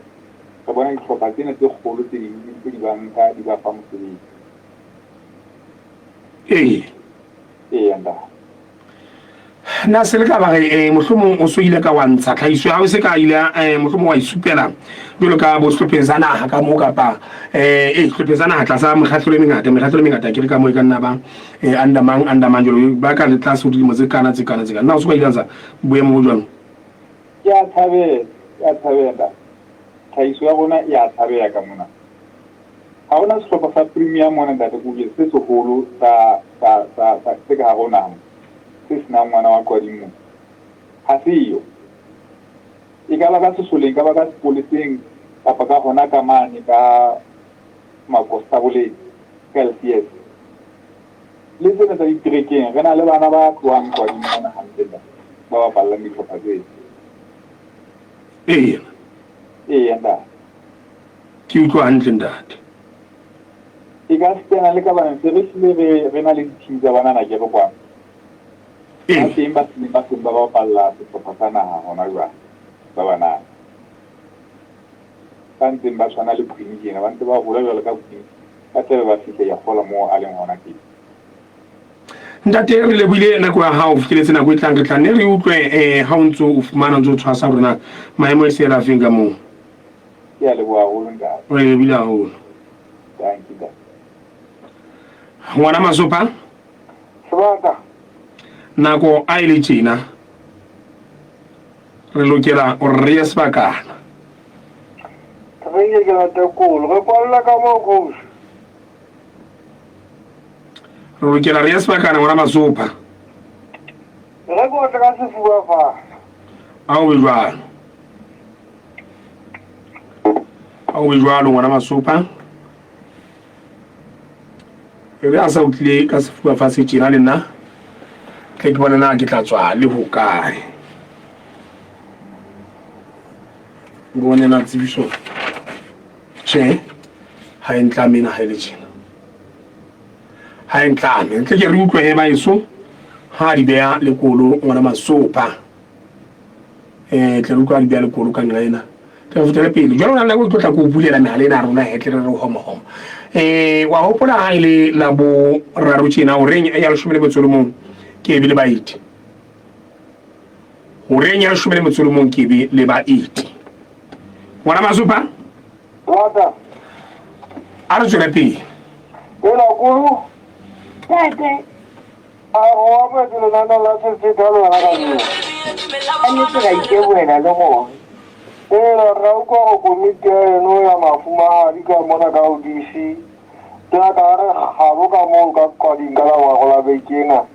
re bona dihlopha tsena tse kgolo tse ding di ntse di ba nka di ba fa mosebetsi. Ee. Ee, ntate. Na se le ka ba re eh, mohlomong o so ile ka wa ntsha tlhahiso ya hao se ka ile eh, mohlomong wa isupela jwalo ka bo sehlopheng sa naha ka moo kapa eh, eh sehlopheng sa naha tlasa mekgahlelo e mengata, mekgahlelo e mengata ke re ka moo e ka nna ba eh, under mang under mang jwalo ba ka le tlase ho dilemo tse kana tse kana tse kana. Na o se ka ile ntsha boemo bo jwalo? Ke a tshabeha, ke a tshabeha ntate. Tlhahiso ya rona e a tshabeha ka mona. Ha hona sehlopha sa Premier mona ntate Kobile se seholo sa sa sa sa se ka hare ho naha se senang ngwana wa Qwading mona. Ha se yo. E ka ba ka sesoleng, e ka ba ka sepoleseng kapa ka hona ka mane ka makostaboleng ka LCS. Le tsena tsa diterekeng re na le bana ba tlohang Qwading mona hantle ntate ba bapallang dihlopha tsena. Eya. Eya ntate. Ke utlwa hantle ntate. E ka sitana le ka bana se re hlile re re na le di-team tsa banana ke re kwano. Ba teng ba hlileng ba seng ba bapalla sehlopha sa naha hona jwale ba banana. Ba ntseng ba tshwana le Queen tjena ba ntse ba hola jwalo ka Queen ba tlabe ba fihla ya kgola moo a leng hona teng. Ntate re lebohile nako ya hao fihleletse nako e tlang re tla nne re utlwe eh ha o ntso o fumana o ntso o tshwasa hore na maemo e se a feng ka moo. Ke a leboha haholo ntate. Re lebohile haholo. Thank you ntate. Ngwana Masopa. Sebaka. Nako a e le tjena. Re lokela hore re ye sebakana. Re ke ke la tekolo. Re kwalla ka moo coach. Re lokela re ye sebakana ngwana Masopa. Re ko tla ka sefuba fa. A o be jwalo. A o be jwalo ngwana Masopa. E re a sa utlwile ka sefuba fatshe tjena le nna tle ke bone na ke tla tswa le hokae. Bone na tsebiso. Tjhe, ha e ntlame ena ha e le tjena. Ha e ntlame. Tle ke re utlwe he baeso ha di beha lekolo ngwana Masopa. Eh tle re utlwa di beha lekolo ka nqa ena. Tle re fetele pele. Jwale o na le nako ke tlo tla ke o bulela mehala ena ya rona he tle re re homa homa. Eh wa hopola ha e le la boraro tjena horeng ya leshome le metso le mong ke be le baeti. Horeng ya leshome le metso le mong ke be le baeti. Ngwana Masopa? Lata. A re tswele pele. Ela kulu. Ntate. A go apetse lenaneo la Sesotho le wena kajeno? Ka nnete ra itebohela le gona. Ela ra utlwa gore komiti ya eno ya mafumahadi ka mona ka ODC ya ka re kgabo ka moo ka Qwading ka Laboraro la beke ena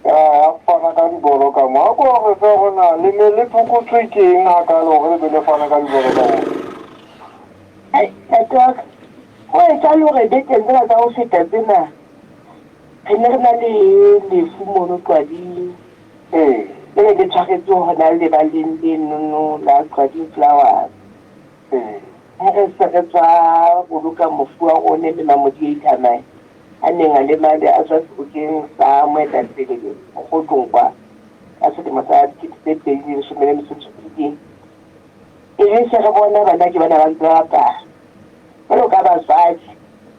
ya ya fana ka dibolo ka mo. A ko re fe gore na le ne le fokotswe ke eng hakalo gore le be le fana ka dibolo ka moo? Hai, ntate wa ka, go etsa le gore bekeng tsena tsa go feta tsena Re ne re na le lefu mono Qwading. Ee. Le ne le tshwaretswe hona lebaleng lenono la Qwading Flowers. Ee. Ha re se re tswa boloka mofu wa rone le Mamodiei Thamae, a neng a lemale a tswa sebokeng sa moetapele Mokgotlong kwa ka selemo sa 2017. E be se re bona bana ke bana ba ntse ba bapala. Jwalo ka batswadi,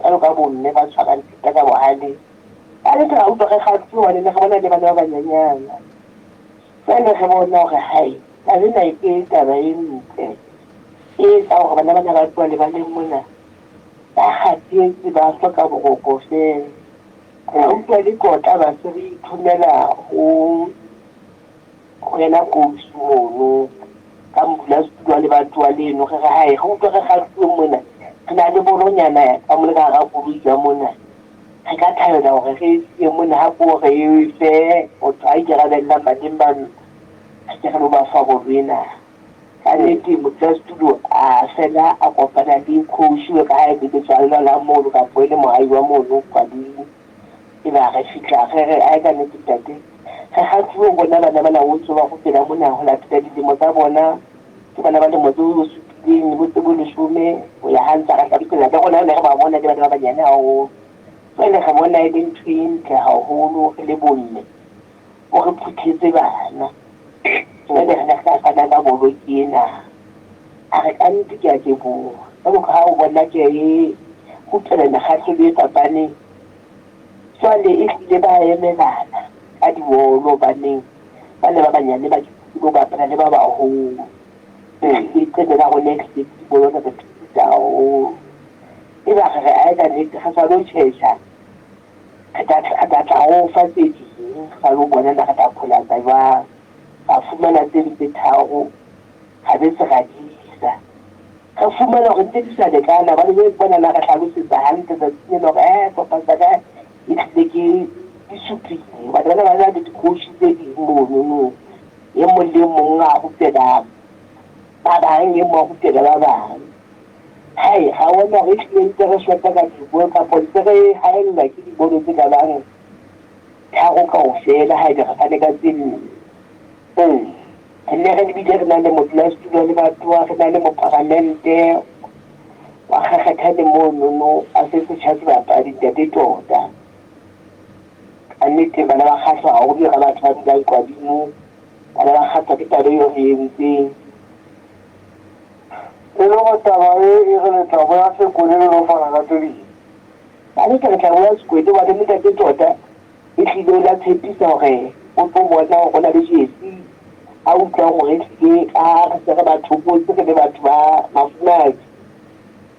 jwalo ka bomme ba tshwarang thipa ka bohaleng. Ka nnete ra utlwa re kgahlilwe hobane ne re bona le bana ba banyenyana. Jwale re bona hore hai, taba ena e ke taba e ntle e etsang hore bana bana ba tloha lebaleng mona ba kgathetse, ba hloka boroko feela. Ra utlwa le kotla ba se re ithomela ho Ho yena coach mono ka modulasetulo wa lebatowa leno, re re hae re utlwe re kgahluwe mona, re na le bolonyana ka mona ka hara koloi ka mona, re ka thabela hore re e siye mona ha ko re e fe motho a ikarabellang baneng bano, re ke re lo ba fa bolo ena. Ka nnete modulasetulo a fela a kopana le coach ka ha e le letswalla la mono kapo e le moahi wa mono Qwaling. Eba re fihla re re, Ae ka nnete ntate, re kgahluwe ho bona bana bana ho ntso ba kgutlela mona ho latela dilemo tsa bona. Ke bana ba lemo tse bo supileng bo tse bo leshome ho ya ha ntsa re hlalosetsa le rona ne re ba bona ke bana ba banyane haholo. Jwale re bona e le ntho e ntle haholo re le bomme o re phuthetse bana. Jwale re ne re tla fana ka bolo ke ena. A re ka nnete ke a leboha. Jwalo ka ha o bona ke e kgutlela mekgahlelo e fapaneng. Jwale ehlile ba emelana ka diolo baneng ba le ba banyane ba lo bapala le ba baholo. Ehlile qete la rona ehlile ke dibolo tsa re thusa haholo. Eba re re ae ka nnete re sa lo tjhetjha re tla tla o fa tse ding re sa lo bona na re tla pholatsa jwang. Ra fumana tse ding tse tharo ra be se ra di isa. Re fumana hore ntse di sa lekana hobane jwale bona na re hlalosetsa hantle tsatsing lena hore eh sehlopha sa ka e hlile ke di supile hobane bana ba na le di-coach tse ding monono. E mong le e mong a rutela ba bang, e mong a rutela ba bang. Hai, ra bona hore ehlile ntse re shota ka dibolo kapo ntse re haellwa ke dibolo tse ka bang tharo kaofela haebe re fane ka tse nne. Ee, re ne re bile re na le modulasetulo wa lebatowa, re na le moparamente wa Kgakgathane monono a se setjha sebapadi ntate tota. Ka nnete bana ba kgahlwa haholo ka batho ba dulang Qwadimo, bana ba kgahlwa ke taba eo re entseng. E le gore taba e e re le tla boya Sekwele le lo fana ka tse ding? Ka nnete re tla boya Sekwele hobane le ntate tota ehlile o la tshepisa hore o tlo bona hore ho na le jesi a utlwang hore ehlile ka ha re se re ba thokotse re le batho ba mafumahadi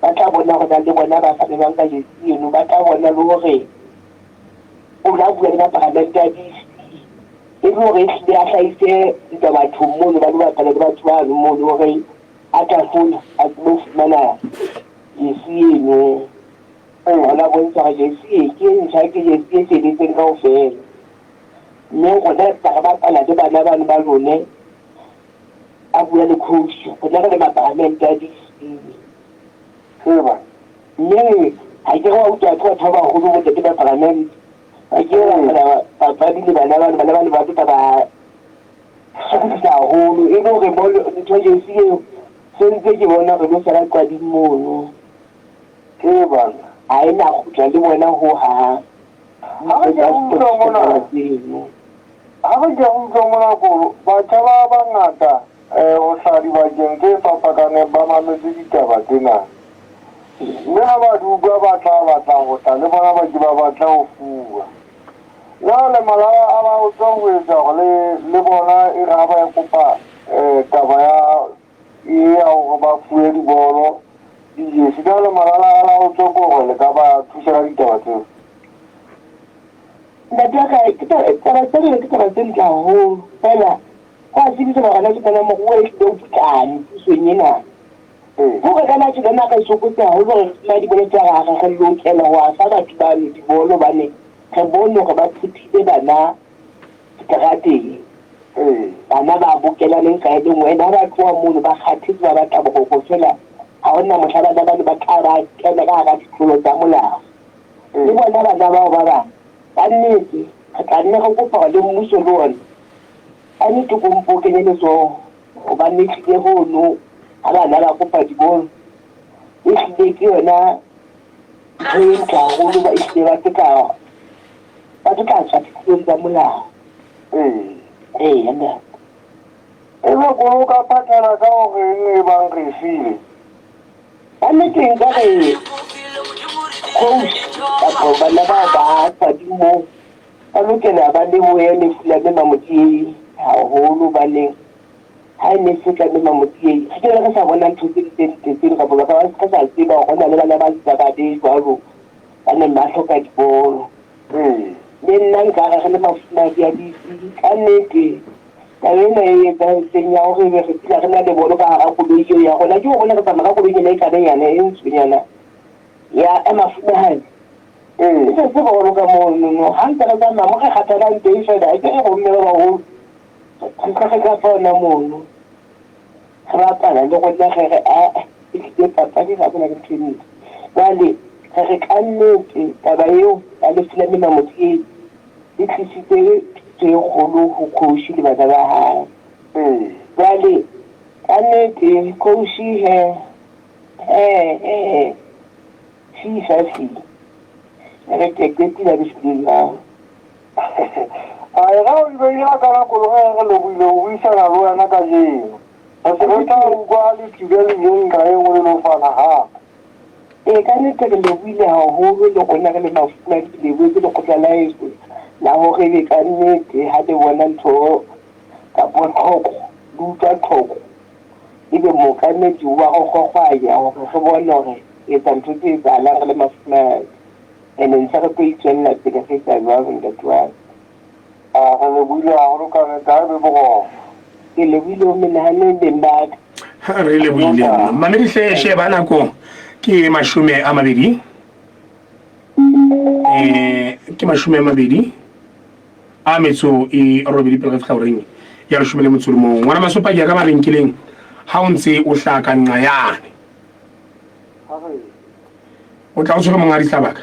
ba tla bona hore na le bona ba fane jwang ka jesi eno ba tla bona le hore o la bua le maparamente a DC e le hore ehlile a hlahise ntwa bathong mono ba lo bapala le batho bano mono hore a tla fola a tsebe ho fumana jesi eno. O la bontsha hore jesi e ke e ntjha ke jesi e feletseng kaofela. Mme rona re tla re bapala le bana bano ba lone. A bua le coach, rona re le mapalamente a DC. Tseba. Mme ha ke re wa utlwa ke batho ba baholo bo ntate ba palamente. Ba ke ba bapala papadi le bana bano, bana bano ba tlo tla ba sokodisa haholo. E le hore bolo ntho jersey eo sentse ke bona hore lo sala qading mono. Tseba. Ha e na kgutla le bona ho hang. Ha re ke utlwa mona. Tseno. Ha re ke utlwa mona kolo, batjha ba bangata ho hlaha dibakeng tse fapakaneng ba mametse ditaba tsena. Mme ha ba di utlwa ba tla batla ho tla le bona ba ke ba batle ho fuwa. Na le malala a laotswe ho etsa hore le le bona e re ha ba e kopa taba ya e ya hore ba fuwe dibolo, dijesi. Na le malala a laotswe ke hore le ka ba thusa ka ditaba tseo? Ntate wa ka, ke taba tsena ke taba tse ntle haholo. Fela ho a tsebisa hore hona tjena moruo e hlile o putlame pusong ena. Hore kana tjena re sokotse haholo hore re fumane dibolo tsa ra re re lokela ho a fa batho bano dibolo hobane re bone hore ba phuthile bana seterateng. Bana ba bokelaneng kae le nngwe. And ha ba tloha mono ba kgathetse ba batla boroko fela ha hona mohla bana bano ba tla ba kena ka hara ditlolo tsa molao. Le bona bana bao ba bang ka nnete re tla nne re kopa hore le mmuso le ona ka nnete ko mpo o kenye letsoho hobane ehlile hono ha bana ba kopa dibolo ehlile ke yona ntho e ntle haholo ba ehlile ba tlo tla ba tlo tla tswa ditlolong tsa molao. Ee, ntate. Ebe kolo o ka phathela ka horeng e bang re e file? Ka nnete nka re coach kapa bana bao ba tswadi moo ba lokela ba lebohe lefu la Mme Mamodiei haholo hobaneng ha e ne se ka Mme Mamodiei re ke be re sa bona ntho tse di tse ntle tseno kapa ba ka ba re sa tseba hore ho na le bana ba ntse ba babe jwalo ba neng ba hloka dibolo. Le nna nka re re le mafumahadi a ditsi ka nnete taba ena e etsahetseng ya hore ebe re phela re na le bolo ka hara koloi eo ya rona ke hore re tsamaya ka koloi ena e kanenyana e ntshonyana ya ya mafumahadi. E se se bolo ka monono ha ntse re tsamaya mo re kgathalang teng fela e ke re bomme ba baholo re tle re ka fa ona mono re bapala le rona re re aa ehlile papadi ga bona ke ntho e ntle. Jwale re re ka nnete taba eo ya lefu la Mme Mamodiei e tlisitse thuso e kgolo ho Kgoši le bana ba hae. Jwale ka nnete Kgoši he he he FIFA fi re ke qetile ke hlile jwang. A e ga o di beile ga kana kolo ge re lebohile ho buisana le wena kajeno. Re se re tla utlwa le tlile le nqa e nngwe le lo fana hape. Ee, ka nnete re lebohile haholo le rona re le mafumahadi re lebohetse lekgotla la heso la hore ebe ka nnete ha le bona ntho kapo tlhoko, le utlwa tlhoko ebe mookamedi wa re kgokgwanya hore re bone hore re etsa ntho tse etsahalang re le mafumahadi. Ene ntse re tlo itswella pele re etsa jwalo ntate wa ka. A re lebohile haholo ka nnete, ha e be boroko. Ke lebohile ho menahane beng ba ka. Re lebohile mamedi hle sheba nako ke 20 ke 28 pele re fihla horeng ya 11. Ngwana Masopa ke ya ka mabenkeleng ha o ntse o hlaha ka nqa yane. O tla o tshwere monghadi Hlabaka.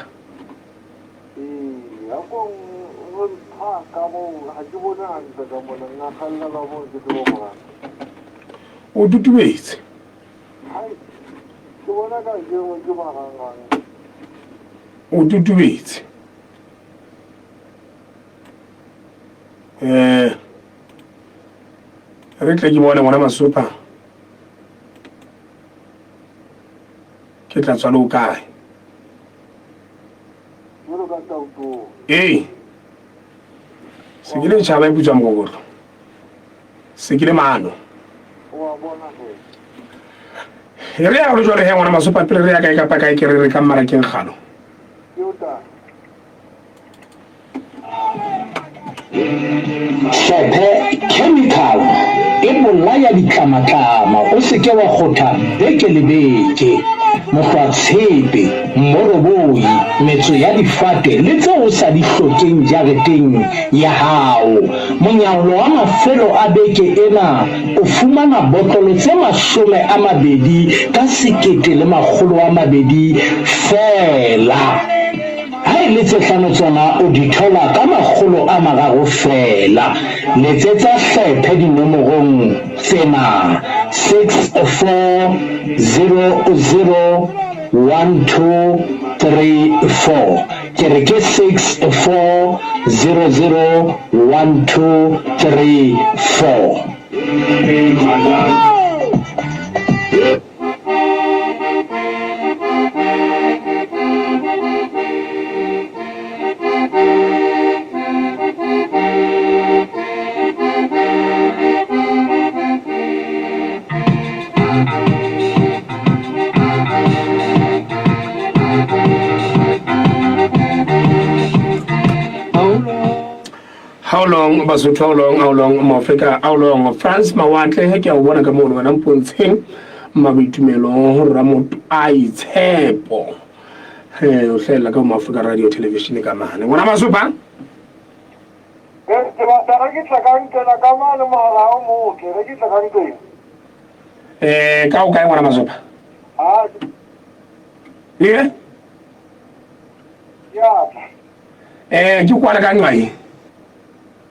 Ee, a ko re mpha ka moo, ha ke bone hantle ka mona, nna kgannela moo ke tsebe ho rata. O tutubetse. Hai, ke bona ka jeno ke marangrang. O tutubetse. Eh, re tle ke bone ngwana Masopa. Ke tla tswa le o kae? Jwalo ka tautong. Ee. Se ke le tjhaba e putswa mokokotlo. Se ke le mano. O a bona he. E re ya go jwale he ngwana Masopa pele re ya kae kapa kae ke re re ka mmarakeng kgalo. Ke o tla. Hlephe chemical e bolaya ditlamatlama o se ke wa kgotha beke le beke. mohlwatshepe, mmoroboi, metso ya difate le tseo o sa di hlokeng jareteng ya hao. Monyallo wa mafelo a beke ena o fumana botlolo tse 20 ka 1200 feela. Ha e le tse hlano tsona o di thola ka 300 feela. Letsetsa hlephe dinomorong tsena, 6400 1234. Ke re ke 6400 1234. How long Basotho, how long, how long Moafrika, how long France Mawatle, ke a o bona ka mono wena mpontsheng maboitumelo ramotho a itshepo eh o hlahella ka Moafrika Radio Television ka mane ngwana Masopa. Ke batla re ke tla ka nkena ka mane mohala o motle re ke tla ka nkena. Eh ka o kae ngwana Masopa? Ah. Eh? Ya. Eh ke kwala ka nqae.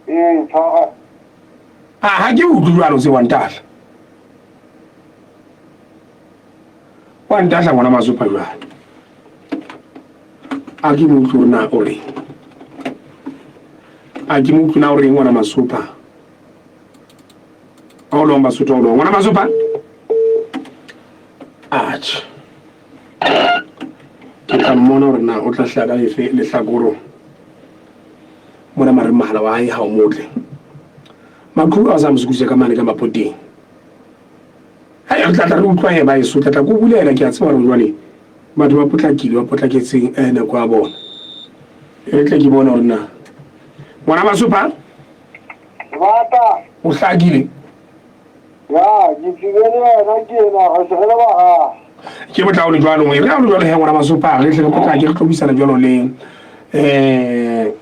Eh tshwara. Ah ha ke utlwe jwalo se wa ntahla. Wa ntahla ngwana Masopa jwale. A ke mo utlwe na o reng. A ke mo utlwe na o reng ngwana Masopa. How long Basotho, how long ngwana Masopa? Atjhe. Ke tla mmona hore na o tla hlaha ka lefe lehlakoro. Mona mare mohala wa hae ha o motle. Maqhubu a sa mo sukuse ka mane ka mapoteng. Hai re tla tla re utlwa he ba eso tla tla ko bulela ke a tseba hore jwale batho ba potlakile ba potlaketseng eh nako ya bona. E re tle ke bone hore na ngwana Masopa Bata. O hlakile. Ya, ke tsile le yena ke ena re se re le bararo. Ke botla o le jwalo e re ha o le jwalo he ngwana Masopa re tle re potlake re tlo buisana jwalo le eh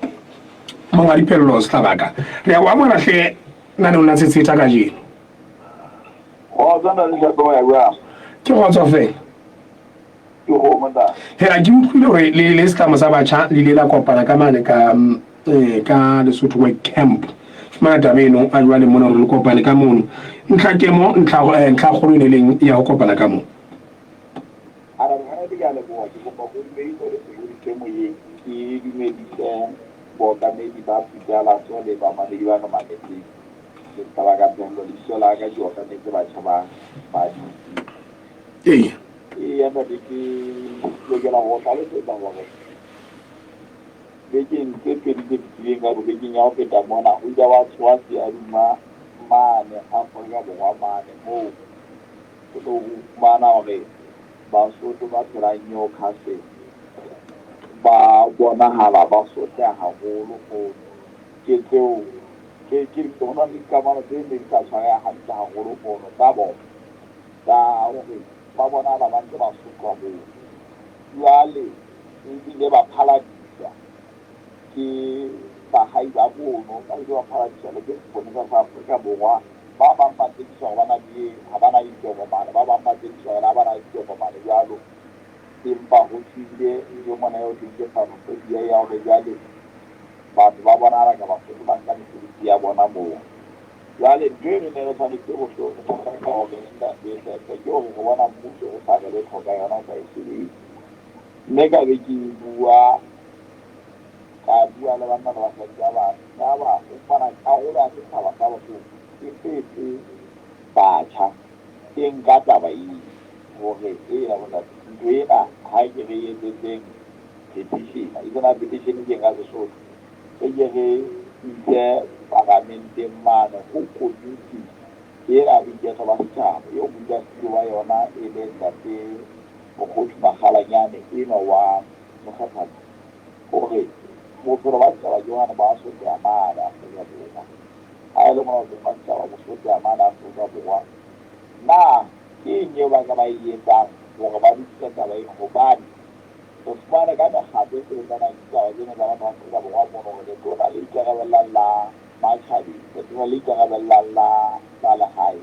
monga diphello Sehlabaka. Re a o amohela hle naneong la Tshetsheta kajeno. Kgotso ntate Hlape wa ya jwang? Ke kgotso fela. Ke kgomo ntate. Hela ke utlwile hore le le setlamo sa batjha le ile la kopana ka mane ka eh, ka Lesotho Work Camp. Fumana taba eno a jwale mona hore le kopane ka mono. Ntlha kemo ntlha eh, ntlha kgolo e ne leng ya ho kopana ka moo. Arabana ke a leboha ke kopa go dumedisa le sebedise moyeng ke dumedise bookamedi ba Putsalatso le bamamedi ba re mametseng. Ke taba ka phello lebitso la ka ke okametse batjha ba ba DC. Ee. Eya ntate ke lokela go hlalosetsa hore bekeng tse pedi tse fetileng ka bekeng ya ho feta mona ho ile wa tsoha seaduma mane Afrika Borwa mane moo o tlo ho fumana hore Basotho ba phelang Newcastle ba bonahala ba sotleha haholo mono. Ke tseo ke ke ho na le dikamano tse neng di sa tshwareha hantle haholo mono tsa bona tsa hore ba bonahala ba ntse ba sotlwa moo. Jwale ebile ba phaladiswa ke bahai ba mono, ba ile ba phaladiswa le ke seponesa sa Afrika Borwa. Ba bang ba tsekiswa hore ba na le ha ba na le ditokomane, ba bang ba tsekiswa hore ha ba na le ditokomane jwalo. Empa ho tswile ntho mona eo thweng ke xenophobia ya hore jwale batho ba bonahala ka Basotho ba nka mesebetsi ya bona moo. Jwale ntho e re ne re tshwanetse ho hloka hore ntate Hlephe ke hore re bona mmuso o sa re letho ka yona o sa e sebetse. Mme ka be ke bua ka bua le banna le basadi ba bang yaba o fumana karolo ya setjhaba sa Basotho e setse batjha e nka taba eo hore eya bontate ntho ena ha ke re etsetseng petition itse na petition ke eng ka Sesotho re ke re ise paramenteng mane ho komiti ena boiketlo ba setjhaba eo modulasetulo wa yona e leng ntate Mokgothu Makgalanyane enwa wa Mokgethane hore bophelo ba setjhaba ke hobane ba sotleha mane Afrika Borwa. Ha e le mona bophelo ba setjhaba bo sotleha mane Afrika Borwa, na ke eng eo ba ka ba e etsang? hore ba lokise taba eno hobane re fumane ka mekgatlo e sebetsanang le ditaba tsena tsa batho ba Afrika Borwa mono hore letona le ikarabellang la matjhabeng, letona le ikarabellang la tsa lehae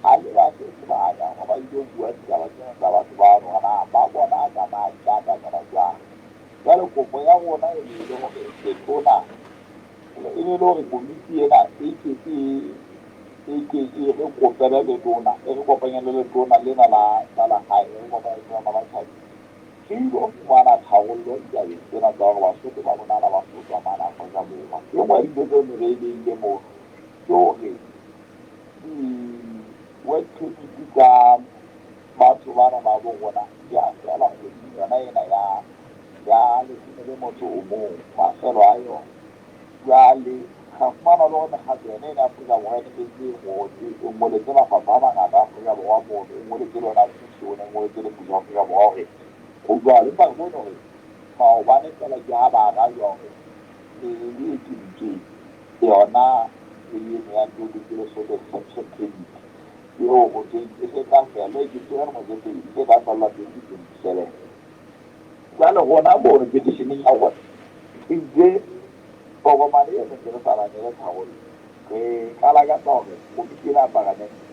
ha le ba fe sebaka hore ba ilo bua ditaba tsena tsa batho bano hore na ba bona ka na di tla atamela jwang. Jwale kopo ya rona e ne e le hore letona e ne e le hore komiti ena e ke e e ke e re kopele letona, e re kopanye le letona lena la tsa lehae, e re kopanye le letona la batjhabeng. Re ilo fumana tharollo ditabeng tsena tsa hore Basotho ba rona na ba sotlwa mane Afrika Borwa. E nngwe ya dintho tseo ne re e beile mono ke hore di-work permit tsa batho bana ba bo rona di a fela kgweding yona ena ya ya leshome le motso o mong, mafelo a yona. Jwale ra fumana le hore mekgatlo yona ena ya Afrika Borwa e ne sentse e ngotse, e ngoletse mafapha a mangata a Afrika Borwa mono, e ngoletse le yona puso, e ngoletse le mmuso wa Afrika Borwa hore ho jwalo. Empa re bone hore maobane feela ke ha ba arajwa hore meedi e ekeditsweng yona eno ya ntho e Lesotho Exemption Permit eo ho thweng e se tla fela, e ekeditswe ka dilemo tse pedi, e se tla fella 2027. Jwale rona mono petitioneng ya rona re itse tokomane eno ntse re sa mamele tharollo. Re qala ka tsa hore komiti ena ya paramente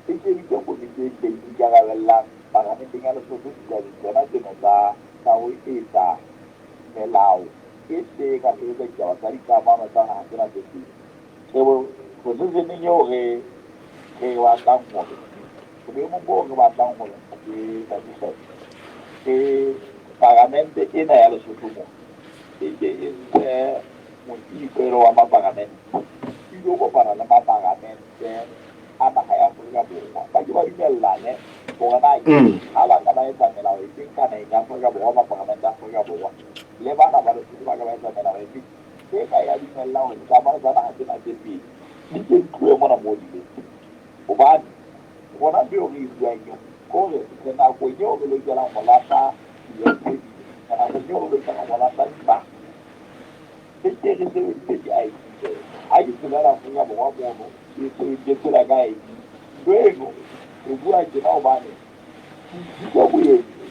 e kentswe komiti e hlileng e ikarabellang paramenteng ya Lesotho ditabeng tsona tseno tsa tsa ho etsa melao e hle e ka sebetsa ditaba tsa dikamano tsa naha tsena tse pedi. Re positioneng eo re re batlang hore Re boemong boo re batlang hore Ntate Ntate Kgetho re paramente ena ya Lesotho mona e ke e ntshe motiipelo wa maparamente e ilo kopana le maparamente a naha ya Afrika Borwa ba ke ba dumellane hore na ke ha ba ka ba etsa melao e feng ka naheng ya Afrika Borwa maparamente a Afrika Borwa le bana ba Lesotho ba ka ba etsa melao e feng e ka ya dumellang hore dikamano tsa naha tsena tse pedi di ke di tlohe mona moo di leng teng. Hobane rona ntho eo re e buang eo, ke hore re nakong eo re lokelang ho lahla di-work permit, re nakong eo re lokelang ho lahla dibaka. Re ke re sebedise di-I_D feela. Ha ke tshelela Afrika Borwa mono, ke tshela ka I_D. Ntho eno re bua tjena hobane boithuto bo entswe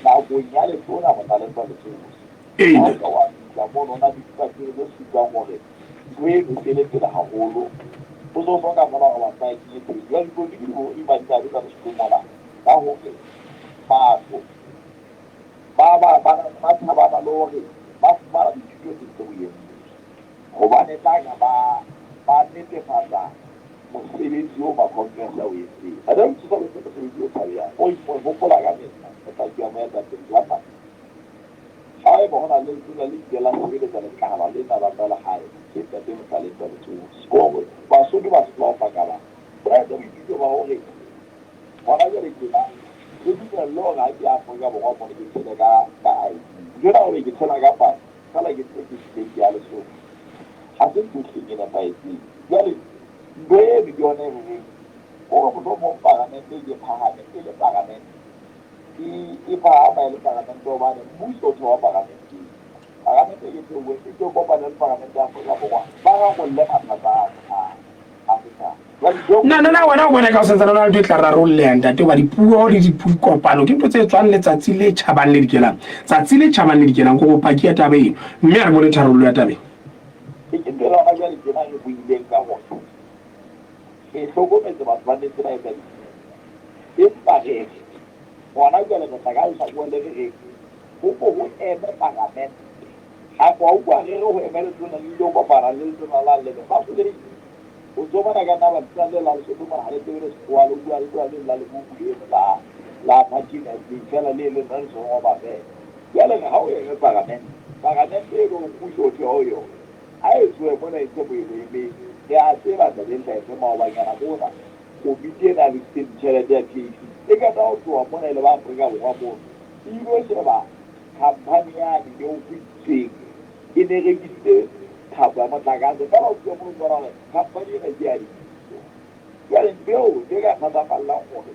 nakong ya letona Motlalepula Letsosi. Ha o ka wa fihla mono ho na le dipampiri tse supang hore Ntho eno e tswele pele haholo. Ho se ho hloka feela hore batho ba e kenye pele. Jwale dipolotiki di madimabe ka Lesotho mona ka hore batho ba ba ba ba tshabana le hore ba fumana dithuto tse ntle boemong. Hobane tla ka ba ba netefatsa mosebetsi oo ma-congress a o entseng. A don't tsosa mosebetsi o tshabehang. O hopola ka mehla, o tla ke moetapele jwang. Haeba ho na le letona le ileng la sebeletsa lekala lena la tsa lehae, ke Ntate Mohlaleng Tabetsosi. Ke hore Basotho ba se ke ba makala ba etsa boiteko ba hore hona jwale tjena re dumellwe hore ha ke ya Afrika Borwa mona ke tshele ka ka ID. Ntho ena ya hore ke tshela ka pasa feela ke ntse ke hlile ke ya Lesotho ha se ntho e hlileng e nepahetseng. Jwale ntho eno ke yona e re reng hore mohlomong paramente e ke phahame e le paramente. E, e phahama e le paramente hobane mmuso o theoha paramenteng. Paramente e theohe, e tlo kopana le paramente ya Afrika Borwa, ba rarolle mathata a, a, a setjhaba. Jwale ntho Na, na, na wena o bona ka o santsane o na le ntho e tla rarolleha ntate hoba dipuo le dikopano ke ntho tse tswang letsatsi le tjhabang le dikelang. Tsatsi le tjhabang le dikelang ke bopaki ya taba eno mme a re bone tharollo ya taba ena. Ke ntho ena hona jwale tjena re buileng ka hore re hlokometse batho ba ntse ba etsa dintho. Empa re re, hona jwale re tla ka lehlakore le re reng, ho ko ho eme paramente. Hape wa utlwa re re ho eme letona le ile ho kopana le letona la lebe. Ba sotlehile. O tso bona ka nna ba letona le la Lesotho mona ha le tsebe le Sekgowa le bua le letona le la Lebobu leno la la party ena feela le le nna le song ba feela. Jwale re ha o eme paramente, paramente e leng mmuso o theha ho yona. Ha e tsoe mona e ntse moemoemeng. Re a tseba ntate Nhlaefe maobanyana mona Komiti ena ya lokiseng ditjhelete ya PAC e qeta ho tloha mona e leba Afrika Borwa mono e ilo sheba khampani yane eo ho itsweng e ne e rekisitse thapo ya motlakase feela o tloha mono o bona hore khampani ena ke ya lebitso. Jwale ntho eo ntho e ka thatafallang hore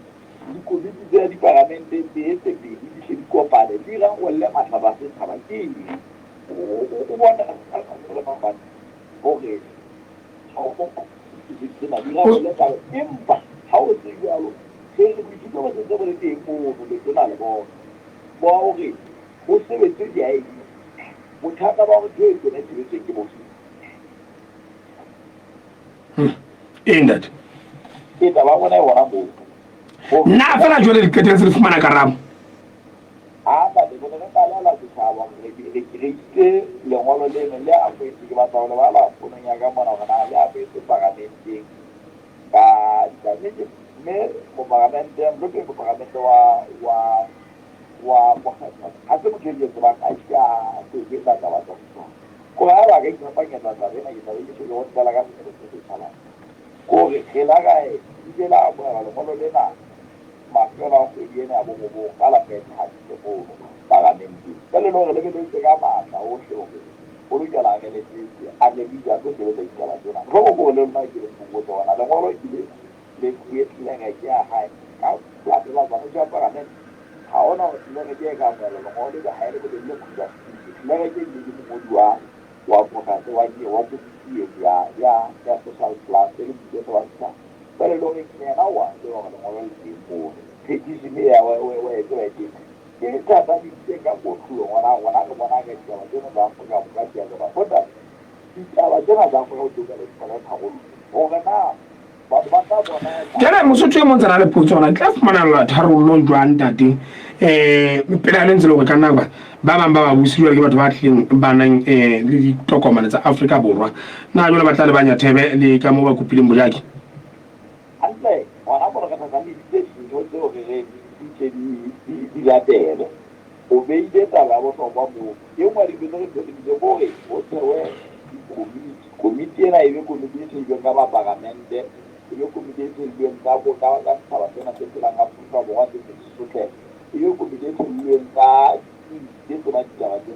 dikomiti tsa diparamente tse tse pedi di hle di kopane di rarolle mathata a setjhaba ke eng? O bona hore Empa ha ho se jwalo, re re boithuto bo sentse bo le teng mono. Bo hore ho sebetswe di-ID. Bothata ba hore ntho e tsena e sebetsweng ke bofe? Ee, ntate. Ke taba ya rona e hona moo. Na fela jwale le qetelletse le fumana karabo? Ha ntate, re ne re tlalehela setjhaba hore re re isitse lengolo leno le amohetswe. Ke batla ho le bala fonong ya ka mona hore na le amohetswe paramenteng ka ditaba. Mme moparamente, mohlomphehhi moparamente wa wa wa mokgatlo, ha se motho e ke tsebang a ise a sebetsa taba tsa setjhaba. Kore haeba a ka iphapanyetsa taba ena, ke tla be ke se ke go ka semelo se setjhaba. Kore re la ka ile la amohela lengolo lena mafelo a kgwedi ena ya borobong ka la phethahatse mono paramenteng. Jwale le hore le be ka matla ohle hore o lokela a re letsetse, a re bitse a tlo sebetsa ditaba tsena. Mohlomong ke hore le lona ke le fokotse hona lengolo ke le le fuwe tlelereke ya hae ka latela tsamaiso ya paramente. Ha hona hore tlelereke e ka amohela lengolo ebe ha e le boleng le kgutla studio. Tlelereke ebile ke mongodi wa wa province wa wa komiti eno ya ya ya social plus e le boikeso ba setjhaba. Jwale le hore yena wa tseba hore lengolo le teng mono. Petition e ya wa wa e tseba e teng. Ke thathameditse ka kotlolong hona rona re bona ka ditaba tsena tsa Afrika Borwa di a tseba. Bontate, ditaba tsena tsa Afrika Borwa di thole tharollo. Hore na batho ba tla bona Jale Mosotho e mong tsena le potso ona tla fumanela tharollo jwang ntate? Pele a le ntse le hore ka nna ba ba bang ba babusi jwale ke batho ba tlileng ba nang le ditokomane tsa Afrika Borwa. Na jwale ba tla lebanya thebe le ka moo ba kopileng bojaki? Hantle hona mo re thathameditse dintho tseo re reng di tle di di latele. O beile taba ya bohlokwa moo. E nngwe ya dintho tse re di thathameditseng ke hore ho thewe dikomiti. Komiti ena e be komiti e theilweng ka maparamente, e be komiti e theilweng ka bo ka ka setjhaba sena se phelang Afrika Borwa se se sotleha. E be komiti e theilweng ka ditsebi tse tsebang ditaba tsena.